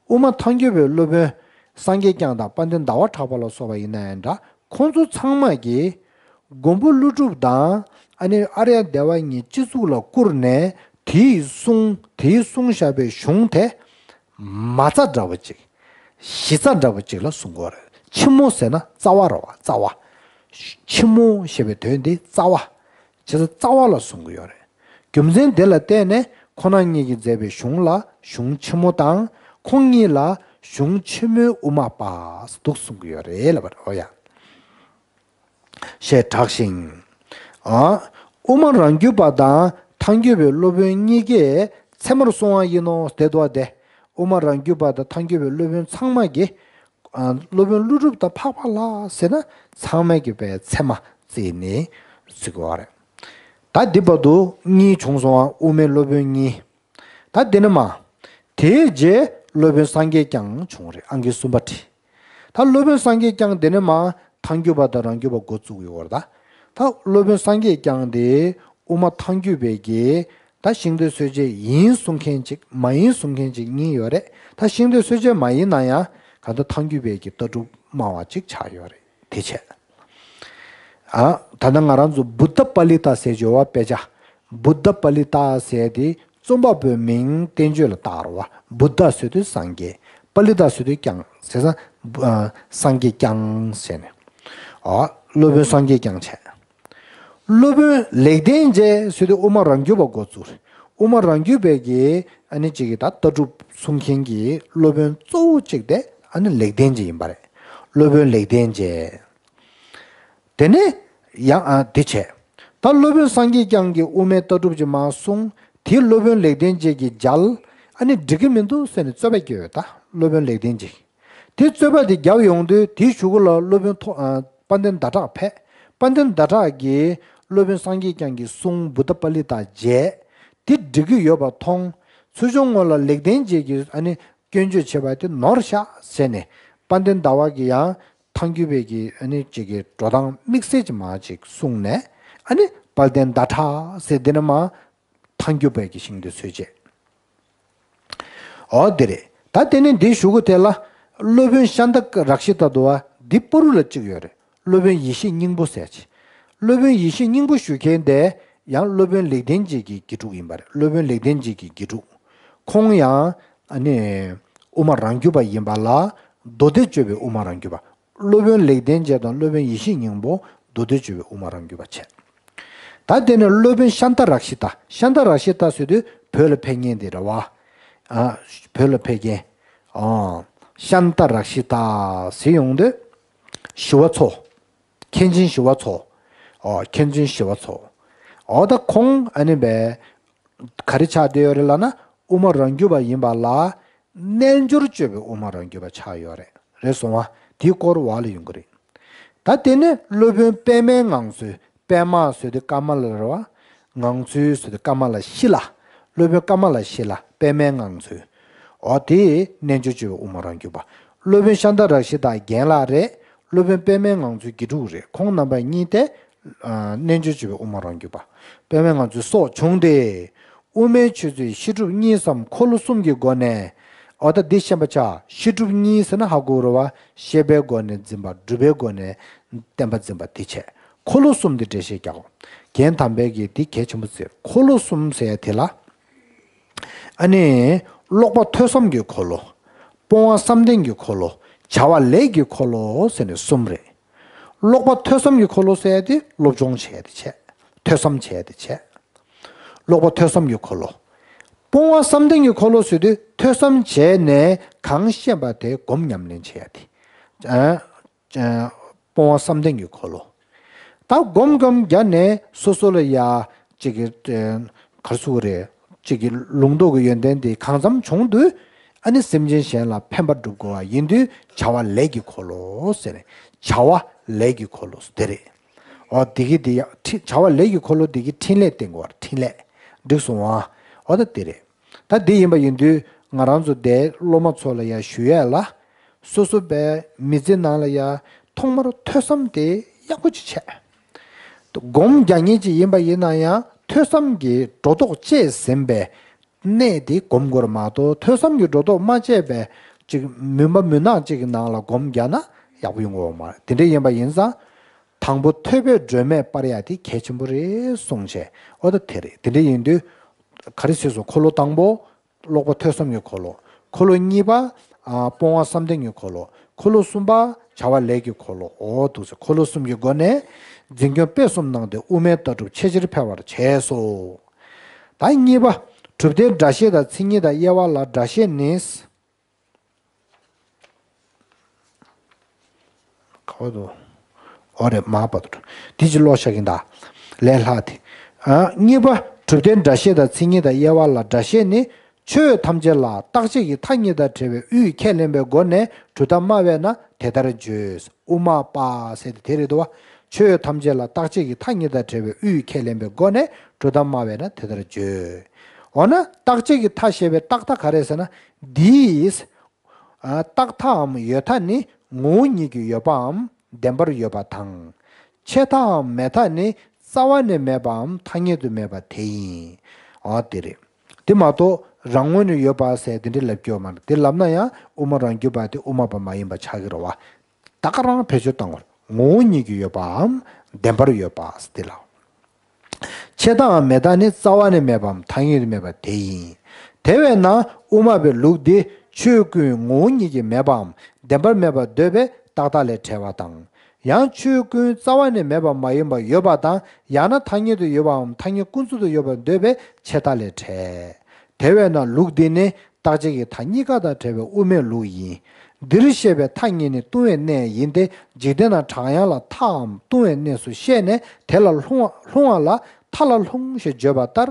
དབུ་མ་ཐལ་འགྱུར་བའི་སློབ་དཔོན་སངས་རྒྱས་བསྐྱངས་དང་དཔལ་ལྡན་ཟླ་བ་གྲགས་པ་ལ་སོགས་པ་ཡིན་ན་ཡང་འདྲ། ཁོང་ཚོ་ཚང་མ་གིས་མགོན་པོ་ཀླུ་སྒྲུབ་དང་ཨ་ནི་ཨཱརྱ་དེ་ཝ་གཉིས་སྤྱི་གཙུག་ལ་བཀུར་ནས། དེའི་གསུང་དེའི་གསུངས་བཞག་པའི་གཞུང་དེ་མ་རྩ་འདྲ་བོ་ཅིག་གཞི་རྩ་འདྲ་བོ་ཅིག་ལ་གསུང་གི་ཡོད་རེད། ཆེན་མོ་ཟེར་ན་རྩ་བ་རེད་བ། རྩ་བ། ཆེན་མོ་ཞེས་པའི་དོན་དེ་རྩ་བ། བྱས་ཙང་རྩ་བ་ལ་གསུང་གི་ཡོད་རེད། རྒྱུ་མཚན་དེ་ལ་བརྟེན་ནས་ཁོང་རྣམ་གཉིས་ཀྱིས་མཛད་པའི་གཞུང་ལ་གཞུང་ཆེན་མོ་དང་། ཁོང་གཉིས་ལ་གཞུང་ཆེན་མོའི་དབུ་མ་པ་ཟེར་འདུག་གསུང་གི་ཡོད་རེད་ལབ་པ་རེད། འོ་ཡ། ཞེས་གྲགས་ཤིང་། ཨ། དབུ་མ་རང་རྒྱུད་པ་དང་ཐལ་འགྱུར་བའི་སློབ་དཔོན་གཉིས་ཀས་ཚད་མར་གསུངས་པ་ཡིན་ནོ་ཟེར་འདུག་པ་དེ། དབུ་མ་རང་རྒྱུད་པ་དང་ཐལ་འགྱུར་བའི་སློབ་དཔོན་ཚང་མ་གིས། ཨ། སློབ་དཔོན་ཀླུ་སྒྲུབ་དང་འཕགས་པ་ལྷ་ཟེར་ན་ཚང་མས་ཀྱི་པའི་ཚད་མ་བརྩིས་ནས་ཟེར་གྱི་ཡོད་རེད། ད་འདི་བར་དུ་གཉིས་བྱུང་སོང་བ། དབུ་མའི་སློབ་དཔོན་གཉིས། ད་འདི་ནས་མར། དེའི་རྗེས་སློབ་དཔོན་སངས་རྒྱས་བསྐྱངས་བྱུང་རེད། ཨང་ཀི་གསུམ་པ་བྲིས། ད་སློབ་དཔོན་སངས་རྒྱས་བསྐྱངས་དེ་ནས་མར་ཐལ་འགྱུར་བ་དང་རང་རྒྱུད་པ་འགོ་བཙུགས་ཡོད་རེད་ད། ད་སློབ་དཔོན་སངས་རྒྱས་བསྐྱངས་དེ་དབུ་མ་ཐལ་འགྱུར་བའི་གི། ད་ཤིང་རྟའི་སྲོལ་འབྱེད་ཡིན་གསུང་མཁན་ཅིག་མ་ཡིན་གསུང་མཁན་ཅིག་གཉིས་ཡོད་རེད། ད་ཤིང་རྟའི་སྲོལ་འབྱེད་མ་ཡིན་ན་ཡང་གང་ལྟར་ཐལ་འགྱུར་བའི་གི་ལྟ་གྲུབ་སྨྲ་བ་ཅིག་ཆགས་ཡོད་རེད། དེ་བྱས། ཨ། ད་ལྟ་ང་རང་ཚོ་བུདྡྷ་པཱ་ལི་ཏ་ཟེར་ཡོད་པ་དཔེ་ཆ། བུདྡྷ་པཱ་ལི་ཏ་ཟེར་དེ་རྩོམ་པ་པོའི་མིང་བསྟན་བཅོས་ལ་བཏགས་རེད་བ། བུདྡྷ་ཟེར་དུས་སངས་རྒྱས། པཱ་ལི་ཏ་ཟེར་དུས་བསྐྱངས་ཟེར་ཙང་། ཨ། སངས་རྒྱས་བསྐྱངས་ཟེར་ནས། ཨ། སློབ་དཔོན་སངས་རྒྱས་བསྐྱངས་བྱས། སློབ་དཔོན་ལེགས་ལྡན་འབྱེད་ཟེར་དུས་དབུ་མ་རང་རྒྱུད་པ་འགོ་བཙུགས་རེད། དབུ་མ་རང་རྒྱུད་པའི་གི་ཨ་ནི་གཅིག་གི་ད་ལྟ་གྲུབ་གསུང་མཁན་གྱི་སློབ་དཔོན་གཙོ་བོ་གཅིག་དེ་ཨ་ནི་ལེགས་ལྡན་འབྱེད་ཡིན་པ་རེད། སློབ་དཔོན་ལེགས་ལྡན་འབྱེད། དེ་ནས་ཡང་ཨ་དེ་བྱས། ད་སློབ་དཔོན་སངས་རྒྱས་བསྐྱངས་ཀྱིས་དབུ་མའི་ལྟ་གྲུབ་ཅིག་མར་གསུངས། དེ་སློབ་དཔོན་ལེགས་ལྡན་འབྱེད་ཀྱིས་མཇལ། ཨ་ནི་འགྲིག་གི་མི་འདུག་ཟེར་ནས་རྩོད་པ་བརྒྱབ་ཡོད་ད། སློབ་དཔོན་ལེགས་ལྡན་འབྱེད། དེ་རྩོད་པ་དེ་བརྒྱབ་ཡོང་དུས་དེའི་གཞུག་གུ་ལ་སློབ་དཔོན་ཐོ་ཨ་དཔལ་ལྡན་ཟླ་གྲགས་ཕེབས། དཔལ་ལྡན་ཟླ་གྲགས་ཀྱིས་སློབ་དཔོན་སངས་རྒྱས་བསྐྱངས་ཀྱི་གསུང་བུདྡྷ་པཱ་ལི་ཏ་མཇལ། དེ་འགྲིག་གི་ཡོད་པ་མཐོང་། ཚུལ་བཞག་ངོ་ལ་ལེགས་ལྡན་འབྱེད་ཀྱིས་ཨ་ནི་སྐྱོན་བརྗོད་བྱས་པ་དེ་ནོར་ཤག་ཟེར་ནས། དཔལ་ལྡན་ཟླ་བ་གིས་ཡང་ཐལ་འགྱུར་བའི་གི་ཨ་ནི་གཅིག་གི་འགྲོ་སྟངས་དམིགས་བསལ་གྱི་མ་ཅིག་གསུངས་ནས། ཨ་ནི་ དཔལ་ལྡན་ཟླ་གྲགས་ཟེར་འདི་ནི་མ་ཐང་རྒྱུད་པའི་གི་ཤིང་དེ་ཚོས་བྱས། ཨོ་དེ་རེད། ད་དེ་ནས་འདི་ཞུ་གི་དེ་ལ། སློབ་དཔོན་ཤཱནྟ་རཀྵི་ཏ་འདུག་བ་འདི་པུ་རུ་ལ་གཅིག་ཡོད་རེད། སློབ་དཔོན་ཡེ་ཤེས་སྙིང་པོ་ཟེར་ཅིག་སློབ་དཔོན་ཡེ་ཤེས་སྙིང་པོ་ཞུ་མཁན་དེ་ཡང་སློབ་དཔོན་ལེགས་ལྡན་འབྱེད་ཀྱི་དགེ་ཕྲུག་ཡིན་པ་རེད། སློབ་དཔོན་ལེགས་ལྡན་འབྱེད་ཀྱི་དགེ་ཕྲུག་ཁོང་ཡང་ཨ་ནི་དབུ་མ་རང་རྒྱུད་པ་ཡིན་པ་ལ། མདོ་སྡེ་སྤྱོད་པའི་དབུ་མ་རང་རྒྱུད་པ། སློབ་དཔོན་ལེགས་ལྡན་འབྱེད་དང་སློབ་དཔོན་ཡེ་ཤེས་སྙིང་པོ་མདོ་སྡེ་སྤྱོད་པའི་དབུ་མ་རང་རྒྱུད་པ་བྱས། ད་དེ་ནས་སློབ་དཔོན་ཤཱནྟ་རཀྵི་ཏ། ཤཱནྟ་རཀྵི་ཏ་ཟེར་དུས་བོད་ལ་ཕེབས་མཁན་དེ་རེད་བ། ཨ། བོད་ལ་ཕེབས་མཁན། ཨ། ཤཱནྟ་རཀྵི་ཏ་ཟེར་ཡོང་དུས། ཞི་བ་འཚོ། མཁན་ཆེན་ཞི་བ་འཚོ། ཨོ། མཁན་ཆེན་ཞི་བ་འཚོ། ཨོ་ད་ཁོང་ཨ་ནི་བས། ག་རེ་ཆགས་བསྡད་ཡོད་རེད་ལབ་ན། དབུ་མ་རང་རྒྱུད་པ་ཡིན་པ་ལ། རྣལ་འབྱོར་སྤྱོད་པའི་དབུ་མ་རང་རྒྱུད་པ་ཆགས་ཡོད་རེད། རེད་སོང་བ། དེའི་སྐོར་བ་ལ་ཡོང་གི་རེད། ད་དེ་ནས་སློབ་དཔོན་པདྨའི་ངང་ཚུལ། པདྨ་ཟེར་དུས་ཀ་མ་ལ་རེད་བ། ངང་ཚུལ་ཟེར་དུས་ཀ་མ་ལ་ཤི་ལ། སློབ་དཔོན་ཀ་མ་ལ་ཤི་ལ་པདྨའི་ངང་ཚུལ། འོ་དེ་རྣལ་འབྱོར་སྤྱོད་པའི་དབུ་མ་རང་རྒྱུད་པ། སློབ་དཔོན་ཤཱནྟ་རཀྵི་ཏ་རྒན་ལགས་རེད། སློབ་དཔོན་པདྨའི་ངང་ཚུལ་དགེ་ཕྲུག་རེད། ཁོང་རྣམ་པ་གཉིས་དེ། ཨ། རྣལ་འབྱོར་སྤྱོད་པའི་དབུ་མ་རང་རྒྱུད་པ། པདྨའི་ངང་ཚུལ་སོགས་བྱུང་སྟེ། དབུ་མའི་ཆོས་ཚུལ་བཤད་སྒྲུབ་གཉིས་སམ་འཁོར་ལོ་གསུམ་གྱི་སྒོ་ནས། འོ་ད་འདི་ཤེས་པ་ཆགས། བཤད་སྒྲུབ་གཉིས་ཟེར་ན་ཧ་གོ་རེད་བ། བཤད་པའི་སྒོ་ནས་འཛིན་པ། སྒྲུབ་པའི་སྒོ་ནས་བསྟན་པ་འཛིན་པ་དེ་བྱས། འཁོར་ལོ་གསུམ་དེ་འགྲེལ་བཤད་རྒྱག་གོ། རྒན་དམ་པས་ཀྱིས་འདི་གལ་ཆེན་པོ་བརྩིས། འཁོར་ལོ་གསུམ་ཟེར་ཡ་དེ་ལ། ཨ་ནི། ཀློག་པ་ཐོས་བསམ་གྱི་འཁོར་ལོ། སྤོང་བ་བསམ་གཏན་གྱི་འཁོར་ལོ། བྱ་བ་ལས་ཀྱི་འཁོར་ལོ་ཟེར་ནས་གསུམ་རེད། ཀློག་པ་ཐོས་བསམ་གྱི་འཁོར་ལོ་ཟེར་ཡ་དེ་སློབ་སྦྱོང་བྱས་ཏེ་བྱས། ཐོས་བསམ་བྱས་ཏེ་བྱས། ཀློག་པ་ཐོས་བསམ་གྱི་འཁོར་ལོ། སྤོང་བ་བསམ་གཏན་གྱི་འཁོར་ལོ་ཟེར་དུས་ཐོས་བསམ་བྱས་ནས་གང་ཤེས་པ་དེ་སྒོམ་ཉམས་ལེན་བྱེད་ཡ་དེ། ཨ། ཨ། སྤོང་བ་བསམ་གཏན་གྱི་འཁོར་ལོ། ད་སྒོམ་སྒོམ་རྒྱག་ནས་སོ་སོ་ལ་ཡ། གཅིག་གི། ཨ། ག་རེ་ཟེར་དགོས་རེད། གཅིག་གི་ལུང་རྟོགས་ཀྱི་ཡོན་ཏན་དེ་གང་འཚམ་བྱུང་དུས། ཨ་ནི་སེམས་ཅན་གཞན་ལ་ཕན་པ་སྒྲུབ་དགོས་པ་ཡིན་དུས་བྱ་བ་ལས་ཀྱི་འཁོར་ལོ་ཟེར་ནས། བྱ་བ་ལས་ཀྱི་འཁོར་ལོ་དེ་རེད། འོ་དེ་གི་དེ་ཡ། ཕྲིན། བྱ་བ་ལས་ཀྱི་འཁོར་ལོ་དེ་གི་ཕྲིན་ལས་བསྟན་དགོས་པ་རེད། ཕྲིན་ལས། འགྲིག་སོང་ཨ། འོ་ད་དེ་རེད། ད་དེ་ཡིན་པ་ཡིན་དུས་ང་རང་ཚོ་དེ་སློབ་མ་ཚོ་ལ་ཡ་ཞུ་ཡས་ལ། སོ་སོ་པའི་མི་ཚེ་ནང་ལ་ཡ་ཐོག་མར་ཐོས་བསམ་དེ་ཡག་པོ་ཅིག་བྱས། སྒོམ་རྒྱག་མཁན་ཅིག་ཡིན་པ་ཡིན་ན་ཡང་ཐོས་བསམ་གྱི་སྒྲོ་འདོགས་བཅད་ཟིན་པའི་གནས་དེ་སྒོམ་དགོས་རེད་མ་གཏོགས། ཐོས་བསམ་གྱི་སྒྲོ་འདོགས་མ་བཅད་པའི་ཅིག་མུན་པ་མུན་ནག་ཅིག་གི་ནང་ལ་སྒོམ་རྒྱག་ན་ཡག་པོ་ཡོང་གི་ཡོད་མ་རེད། དེ་འདྲ་ཡིན་པ་ཡིན་ཙང་། དང་པོ་ཐོས་པའི་སྒྲོན་མེ་སྤར་ཡ་དེ་གལ་ཆེན་པོ་རེད་གསུངས་བྱས། འོ་ད་དེ་རེད། དེ་འདྲ་ཡིན་དུས། ག་རེ་ཟེར་སོང་། འཁོར་ལོ་དང་པོ། ཀློག་པ་ཐོས་བསམ་གྱི་འཁོར་ལོ། འཁོར་ལོ་གཉིས་པ། ཨ། སྤོང་བ་བསམ་གཏན་གྱི་འཁོར་ལོ། འཁོར་ལོ་གསུམ་པ། བྱ་བ་ལས་ཀྱི་འཁོར་ལོ། འོ་འདུག་ཟེར། འཁོར་ལོ་གསུམ་གྱི་སྒོ་ནས་འཛིན་སྐྱོང་སྤེལ་གསུམ་གནང་སྟེ་དབུ་མའི་ལྟ་གྲུབ་ཆེས་ཆེར་འཕེལ་བར་བྱས་སོ། ད་གཉིས་པ། གྲུབ་མཐའི་སྒྲ་བཤད་དང་མཚན་ཉིད་དང་དབྱེ་བ་ལ། སྒྲ་བཤད་ནི། ག་བ་དུ། འོ་རེད། མ་པ་དུ། དེ་ཅི་ཀློག་བཞག་གིན་ད། ལས་ལྷག་དེ། ཨ། གཉིས་པ། གྲུབ་མཐའི་སྒྲ་བཤད་དང་མཚན་ཉིད་དང་དབྱེ་བ་ལ། སྒྲ་བཤད་ནི། ཆོས་ཐམས་ཅད་ལ་རྟག་ཆད་ཀྱི་མཐའ་གཉིས་དང་བྲལ་བའི་དབུས་ཁས་ལེན་པའི་སྒོ་ནས་གྲུབ་མཐའ་སྨྲ་བས་ན་དེ་ལྟར་བརྗོད། དབུ་མ་པ་ཟེར་དེ་དེ་རེད་དོ། ཆོས་ཐམས་ཅད་ལ་རྟག་ཆད་ཀྱི་མཐའ་གཉིས་དང་བྲལ་བའི་དབུས་ཁས་ལེན་པའི་སྒོ་ནས་གྲུབ་མཐའ་སྨྲ་བས་ན་དེ་ལྟར་བརྗོད། འོ་ན་རྟག་ཆད་ཀྱི་མཐའ་བཤད་པའི་རྟག་མཐའ་ག་རེ་ཟེར་ན། འདིས། ཨ། རྟག་མཐའམ་ཡོད་མཐའ་ནི་ངོ་བོ་ཉིད་ཀྱིས་ཡོད་པའམ་བདེན་པར་ཡོད་པ་དང་། ཆད་མཐའམ་མེད་མཐའ་ནི་རྩ་བ་ནས་མེད་པའམ་ཐ་སྙད་དུ་མེད་པ་དེ་ཡིན། ཨ། དེ་རེད། དེ་མ་གཏོགས་རང་ངོས་ནས་ཡོད་པ་ཟེར་དེ་འདྲ་ལབ་རྒྱུ་ཡོད་མ་རེད། དེ་ལབ་ན་ཡང་དབུ་མ་རང་རྒྱུད་པ་དེ་དབུ་མ་པ་མ་ཡིན་པ་ཆགས་ཀྱི་རེད་བ། ད་ག་རང་བེད་སྤྱོད་བཏང་བར་ངོ་བོ་ཉིད་ཀྱིས་ཡོད་པའམ་བདེན་པར་ཡོད་པ་དེ་ལ། ཆད་མཐའམ་མེད་མཐའ་ནི་རྩ་བ་ནས་མེད་པའམ་ཐ་སྙད་དུ་མེད་པ་དེ་ཡིན། དེ་བས་ན་དབུ་མ་པའི་ལུགས་འདི་ཆོས་ཀུན་ངོ་བོ་ཉིད་ཀྱིས་མེད་པའམ་བདེན་པར་མེད་པར་འདོད་པས་རྟག་མཐའ་ལས་བྲལ་བ་དང་། ཡང་ཆོས་ཀུན་རྩ་བ་ནས་མེད་པ་མ་ཡིན་པར་ཡོད་པ་དང་། ཡང་ན་ཐ་སྙད་དུ་ཡོད་པའམ་ཐ་སྙད་ཀུན་རྫོབ་ཏུ་ཡོད་པར་འདོད་པས་ཆད་མཐའ་ལས་བྲལ། དེ་བས་ན་ལུགས་འདི་ནི་རྟག་ཆད་ཀྱི་མཐའ་གཉིས་ཀ་དང་བྲལ་བའི་དབུ་མའི་ལུགས་ཡིན། འདིར་བཤད་པའི་མཐའ་གཉིས་ནི་ལྟུང་བའི་གནས་ཡིན་ཏེ། འཇིག་རྟེན་ན་གྲགས་ཡངས་ལ་མཐའམ་ལྟུང་བའི་གནས་སུ་བཤད་ནས་དེ་ལ་ལྷུང་བ་ལྷུང་བ་ལ་མཐའ་ལ་ལྷུང་ཞེས་བརྗོད་པ་ལྟར།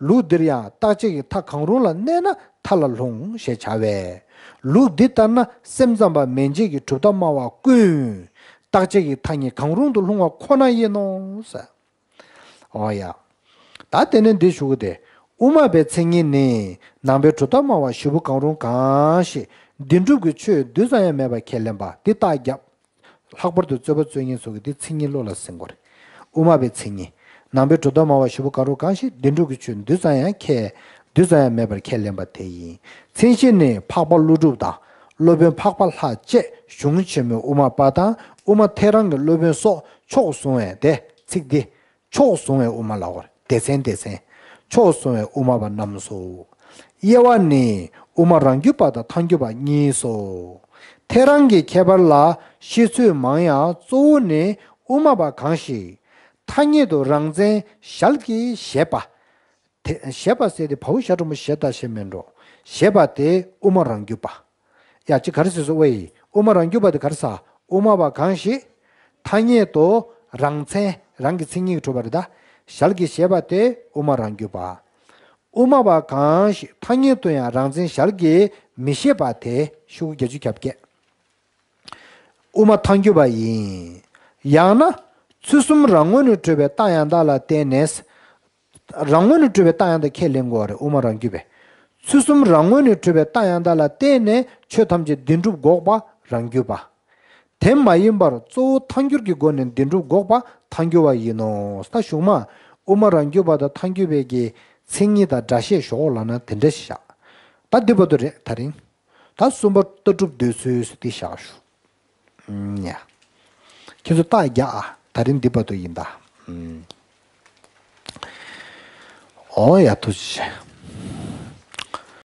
ལུགས་འདིར་ཡང་རྟག་ཆད་ཀྱི་མཐའ་གང་རུང་ལ་གནས་ན་མཐའ་ལ་ལྷུང་ཞེས་བྱ་བས། ལུགས་འདི་ལྟར་ན་སེམས་ཙམ་པ་མན་ཆད་ཀྱི་གྲུབ་མཐའ་སྨྲ་བ་ཀུན། རྟག་ཆད་ཀྱི་མཐའ་གཉིས་གང་རུང་དུ་ལྷུང་བ་ཁོ་ན་ཡིན་ནོ། ཨོ་ཡ། ད་དེ་ནས་འདི་ཞུ་གི་དེ། དབུ་མ་པའི་མཚན་ཉིད་ནི། ནང་པའི་གྲུབ་མཐའ་སྨྲ་བ་བཞི་པོ་གང་རུང་གང་ཞིག་བདེན་གྲུབ་ཀྱི་ཆོས་རྡུལ་ཙམ་ཡང་མེད་པར་ཁས་ལེན་པ་འདི་རྟགས་བརྒྱབ། ལྷག་པར་དུ་རྩོད་པ་རྩོད་མཁན་ཚོ་གིས་འདི་མཚན་ཉིད་བློ་ལ་ཟིན་དགོས་རེད། དབུ་མ་པའི་མཚན་ཉིད། ནང་པའི་གྲུབ་མཐའ་སྨྲ་བ་བཞི་པོ་གང་རུང་གང་ཞིག་བདེན་གྲུབ་ཀྱི་ཆོས་འདུས་ཙམ་ཡང་ཁས་འདུས་ཙམ་ཡང་མེད་པར་ཁས་ལེན་པ་དེ་ཡིན། མཚན་གཞི་ནི་འཕགས་པ་ཀླུ་སྒྲུབ་དང་སློབ་དཔོན་འཕགས་པ་ལྷ་བཅས་གཞུང་ཆེན་མོའི་དབུ་མ་པ་དང་དབུ་མ་ཐལ་རང་གི་སློབ་དཔོན་སོགས་མཆོག་གསུང་བས་ཏེ། ཚིག་འདི། མཆོག་གསུང་བའི་དབུ་མ་ལ་གོ། སྡེ་ཚན་སྡེ་ཚན། མཆོག་གསུང་བའི་དབུ་མ་པ་རྣམས་སོ། དབྱེ་བ་ནི་དབུ་མ་རང་རྒྱུད་པ་དང་ཐལ་འགྱུར་བ་གཉིས་སོ། ཐལ་རང་གི་ཁྱད་པར་ལ་བཤད་ཚུལ་མང་ཡང་གཙོ་བོ་ནི་དབུ་མ་པ་གང་ཞིག་ཐ་སྙད་དུ་རང་མཚན་ཞལ་གྱིས་བཞེས་པ། དེ་བཞེས་པ་ཟེར་ཏེ་བའུ་ཞབས་གྲངས་མོ་བཞེས་ད་ཞེས་མིན་འགྲོ། བཞེས་པ་དེ་དབུ་མ་རང་རྒྱུད་པ། ཡ་ཅི་ག་རེ་ཟེར་སོ་ཝེ་ཡི། དབུ་མ་རང་རྒྱུད་པ་དེ་ག་རེ་ཟ། དབུ་མ་པ་གང་ཞིག་ཐ་སྙད་དུ་རང་མཚན་རང་གི་མཚན་ཉིད་ཀྱིས་གྲུབ་པ་རེད་ད། ཞལ་གྱིས་བཞེས་པ་དེ་དབུ་མ་རང་རྒྱུད་པ། དབུ་མ་པ་གང་ཞིག་ཐ་སྙད་དུ་ཡང་རང་མཚན་ཞལ་གྱིས་མི་བཞེས་པ་དེ་ཤོག་གུ་བརྒྱད་ཅུ་གྱ་བརྒྱད། དབུ་མ་ཐལ་འགྱུར་བ་ཡིན། ཡང་ན། ཚུལ་གསུམ་རང་ངོས་ནས་གྲུབ་པའི་རྟགས་ཡང་དག་ལ་བརྟེན་ནས། རང་ངོས་ནས་གྲུབ་པའི་རྟགས་ཡང་དག་ཁས་ལེན་དགོས་པ་རེད་དབུ་མ་རང་རྒྱུད་པས། ཚུལ་གསུམ་རང་ངོས་ནས་གྲུབ་པའི་རྟགས་ཡང་དག་ལ་བརྟེན་ནས་ཆོས་ཐམས་ཅད་བདེན་གྲུབ་འགོག་པ་རང་རྒྱུད་པ། དེ་མ་ཡིན་པར་གཙོ་བོ་ཐལ་འགྱུར་གྱི་སྒོ་ནས་བདེན་གྲུབ་འགོག་པ་ཐལ་འགྱུར་བ་ཡིན་ནོ། ད་གཞུག་མ་དབུ་མ་རང་རྒྱུད་པ་དང་ཐལ་འགྱུར་བའི་གི་མཚན་ཉིད་དང་སྒྲ་བཤད་ཞོག་ལབ་ན་དེ་འདྲ་ཞིག་བཞག་ད་འདི་བར་དུ་རེད་ད་རིང་། ད་གསུམ་པ་ལྟ་གྲུབ་འདོད་ཚུལ་ཟེར་འདི་བཞག་ཞུ། ཨུམ། ཡ། ཁྱེད་ཚོ་རྟགས་རྒྱག་ཨ། ད་རིང་འདི་བར་དུ་ཡིན་ད། ཨུམ། ཨོ་ཡ་ཐུགས་རྗེ་ཆེ།